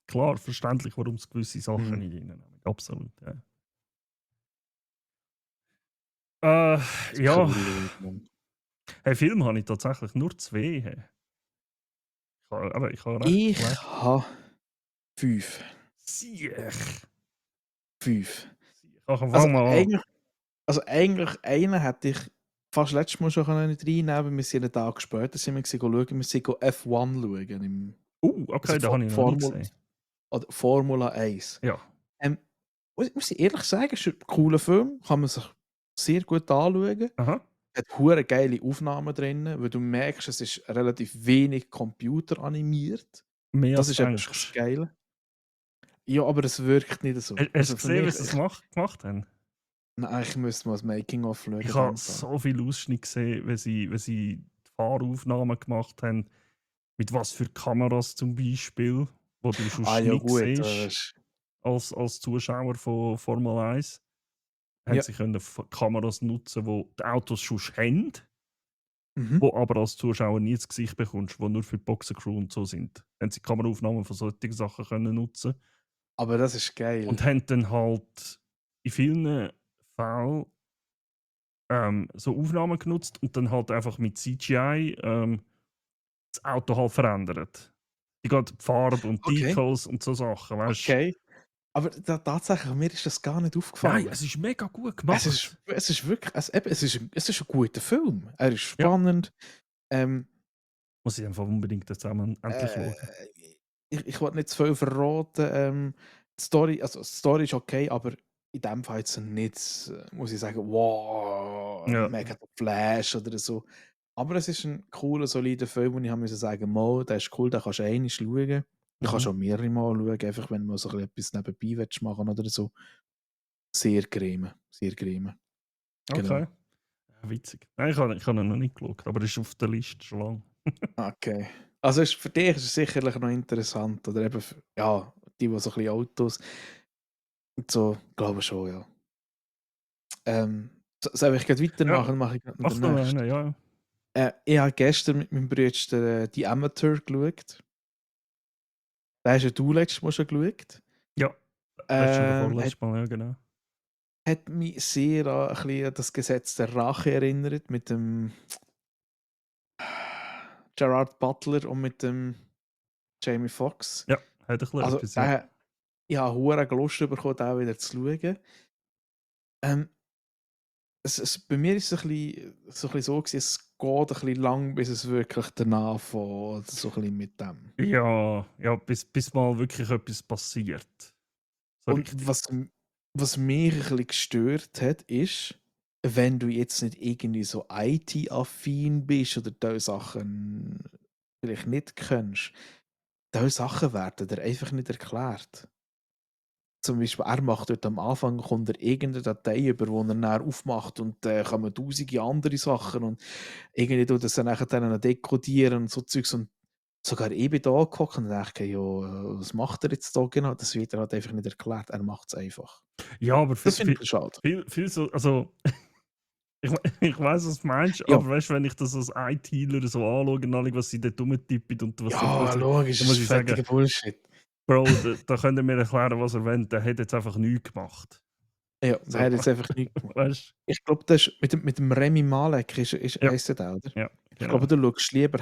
klar, verständlich, warum sie gewisse Sachen Mhm. nicht reinnehmen. Absolut, ja. Sicher Ja, schauen, Mann. hey, Film habe ich tatsächlich nur 2. Hey. Ich habe recht Ich schlecht. habe 5. Siech. 5. Ach, Also, fang mal an. eigentlich einen hätte ich fast letztes Mal schon reinnehmen können. Wir sind einen Tag später sind wir schauen. Wir sind F1 schauen also Okay, den habe ich noch nie gesehen. Formula 1. Ja. Ähm, muss ich ehrlich sagen, ist ein cooler Film, kann man sich sehr gut anschauen. Aha. Hat hure geile Aufnahmen drin, weil du merkst, es ist relativ wenig computeranimiert. Mehr Das als ist eben schon das denkst. Geile. Ja, aber es wirkt nicht so. Hast Also du für gesehen, wie mich sie das gemacht haben? nein, ich müsste mal das Making-of schauen in Ich habe dem Fall. so viele Ausschnitte gesehen, wenn sie die Fahraufnahmen gemacht haben, mit was für Kameras zum Beispiel, wo du Ah sonst ja nicht gut, siehst als Zuschauer von Formel 1. Haben ja, sie können Kameras nutzen, die Autos schon haben, mhm. wo aber als Zuschauer nie ins Gesicht bekommst, die nur für die Boxencrew und so sind. Haben sie Kameraaufnahmen von solchen Sachen können nutzen Aber das ist und geil. haben dann halt in vielen Fällen so Aufnahmen genutzt und dann halt einfach mit CGI das Auto halt verändert. Die Farbe und Okay, Decals und so Sachen, weißt. okay. Aber tatsächlich, mir ist das gar nicht Nein, aufgefallen. es ist mega gut Es gemacht. es ist wirklich es ist 'n guter Film. Er ist Ja, spannend. Ähm, muss ich einfach unbedingt jetzt einmal endlich äh, schauen. ich will nicht zu viel verraten. Die Story ist okay, aber in dem Fall jetzt nicht, muss ich sagen: „Wow, Ja. mega der Flash“ oder so. Aber es ist 'n cooler, solider Film und ich habe müssen sagen: „Mal, der ist cool, den kannst du einmal schauen.“ Du kannst Mhm. auch mehrere Mal schauen, einfach wenn du mal so ein bisschen etwas nebenbei willst machen oder so. Sehr Creme, sehr Creme. Genau. Okay. Ja, witzig. Nein, ich habe ihn noch nicht geschaut, aber er ist auf der Liste schon lange. Okay. Also ist für dich ist es sicherlich noch interessant oder eben ja, die so ein bisschen Autos und so, glaube schon, ja. Soll ich grad Ja, weitermachen? Mache ich grad noch mach den noch nächsten. einen, ja. Ich habe gestern mit meinem Bruder, «The Amateur» geschaut. Den hast ja du letztes Mal schon geschaut. Ja, letztes oder Hat vorletztes Mal, ja genau. hat mich sehr an ein bisschen an das «Gesetz der Rache» erinnert mit dem Gerard Butler und mit dem Jamie Foxx. Ja, hat ein bisschen Also, etwas, ja. den ich habe hure Lust bekommen, den wieder zu schauen. Ähm, bei mir ist es ein bisschen so gewesen, es geht ein bisschen lang, bis es wirklich danach fängt, so ein bisschen mit dem. Ja, ja, bis mal wirklich etwas passiert. So Und richtig. was mich ein bisschen gestört hat, ist, wenn du jetzt nicht irgendwie so IT-affin bist oder diese Sachen vielleicht nicht kennst, diese Sachen werden dir einfach nicht erklärt. Zum Beispiel, er macht dort am Anfang kommt er irgendeine Datei über, die er dann aufmacht und kommen tausende andere Sachen und irgendwie tut das dann nachher dann noch dekodieren und so Zeugs und sogar ich bin da angehockt und dachte: „Ja, was macht er jetzt da genau?“ Das wird er halt einfach nicht erklärt. Er macht es einfach. Ja, aber Das finde ich ein bisschen schade. viel so, also ich weiß, was du meinst, Ja. aber weißt du, wenn ich das als ITler so anschaue und alle, was sie dort rumtippen und was sie Ja, plötzlich, logisch, dann das muss ist ich sagen: fettiger Bullshit. „Bro, da könnt ihr mir erklären, was ihr wollt, der hat jetzt einfach nichts gemacht.“ Ja, der So, hat jetzt einfach nichts gemacht. weißt du? Ich glaube, das ist mit dem Rami Malek Ja, heisst der, oder? ja, Ich glaube, genau. du schaust lieber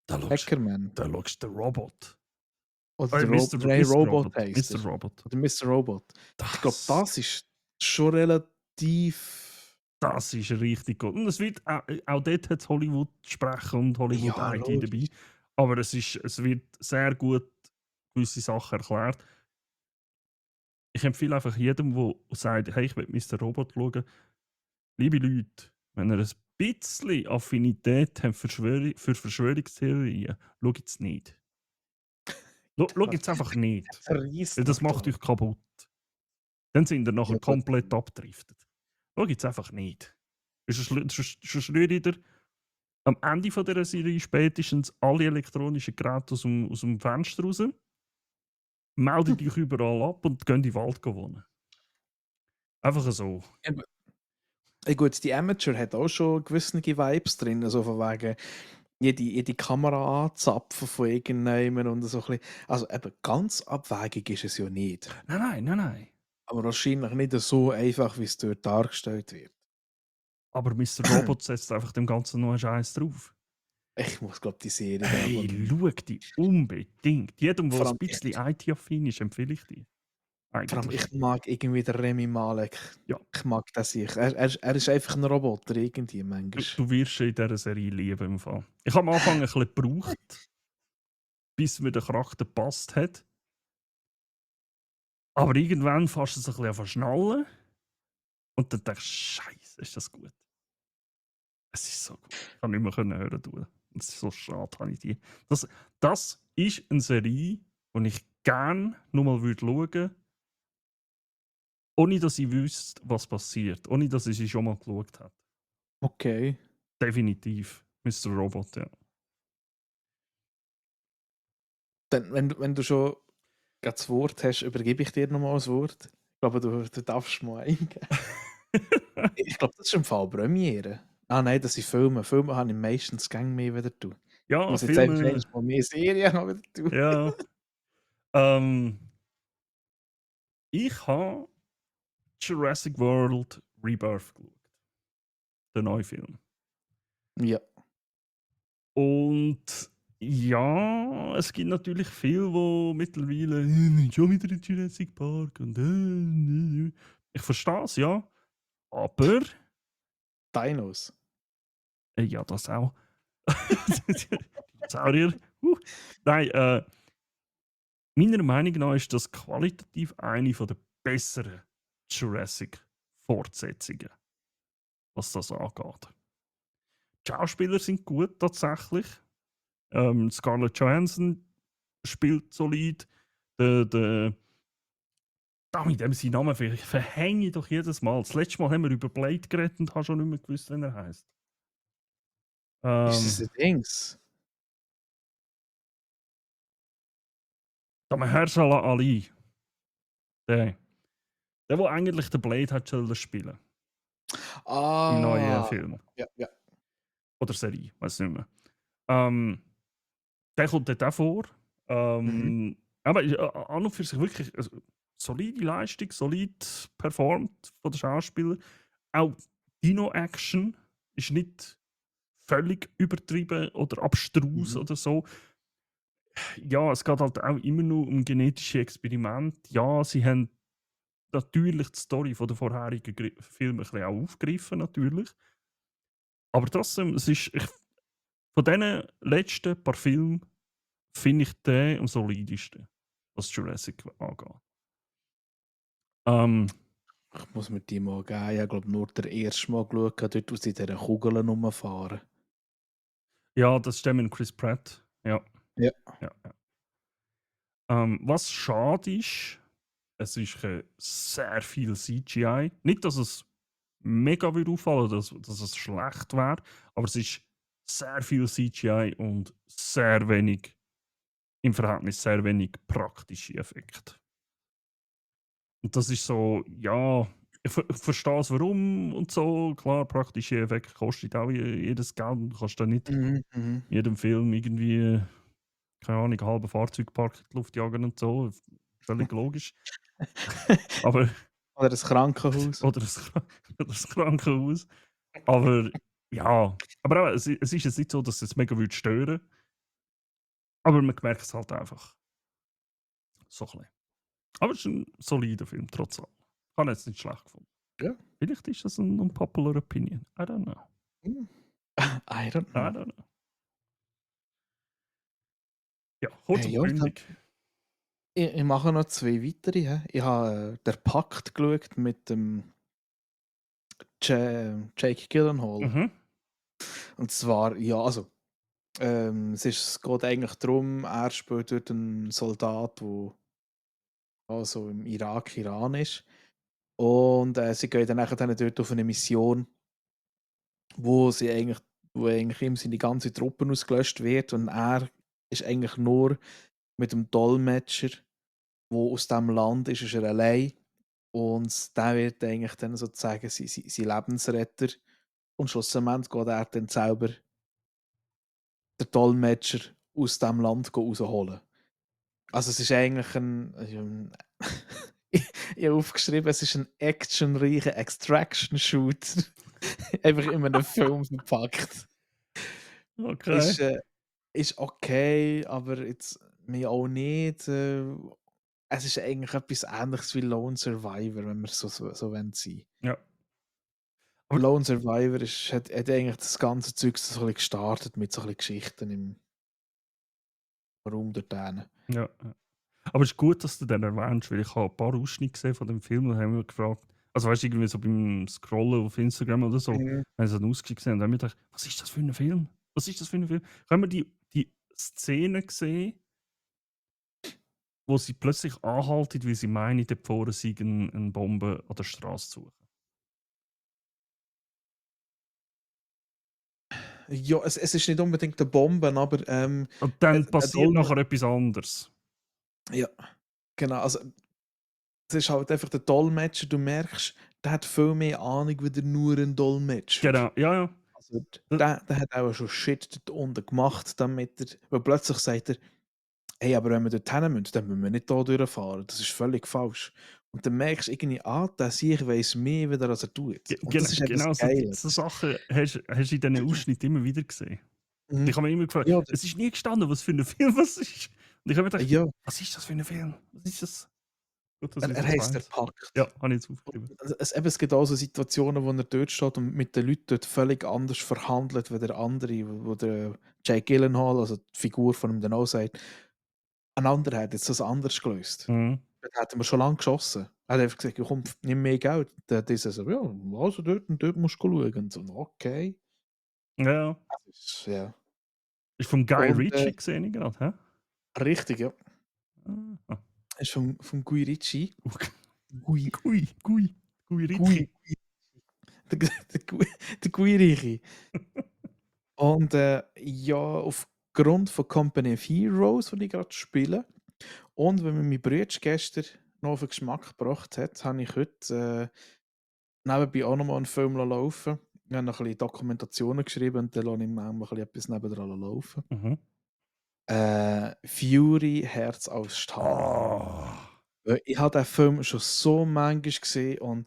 Da schaust Hackerman da schaust der Robot. oder der Mister Robot Robot, heisst Mister er. Robot. Oder Mister Robot. Ich glaube, Das das ist schon relativ das ist richtig gut. Und es wird auch dort hat's Hollywood-Sprecher und ja, Hollywood-IT dabei, logisch. aber es wird sehr gut gewisse Sachen erklärt. Ich empfehle einfach jedem, der sagt: «Hey, ich will Mister Robot schauen.» Liebe Leute, wenn ihr ein bisschen Affinität habt für Verschwörungstheorien, schaut es nicht. Schau jetzt einfach nicht, weil Zerreißt das mich macht da. euch kaputt. Dann sind ihr nachher Ja, gut. komplett abgedriftet. Schau jetzt einfach nicht. Sonst rührt ihr am Ende von dieser Serie spätestens alle elektronischen Geräte aus dem Fenster raus, meldet euch überall ab und geht in den Wald wohnen. Einfach so. Eben. Gut, die Amateur hat auch schon gewisse Vibes drin, also von wegen jede Kamera anzapfen von irgendjemandem und so ein bisschen. Also eben ganz abwegig ist es ja nicht. Nein. Aber wahrscheinlich nicht so einfach, wie es dort dargestellt wird. Aber Mr. Robot setzt einfach dem Ganzen noch einen Scheiß drauf. Ich muss, glaube die Serie dann Hey, abonnieren. schau die unbedingt. Jedem, der Vor ein allem, bisschen IT-affin ist, empfehle ich die. Eigentlich. ich mag irgendwie den Remy Malek. Ja. Ich mag das sich. Er ist einfach ein Roboter irgendwie manchmal. Du wirst in dieser Serie lieben im Fall. Ich habe am Anfang ein bisschen gebraucht, bis mir der Charakter gepasst hat. Aber irgendwann fährst du es ein bisschen an verschnallen und dann denkst du, Scheiße, ist das gut. Es ist so gut. Ich kann nicht mehr hören tun. Es ist so schade, habe ich die. Das ist eine Serie, die ich gerne nochmal schauen würde, ohne dass ich wüsste, was passiert. Ohne dass ich sie schon mal geschaut habe. Okay. Definitiv. Mr. Robot, ja. Dann, wenn du schon gerade das Wort hast, übergebe ich dir nochmal das Wort. Ich glaube, du darfst mal eingeben. Ich glaube, das ist im Fall Premiere. Ah nein, das sind Filme. Filme habe ich meistens gang mehr wieder tun. Ich Ja, muss jetzt einfach Filme. mal mehr Serien haben wieder tun. Ja. Ich habe Jurassic World Rebirth geschaut. Der neue Film. Ja. Und ja, es gibt natürlich viele, die mittlerweile schon wieder in Jurassic Park und ich verstehe es, ja. Aber Dinos. ja, das auch. Dinosaurier. Nein, meiner Meinung nach ist das qualitativ eine der besseren Jurassic-Fortsetzungen, was das angeht. Die Schauspieler sind gut tatsächlich. Scarlett Johansson spielt solid. Der damit dem seinen Namen verhänge ich doch jedes Mal. Das letzte Mal haben wir über Blade geredet und habe schon nicht mehr gewusst, wie er heißt. Ist es ein Dings? Mahershala Ali. Der eigentlich den Blade hat sollen spielen im neuen Ah. Film. Ja. Oder Serie, weiß nicht mehr. Der kommt dort auch vor. Aber an und für sich wirklich solide Leistung, solid performt von den Schauspielern. Auch Dino-Action ist nicht völlig übertrieben oder abstrus oder so. Ja, es geht halt auch immer nur um genetische Experimente. Ja, sie haben natürlich die Story von der vorherigen Filme ein bisschen auch aufgegriffen, natürlich. Aber trotzdem, es ist, von diesen letzten paar Filmen finde ich den am solidesten, was Jurassic angeht. Ich muss mit dir mal gehen. Ich habe glaube nur der erste Mal geschaut, dort aus dieser Kugel rumfahren. Ja, das stimmt mit Chris Pratt. Ja. Ja. Was schade ist, es ist sehr viel CGI. Nicht, dass es mega würde auffallen, dass es schlecht wäre, aber es ist sehr viel CGI und sehr wenig, im Verhältnis sehr wenig praktische Effekte. Und das ist so, ja, ich verstehe es warum und so. Klar, praktische Effekte kostet auch jedes Geld. Du kannst da nicht in jedem Film irgendwie, keine Ahnung, einen halben Fahrzeugpark in die Luft jagen und so. Völlig logisch. Aber, Oder das Krankenhaus. oder das Krankenhaus. Aber ja, aber auch, es ist jetzt nicht so, dass es mega würde stören. Aber man merkt es halt einfach. So ein bisschen. Aber es ist ein solider Film, trotz allem. Ich habe ihn jetzt nicht schlecht gefunden. Ja. Vielleicht ist das ein unpopular opinion. I don't know. I don't know. I don't know. Ja, kurz und Ja, bündig. ich mache noch 2 weitere. Hä? Ich habe «Der Pakt» geschaut mit dem Jake Gyllenhaal. Mhm. Und zwar, ja, also Es geht eigentlich darum, er spielt dort einen Soldat, der also im Irak, Iran ist. Und, sie gehen dann nachher dann dort auf eine Mission, wo sie eigentlich wo eigentlich ihm seine ganze Truppen ausgelöscht wird und er ist eigentlich nur mit dem Dolmetscher, wo aus dem Land ist er allein und der wird eigentlich dann sozusagen sein Lebensretter und schlussendlich geht er dann selber den Dolmetscher aus dem Land rausholen. Also, es ist eigentlich ich habe aufgeschrieben, es ist ein actionreicher Extraction-Shooter. Einfach in einem Film verpackt. Okay. Ist, ist okay, aber jetzt mir auch nicht. Es ist eigentlich etwas Ähnliches wie Lone Survivor, wenn wir so wollen sein. Ja. Aber Lone Survivor hat eigentlich das ganze Zeug so ein bisschen gestartet mit so ein bisschen Geschichten im Raum dort hinten. ja, ja. Aber es ist gut, dass du den erwähnst, weil ich habe ein paar Ausschnitte gesehen von dem Film und habe mich gefragt, also weißt du, irgendwie so beim Scrollen auf Instagram oder so, Mhm. habe ich so einen Ausschnitt gesehen und habe mir gedacht, was ist das für ein Film? Was ist das für ein Film? Haben wir die Szene gesehen, wo sie plötzlich anhalten, weil sie meinen, dort vorne sei eine Bombe an der Straße zu suchen? Ja, es ist nicht unbedingt 'ne Bombe, aber, Und dann der passiert Dolme nachher etwas anderes. ja, genau. Also, es ist halt einfach der Dolmetscher, du merkst, der hat viel mehr Ahnung wie der nur 'n Dolmetscher. Genau, ja, ja. Also, D der hat auch schon Shit dort unten gemacht, damit er weil plötzlich sagt er: „Hey, aber wenn wir dort hin müssen, dann müssen wir nicht da durchfahren. Das ist völlig falsch.“ Und dann merkst du irgendwie, der Siech weiss mehr, wie er als er tut. Und das ist eben das genau so, Geile. so Sachen hast du in diesen Ausschnitten immer wieder gesehen. Und Mhm. ich habe mich immer gefragt, Ja, es ist nie gestanden, was für ein Film das ist. Und ich habe mir gedacht: ja, „Was ist das für ein Film? Was ist das?“ Gut, dass er ich's jetzt heisst weiss. Ja, «Erpackt». habe ich jetzt Und aufgeschrieben. es gibt auch so Situationen, wo er dort steht und mit den Leuten dort völlig anders verhandelt wie der andere, wo der Jake Gyllenhaal, also die Figur von ihm dann auch sagt: „Ein anderer hat jetzt das anders gelöst. Mhm. Dann hätten wir schon lange geschossen.“ Er hat einfach gesagt: „Ja komm, nimm mehr Geld.“ Der dieser so: „Ja, also dort und dort musst du schauen.“ Und so: „Okay.“ Ja, ja. Das ist ja. Ist vom Guy Und, Ritchie sehe ich grad, hä? richtig, ja. Ah. Ist vom Guy Ritchie. Okay. Guy Guy Guy Ritchie. der Gu der Guy der Guy Ritchie. Und, ja, aufgrund von Company of Heroes, die ich gerade spiele, und weil mir mein Bruder gestern noch auf den Geschmack gebracht hat, habe ich heute, nebenbei auch noch mal 'n Film laufen. Ich habe noch ein bisschen Dokumentationen geschrieben und dann lasse ich manchmal ein bisschen etwas nebendran laufen. Mhm. Fury, Herz aus Stahl. Oh. Weil ich habe den Film schon so manchmal gesehen und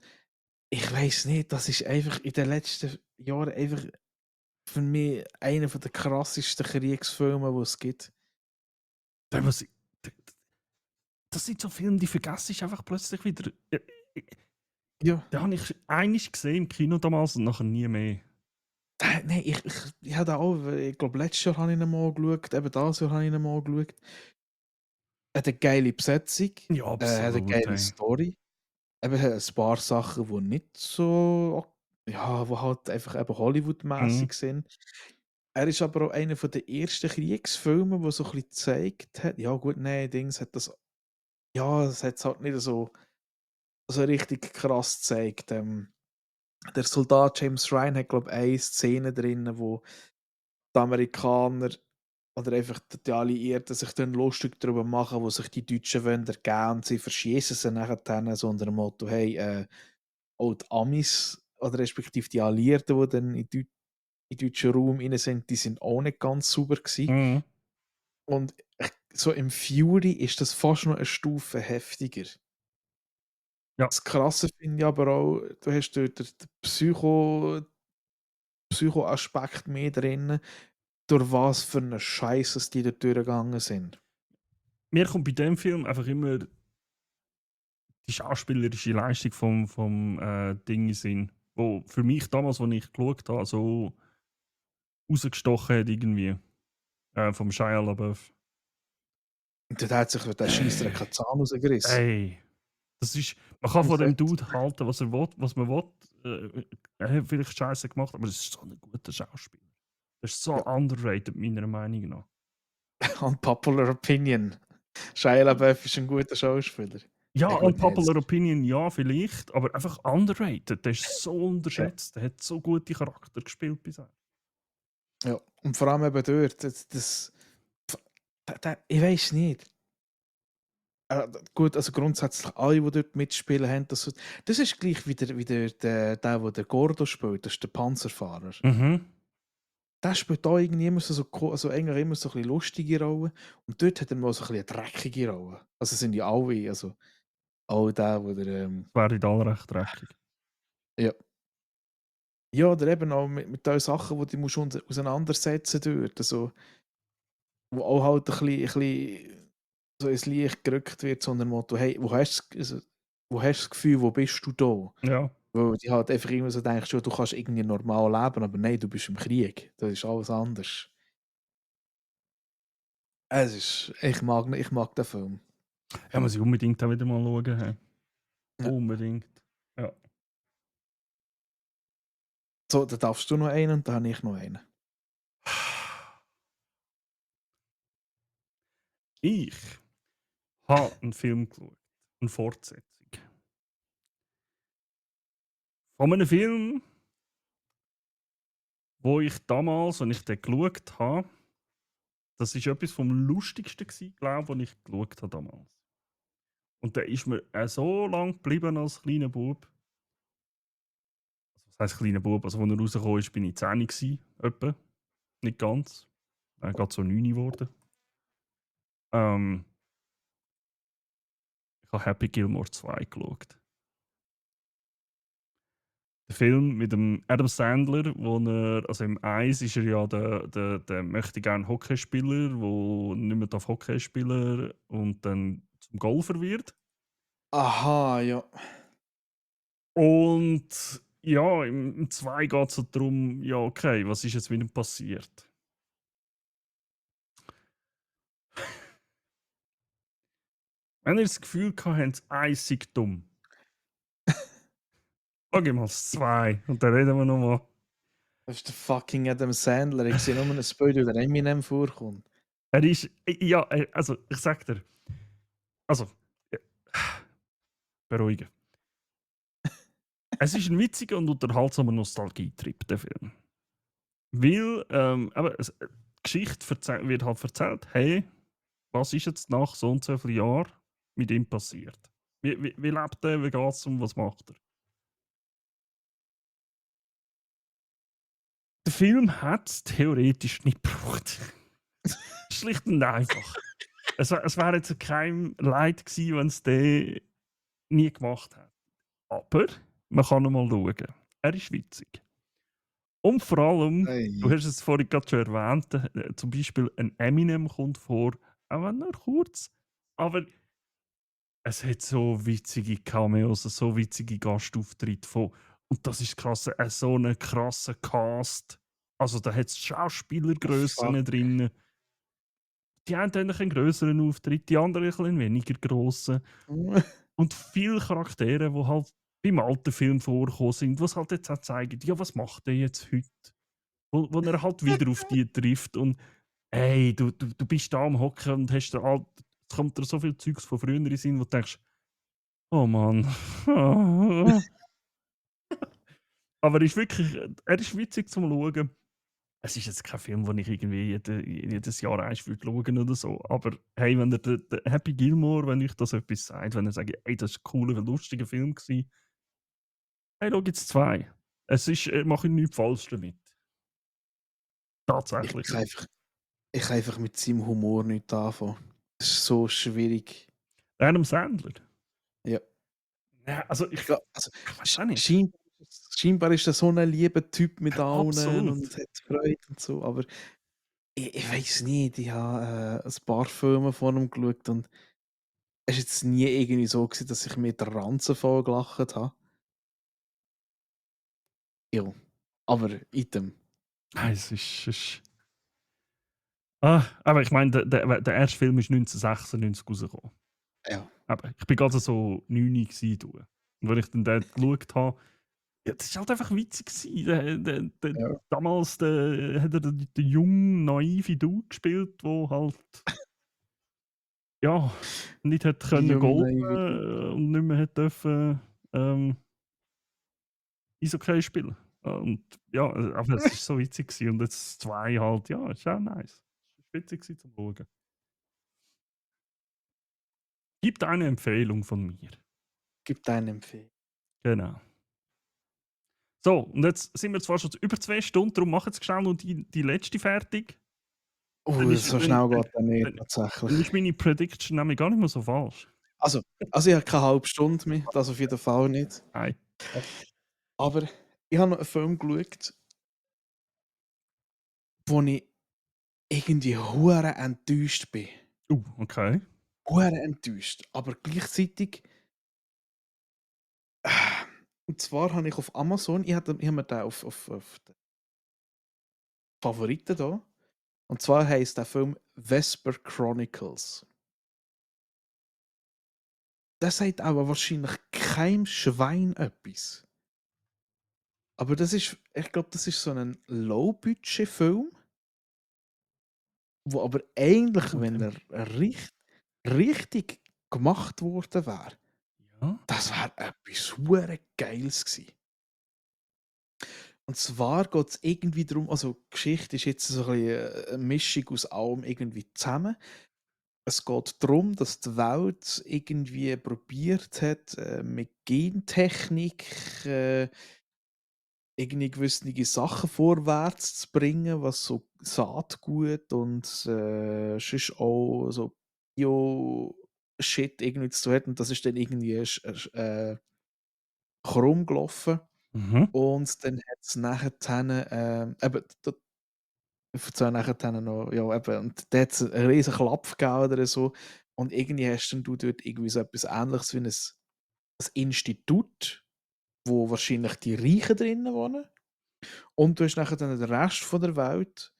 ich weiß nicht, das ist einfach in den letzten Jahren einfach für mich einer der krassesten Kriegsfilme, die es gibt. Da was d das sind so Filme, die vergesse ich einfach plötzlich wieder. Äh, Ja. den habe ich einmal gesehen im Kino damals und nachher nie mehr. Nein, ich habe den auch ich glaube, letztes Jahr habe ich ihn mal geschaut, eben dieses Jahr habe ich ihn mal geschaut. Hat 'ne geile Besetzung, Ja, hat 'ne absolut, geile ey. Story. Eben hat 'n paar Sachen, die nicht so ja, wo halt einfach eben Mhm. Hollywood-mässig sind. Er ist aber auch einer von der ersten Kriegsfilme, wo so 'n bisschen gezeigt hat ja gut, nein, Dings hat das ja, das hat's halt nicht so richtig krass gezeigt. Der Soldat James Ryan hat, glaube ich, eine Szene drin, wo die Amerikaner oder einfach die Alliierten sich dann lustig darüber machen, wo sich die Deutschen wollen ergeben und sie verschießen sie nachher so unter dem Motto: „Hey, auch die Amis oder respektive die Alliierten, die dann in deutschen Raum rein sind, die sind auch nicht ganz sauber gewesen.“ Mhm. Und so im Fury ist das fast noch eine Stufe heftiger. Ja. Das Krasse finde ich aber auch, du hast dort den Psycho-Aspekt mehr drin, durch was für 'ne Scheiße die dort durchgegangen sind. Mir kommt bei dem Film einfach immer die schauspielerische Leistung vom Ding in den Sinn, wo für mich damals, als ich geschaut habe, so rausgestochen hat irgendwie, vom Shia LaBeouf. Und dort hat sich der Scheissdreck Ey, keinen Zahn rausgerissen. ey, das ist, man kann Am von dem Set. Dude halten, was er will, was man will. Er hat vielleicht Scheiße gemacht, aber es ist so ein guter Schauspieler. Das ist so Ja. underrated, meiner Meinung nach. Unpopular Opinion. Shia LaBeouf ist ein guter Schauspieler. Ja, Ja gut, nein, das unpopular opinion, ja, vielleicht, aber einfach underrated. Der ist so ja, unterschätzt. Der hat so gute Charakter gespielt bisher. ja. Und vor allem eben dort, das ich weiß nicht. Gut, also grundsätzlich alle, die dort mitspielen, haben das ist gleich der der Gordo spielt, das ist der Panzerfahrer. Mhm. Der spielt da irgendwie immer also eigentlich immer so ein bisschen lustige Rollen und dort hat er mal so ein bisschen eine dreckige Rolle. Also sind ja alle, also alle der, wo der, Das wäre alle recht dreckig. ja. Ja, oder eben auch mit den Sachen, die du musst auseinandersetzen dort, also, wo auch halt ein bisschen so ins Licht gerückt wird, so nach dem Motto: «Hey, wo hast du das Gefühl, wo bist du da?» Ja. Weil du halt einfach immer so denkst, ja, du kannst irgendwie normal leben, aber nein, du bist im Krieg. Das ist alles anders. Ich mag den Film. Ja, muss ich unbedingt auch wieder mal schauen. Hey. Ja. Unbedingt. Ja. So, dann darfst du noch einen und dann habe ich noch einen. Ich habe einen Film geschaut. Eine Fortsetzung. Von einem Film, wo ich damals, als ich den geschaut habe, das war etwas vom Lustigsten, glaube ich, was ich geschaut habe damals. Und der ist mir so lang geblieben als kleiner Bub. Also, was heisst kleiner Bub? Also, als er rausgekommen ist, bin ich 10 gewesen, etwa. Nicht ganz. Gerade so 9 geworden. Ich habe Happy Gilmore 2 geschaut. Der Film mit dem Adam Sandler, wo er, also im Eis ist er ja der möchte gerne Hockeyspieler, der nicht mehr Hockey spielen darf und dann zum Golfer wird. Aha, ja. Und ja, im 2 geht es so darum, ja, okay, was ist jetzt mit ihm passiert? Wenn ihr das Gefühl gehabt habt, eins sei dumm, schau mal das 2 und dann reden wir nochmal. Das ist der fucking Adam Sandler. Ich sehe nur ein Bild, wo der Eminem vorkommt. Er ist, ja, also ich sag dir, also, äh, beruhigen. Es ist ein witziger und unterhaltsamer Nostalgietrip, der Film. Weil, die Geschichte wird halt erzählt, hey, was ist jetzt nach so und so vielen Jahren mit ihm passiert? Wie lebt er, wie geht es und was macht er? Der Film hat es theoretisch nicht gebraucht. Schlicht und einfach. Es wäre jetzt kein Leid gewesen, wenn es der nie gemacht hat. Aber man kann noch mal schauen. Er ist witzig. Und vor allem, du Ei. hast es vorhin gerade schon erwähnt, zum Beispiel ein Eminem kommt vor, auch wenn nur kurz. Aber es hat so witzige Cameos, so witzige Gastauftritte von. Und das ist krass, so ein krasser Cast. Also da hat es Fuck. Schauspielergrössen drin. Die einen haben einen grösseren Auftritt, die anderen ein bisschen weniger grossen. Und viele Charaktere, die halt beim alten Film vorgekommen sind, die halt jetzt auch zeigen, ja, was macht er jetzt heute? Wo er halt wieder auf die trifft und hey, du bist da am Hocken und hast da halt, es kommt dir so viel Zeugs von früher in den Sinn, wo du denkst, oh Mann. Aber er ist witzig zum Schauen. Es ist jetzt kein Film, den ich irgendwie jedes Jahr eins würde schauen oder so. Aber hey, wenn der Happy Gilmore, wenn euch das etwas sagt, wenn er sagt, ey, das war ein cooler, lustiger Film gewesen, hey, schau jetzt 2. Er macht nichts falsch damit. Ich Tatsächlich kann nicht. einfach ich kann einfach mit seinem Humor nichts anfangen. Das ist so schwierig. Adam Sandler. Ja. Ja, also Ich glaube, also, ich weiß auch nicht. scheinbar ist er so ein lieber Typ mit allen und Absolut. hat Freude und so, aber ich weiß nicht, ich habe, ein paar Filme von ihm geschaut und es war jetzt nie irgendwie so gewesen, dass ich mir den Ranzen voll gelacht habe. Ja, aber item. Es ist aber ich meine, der erste Film ist 1996 rausgekommen. Ja. Aber ich bin gerade so 9 gewesen, du. Und wenn ich dann den geschaut habe, Ja, das ist halt einfach witzig gewesen. Der Ja. damals hat er den jungen, naiven Dude gespielt, der halt, ja, nicht hat Die können junge golfen naive Du. und nicht mehr hat dürfen, Eishockey spielen. Und ja, aber es ist so witzig gewesen und jetzt 2 halt, ja, ist auch nice. Ist witzig gewesen zum Schauen. Gibt eine Empfehlung von mir. Gib deine Empfehlung. Genau. So, und jetzt sind wir zwar schon über 2 Stunden, darum machen wir schnell noch die letzte fertig. Dann ist So dann schnell dann geht er nicht dann tatsächlich. dann ist meine Prediction nämlich gar nicht mehr so falsch. Also ich habe keine halbe Stunde mehr, das auf jeden Fall nicht. Nein. Aber ich habe noch einen Film geschaut, wo ich irgendwie hure enttäuscht bin. Okay. Hure enttäuscht. Aber gleichzeitig und zwar habe ich auf Amazon ich habe mir den auf den Favoriten da. Und zwar heisst der Film Vesper Chronicles. Der sagt aber wahrscheinlich keinem Schwein etwas. Aber ich glaube, das ist so ein Low-Budget-Film, wo aber eigentlich, wenn Okay. er richtig gemacht worden wäre, Ja. das wäre etwas hure Geiles gewesen. Und zwar geht es irgendwie darum, also die Geschichte ist jetzt so ein bisschen eine Mischung aus allem irgendwie zusammen. Es geht darum, dass die Welt irgendwie probiert hat, mit Gentechnik irgendwie gewisse Sachen vorwärts zu bringen, was so Saatgut und sonst auch so Bio-Shit irgendwie zu tun hat. Und das ist dann irgendwie krumm gelaufen. Mhm. Und dann hat es nachher eben, ich erzähle nachher noch, ja, eben, und da hat es einen riesen Klapp gegeben oder so. Und irgendwie hast dann du dort irgendwie so etwas Ähnliches wie ein Institut, wo wahrscheinlich die Reichen drinnen wohnen. Und du hast nachher dann den Rest von der Welt,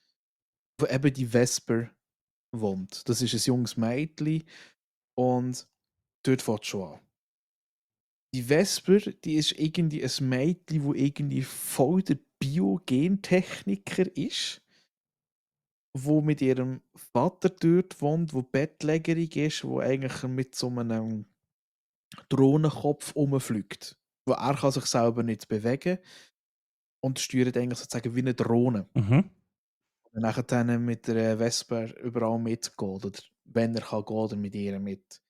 wo eben die Vesper wohnt. Das ist ein junges Mädchen und dort fängt es schon an. Die Vesper, die ist irgendwie ein Mädchen, wo irgendwie voll der Biogentechniker ist, wo mit ihrem Vater dort wohnt, wo bettlägerig ist, wo eigentlich mit so einem Drohnenkopf rumfliegt. Wo er kann sich selber nicht bewegen und steuert eigentlich sozusagen wie eine Drohne. Mhm. Und nachher dann mit der Vesper überall mitgeht, oder wenn er kann gehen oder mit ihr mit.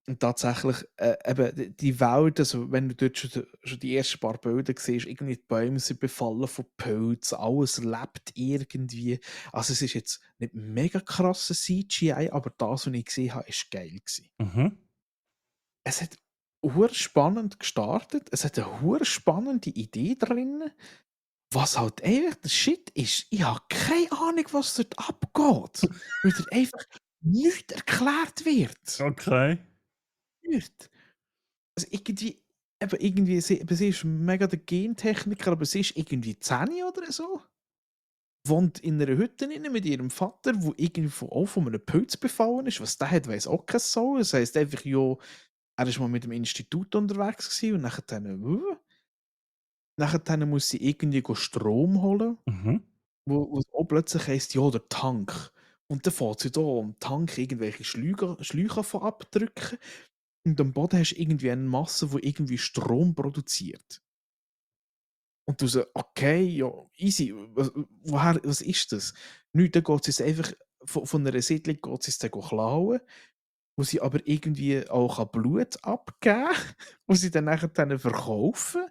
Und tatsächlich, eben die Welt, also wenn du dort schon die ersten paar Bilder siehst, irgendwie die Bäume sind befallen von Pilzen, alles lebt irgendwie. Also es ist jetzt nicht mega krasses CGI, aber das, was ich gesehen habe, ist geil gewesen. Mhm. Es hat hure spannend gestartet, es hat eine hure spannende Idee drin. Was halt einfach der Shit ist, ich habe keine Ahnung, was dort abgeht. Weil dir einfach nichts erklärt wird. Okay. Nichts. Also irgendwie, sie ist mega der Gentechniker, aber sie ist irgendwie 10 oder so. Wohnt in einer Hütte inne mit ihrem Vater, wo irgendwie auch von einem Pilz befallen ist. Was der hat, weiß auch kein Sau. Das heisst einfach, ja, er ist mal mit dem Institut unterwegs gewesen und nachher muss sie irgendwie Strom holen. Mhm. Wo es auch plötzlich heisst: „Ja, der Tank.“ Und dann fährt sie da am Tank irgendwelche Schläuche von abdrücken und am Boden hast du irgendwie eine Masse, die irgendwie Strom produziert. Und du so: „Okay, ja, easy. Was ist das?“ Nichts, dann geht sie's einfach von einer Siedlung geht sie's dann klauen, wo sie aber irgendwie auch Blut abgeben kann, wo sie dann nachher verkaufen.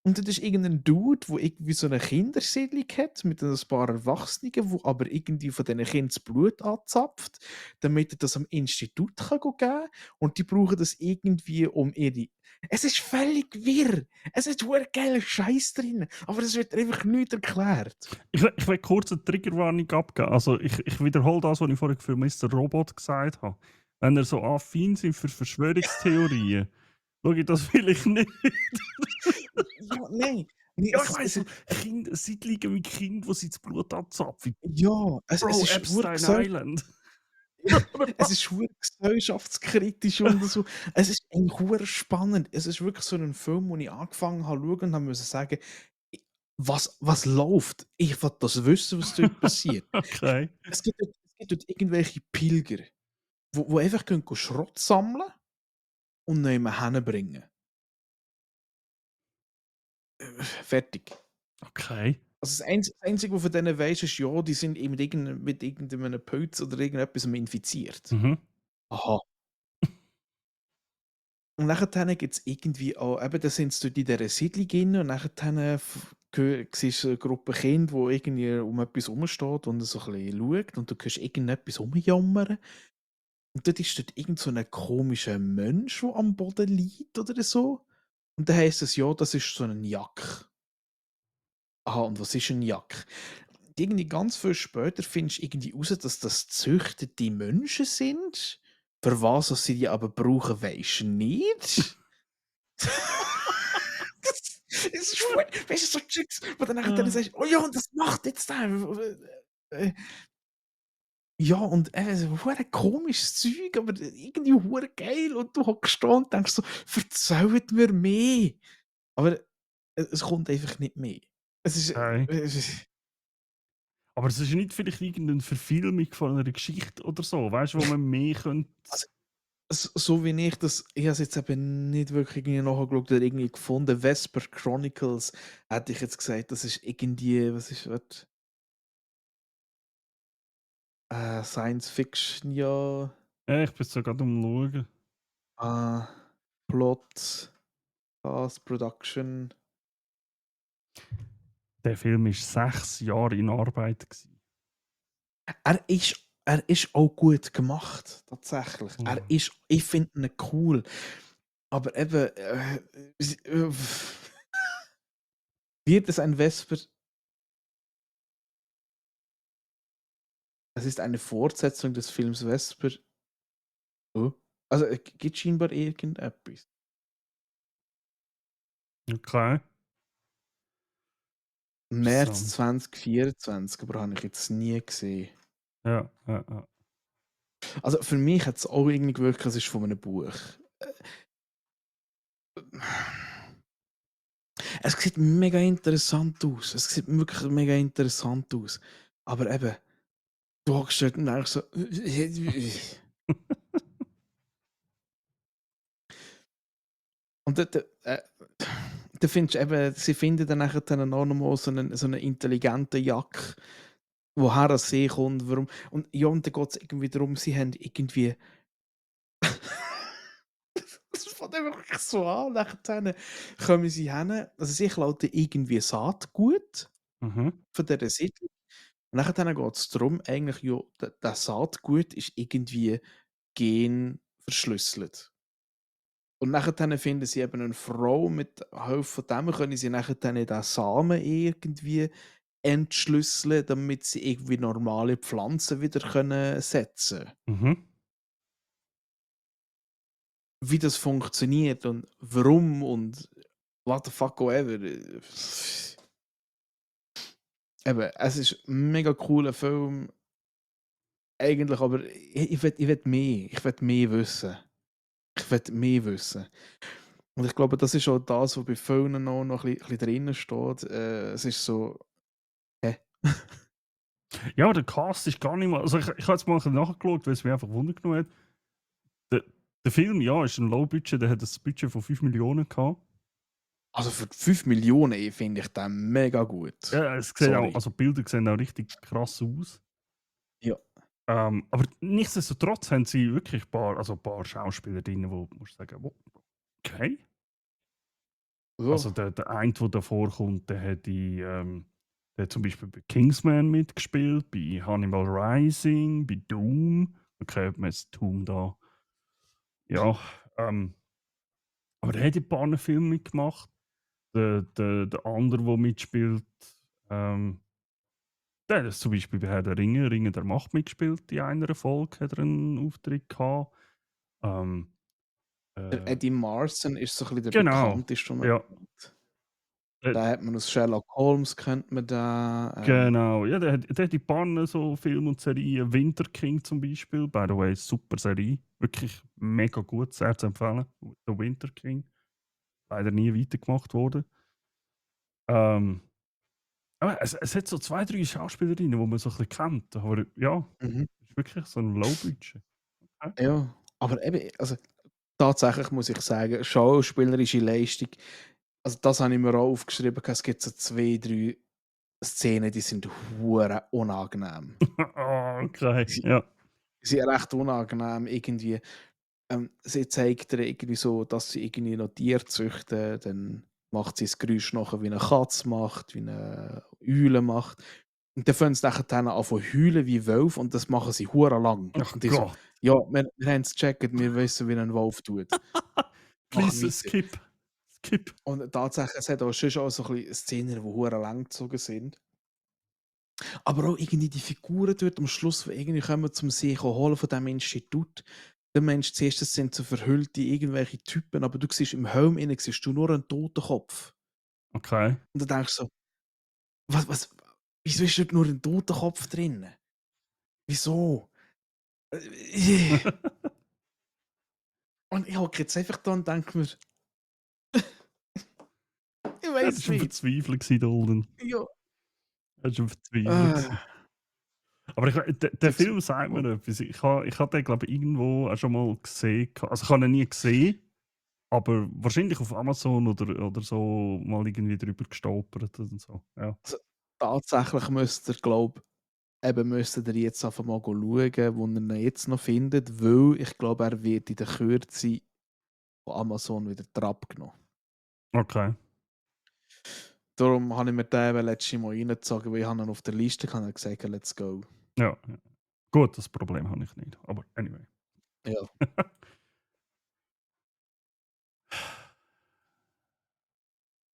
Und dann ist irgendein Dude, der irgendwie so eine Kindersiedlung hat mit ein paar Erwachsenen, wo aber irgendwie von diesen Kindern das Blut anzapft, damit er das am Institut kann geben kann. Und die brauchen das irgendwie um ihre es ist völlig wirr. Es hat verdammt geilen Scheiß drin, aber es wird einfach nicht erklärt. Ich will kurz eine Triggerwarnung abgeben. Also ich wiederhole das, was ich vorhin für Mister Robot gesagt habe. Wenn ihr so affin seid für Verschwörungstheorien, schaue ich das vielleicht nicht. Ja, nein. Ne, Ja, ich weiss, so Siedlungen mit Kindern, wo sie das Blut anzapfen. ja, es Bro, ist wirklich Epstein so Island. Es ist hure gesellschaftskritisch und so. Es ist eigentlich hure spannend. Es ist wirklich so 'n Film, wo ich angefangen habe zu schauen und habe müssen sagen: „I was läuft? Ich will das wissen, was dort passiert.“ Okay. Es gibt dort irgendwelche Pilger, wo einfach gehen Schrott sammeln und jemand hinbringen. Fertig. Okay. Also, das Einzige, was du von denen weisst, ist, ja, die sind mit irgendeinem Pilz oder irgendetwasem infiziert. Mhm. Aha. Und nachher gibt's irgendwie auch eben, da sind sie dort in dieser Siedlung drin und nachher siehst du eine Gruppe Kinder, die irgendwie um etwas rumsteht und so ein bisschen schaut und du hörst irgendetwas rumjammern. Und dort ist dort irgend so 'n komischer Mensch, der am Boden liegt oder so. Und dann heisst es: „Ja, das ist so 'n Jack.“ Aha, und was ist 'n Jack? Irgendwie ganz viel später findest du irgendwie raus, dass das gezüchtete Menschen sind. Für was sie die aber brauchen, weisst du nicht. Das ist schwul. Weißt du, so Chicks, wo dann nachher Ah. sagst: „Oh ja, und das macht jetzt der.“ Ja, und so hure komisches Zeug, aber irgendwie hure geil und du hockst da und denkst so: „Erzählt mir mehr!“ Aber es kommt einfach nicht mehr. Es ist Okay. es ist Aber es ist nicht vielleicht irgendeine Verfilmung von einer Geschichte oder so, weißt du, wo man mehr könnte. also, so wie ich habe es jetzt eben nicht wirklich irgendwie nachgeschaut oder irgendwie gefunden. Vesper Chronicles hätte ich jetzt gesagt, das ist irgendwie was ist was? Science Fiction, ja, Ja, ich bin so gerade am Schauen. äh, Plot, Cast, Production. Der Film war 6 Jahre in Arbeit gewesen. Er ist auch gut gemacht, tatsächlich. Mhm. Ich finde ihn cool, aber eben, s wird es ein Vesper es ist eine Fortsetzung des Films Vesper. Oh. Also, gibt scheinbar irgendetwas. Okay, März interessant. 2024, aber habe ich jetzt nie gesehen. Ja, ja, ja. Also, für mich hat's auch irgendwie gewirkt, es ist von einem Buch. Es sieht mega interessant aus. Es sieht wirklich mega interessant aus. Aber eben, du hockst dort und denkst so und da findest du eben sie finden dann nachher dann auch noch mal so 'nen intelligenten Jack, woher er See kommt, warum und ja, und dann geht's irgendwie darum, sie haben irgendwie das fängt einfach wirklich so an, nachher kommen sie hin also sie klauen irgendwie Saatgut Mhm, von dieser Siedlung und nachher geht's darum, eigentlich ja, das Saatgut ist irgendwie genverschlüsselt. Und nachher finden sie eben 'ne Frau, mit Hilfe von dem können sie nachher den Samen irgendwie entschlüsseln, damit sie irgendwie normale Pflanzen wieder können setzen. mhm. Wie das funktioniert und warum und what the fuck ever. Eben, es ist 'n mega cooler Film eigentlich, aber ich will mehr. Ich will mehr wissen. Ich will mehr wissen. Und ich glaube, das ist auch das, was bei vielen auch noch ein bisschen drinnen steht. Es ist so: „Hä?“ Ja, der Cast ist gar nicht mal, also ich habe jetzt mal ein bisschen nachgeschaut, weil es mich einfach Wunder genommen hat. Der der Film, ja, ist ein Low Budget, der hat ein Budget von 5 Millionen gehabt. Also für 5 Millionen finde ich den mega gut. Ja, es sieht auch, Sorry. also die Bilder sehen auch richtig krass aus. Ja. Aber nichtsdestotrotz haben sie wirklich ein paar Schauspieler drin, wo du musst sagen: „Wo okay.“ Ja. Also der eine, der davor kommt, der hat zum Beispiel bei Kingsman mitgespielt, bei Hannibal Rising, bei Doom. Okay, ob man jetzt Doom da, ja, aber der hat in ein paar Filmen mitgemacht. Der andere, der mitspielt, ähm, der hat zum Beispiel bei Herr der Ringe, Ringe der Macht mitgespielt. In einer Folge hat er einen Auftritt gehabt. Ähm, Der äh, Eddie Marsan ist so ein bisschen der genau, bekannteste, den man ja. kennt. Äh, Da hat man aus Sherlock Holmes kennt man da. genau, ja, der hat in paar so Filme und Serien, Winter King zum Beispiel, by the way, super Serie, wirklich mega gut, sehr zu empfehlen, The Winter King, leider nie weitergemacht worden. Ähm, aber es hat so 2, 3 Schauspielerinnen, die man so ein bisschen kennt, aber ja, Mhm. ist wirklich so 'n Low-Budget. Okay. Ja, aber eben, also tatsächlich muss ich sagen, schauspielerische Leistung, also das habe ich mir auch aufgeschrieben, es gibt so 2, 3 Szenen, die sind hure unangenehm. Ah, okay, Die ja. sind recht unangenehm irgendwie. Sie zeigt dir irgendwie so, dass sie irgendwie noch Tiere züchten, dann macht sie das Geräusch nachher, wie eine Katze macht, wie eine Eule macht. Und dann fangen sie nachher an zu heulen wie Wölfe und das machen sie hure lang. Ach Und die so: Gott. „Ja, wir haben es gecheckt, wir wissen, wie ein Wolf tut. Mach Please weiter.“ skip. Skip. Und tatsächlich, es hat auch sonst auch so ein bisschen Szenen, die hure lang gezogen sind. Aber auch irgendwie die Figuren dort am Schluss, die irgendwie kommen, zum sich holen von diesem Institut. Der Mensch zuerst, das sind so verhüllte irgendwelche Typen, aber du siehst im Helm innen siehst du nur einen toten Kopf. Okay. Und dann denkst du so: „Was wieso ist dort nur ein toter Kopf drin? Wieso?“ Äh, und ich hocke jetzt einfach da und denke mir: „Ich Ja, das weiß war 'n nicht.“ Verzweifler gsi, der Holden. Ja. Das war 'n Verzweifler Äh, gsi. Aber ich we der die zu Film sagt mir etwas. Ich habe den, glaube ich, irgendwo auch schon mal gesehen also, ich habe ihn nie gesehen, aber wahrscheinlich auf Amazon oder so mal irgendwie drüber gestolpert und so, ja. also, tatsächlich müsst ihr, glaube eben müsstet ihr jetzt einfach mal schauen, wo ihr ihn jetzt noch findet, weil ich glaube, er wird in der Kürze von Amazon wieder abgenommen. Okay, Darum habe ich mir den eben letztes Mal reingezogen, weil ich habe ihn auf der Liste hatte und gesagt: «Let's go.» ja, ja. Gut, das Problem habe ich nicht, aber anyway. Ja.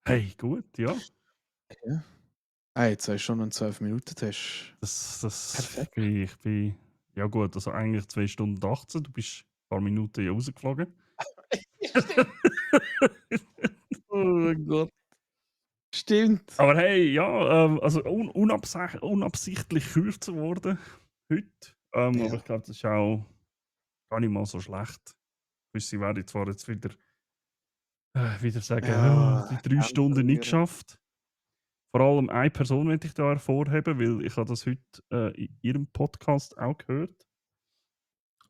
Hey, gut, ja. Ja. Hey, 2 Stunden und 12 Minuten, das ist Ich perfekt. bin ja gut, also eigentlich 2 Stunden 18, du bist ein paar Minuten ja rausgeflogen. Ja, stimmt. Oh mein Gott. Stimmt. Aber hey, ja, also unabsichtlich kürzer geworden heute. Aber Ja. ich glaube, das ist auch gar nicht mal so schlecht. Gewisse werden zwar jetzt wieder sagen, Ja, die 3 ganz Stunden nicht verlieren. geschafft. Vor allem eine Person möchte ich da hervorheben, weil ich habe das heute in ihrem Podcast auch gehört.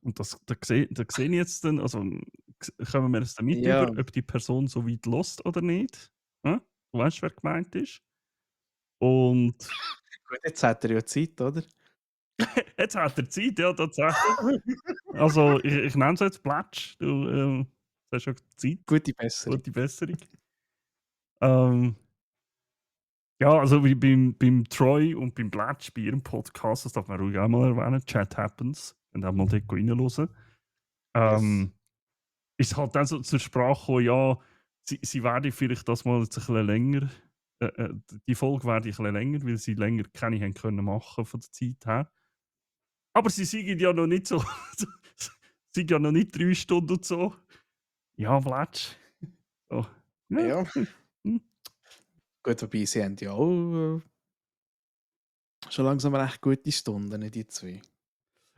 Und da sehe ich jetzt dann, also kommen wir jetzt damit über, Ja, ob die Person so weit lost oder nicht. Ja? Du weißt, wer gemeint ist. Und gut, jetzt hat er ja Zeit, oder? jetzt hat er Zeit, ja, tatsächlich. Also, ich nenne es jetzt Plätsch. Du hast ja Zeit, Gute Besserung. gute Besserung. Ähm, ja, also wie beim Troy und beim Plätsch bei ihrem Podcast, das darf man ruhig auch mal erwähnen, Chat Happens, wenn auch mal dort reinhören. Yes. Ähm, ist halt dann so zur Sprache gekommen, ja, sie werde vielleicht das mal jetzt ein bisschen länger, die Folge werde ich ein bisschen länger, weil sie länger keine haben können machen von der Zeit her. Aber sie sind ja noch nicht so, sind ja noch nicht 3 Stunden und so. Ja, Fletsch. So. Ja. Ja, Hm. gut, wobei sie haben ja auch schon langsam recht gute Stunden, die 2.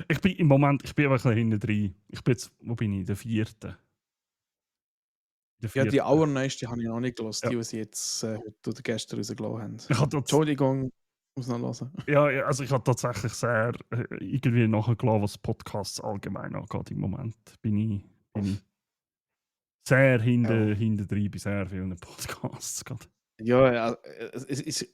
Ich bin aber ein bisschen hinten drin. Ich bin jetzt, wo bin ich? Der vierten. Der Ja, die vierten. allerneueste habe ich noch nicht gehört, Ja. die sie jetzt heute oder gestern rausgelassen haben. Ich habe Entschuldigung, muss noch hören. ja, also ich habe tatsächlich sehr irgendwie nachgelassen, was Podcasts allgemein angeht im Moment. Bin ich sehr Ja. hinten drin bei sehr vielen Podcasts gerade. Ja, ja, es ist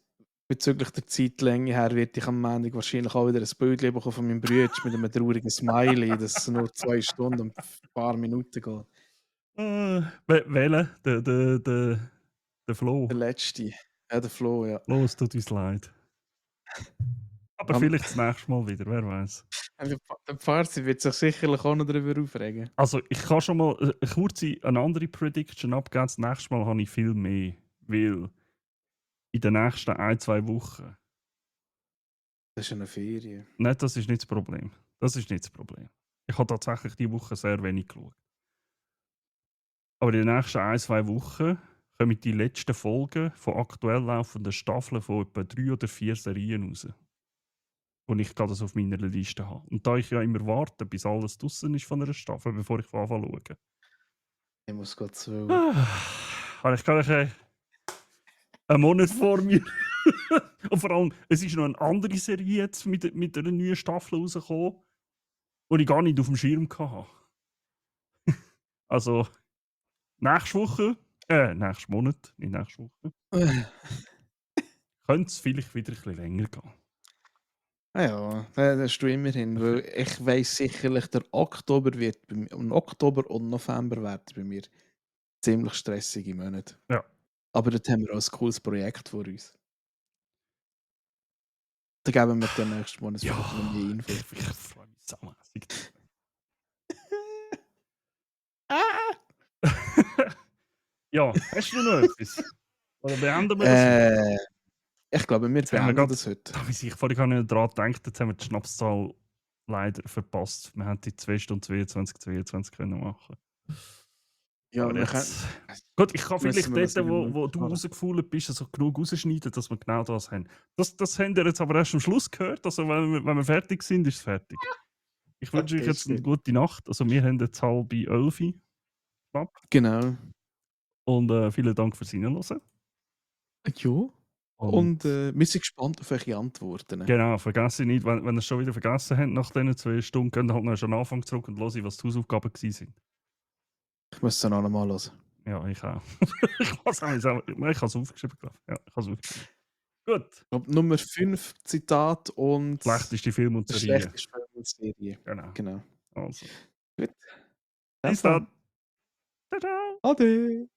bezüglich der Zeitlänge her werde ich am Montag wahrscheinlich auch wieder ein Bild bekommen von meinem Bruder mit einem traurigen Smiley, dass es nur 2 Stunden und 'n paar Minuten geht. Welcher? Der Flo. Der letzte, ja, der Flo, ja. Flo, es tut uns leid. Aber Am vielleicht das nächste Mal wieder, wer weiß. der Pfarrer wird sich sicherlich auch noch darüber aufregen. Also, ich kann schon mal eine andere Prediction abgeben. Das nächste Mal habe ich viel mehr, weil in den nächsten ein 2 Wochen Das ist ja 'ne Ferien. nein, das ist nicht das Problem. Das ist nicht das Problem. Ich habe tatsächlich diese Woche sehr wenig geschaut. Aber in den nächsten ein 2 Wochen kommen die letzten Folgen von aktuell laufenden Staffeln von etwa 3 oder 4 Serien raus, die ich gerade so auf meiner Liste habe. Und da ich ja immer warte, bis alles draussen ist von einer Staffel, bevor ich anfange zu schauen, Ich muss Gottes Willen. habe ich gerade einen Monat vor mir. Und vor allem, es ist noch eine andere Serie jetzt mit einer neuen Staffel rausgekommen, die ich gar nicht auf dem Schirm hatte. Also, nächste Woche, nächsten Monat, nicht nächste Woche, könnte es vielleicht wieder ein bisschen länger gehen. Ah ja, das hast du immerhin, weil ich weiss sicherlich, der Oktober wird bei mir, und Oktober und November werden bei mir ziemlich stressige Monate. Ja. Aber dort haben wir auch ein cooles Projekt vor uns. Da geben wir dir nächsten Monat Ja, vielleicht noch mehr Infos. ich freue mich saumässig. Ja, hast du noch etwas? Oder beenden wir das? Ich glaube, wir Jetzt haben wir beenden grad, das heute. da ich vorhin gar nicht daran gedacht, jetzt haben wir die Schnapszahl leider verpasst. Wir hätten die 2 Stunden 22 können machen. Ja, Aber wir können, jetzt. Gut, ich kann müssen vielleicht wir das dort, irgendwann wo du machen. rausgefallen bist, also genug rausschneiden, dass wir genau das haben. Das habt ihr jetzt aber erst am Schluss gehört. Also, wenn wir fertig sind, ist es fertig. Ich wünsche euch Okay, jetzt eine shit. gute Nacht. Also, wir haben jetzt 10:30 knapp. Genau. Und vielen Dank fürs Reinhören. Ja. Und wir sind gespannt auf eure Antworten. Genau, vergessen nicht, wenn ihr es schon wieder vergessen habt, nach diesen 2 Stunden, geht halt noch schon am Anfang zurück und hören, was die Hausaufgaben waren. Ich muss es noch einmal hören. Ja, ich auch. Ich weiß auch nicht, ich habe es aufgeschrieben, glaube ich. Ja, ich habe es aufgeschrieben. Gut. Ich glaube, Nummer 5 Zitat und Schlechteste Film und der Serie. schlechteste Film und Serie. Genau. Genau. Also. Gut. Bis dann. Ciao, ciao. Ade.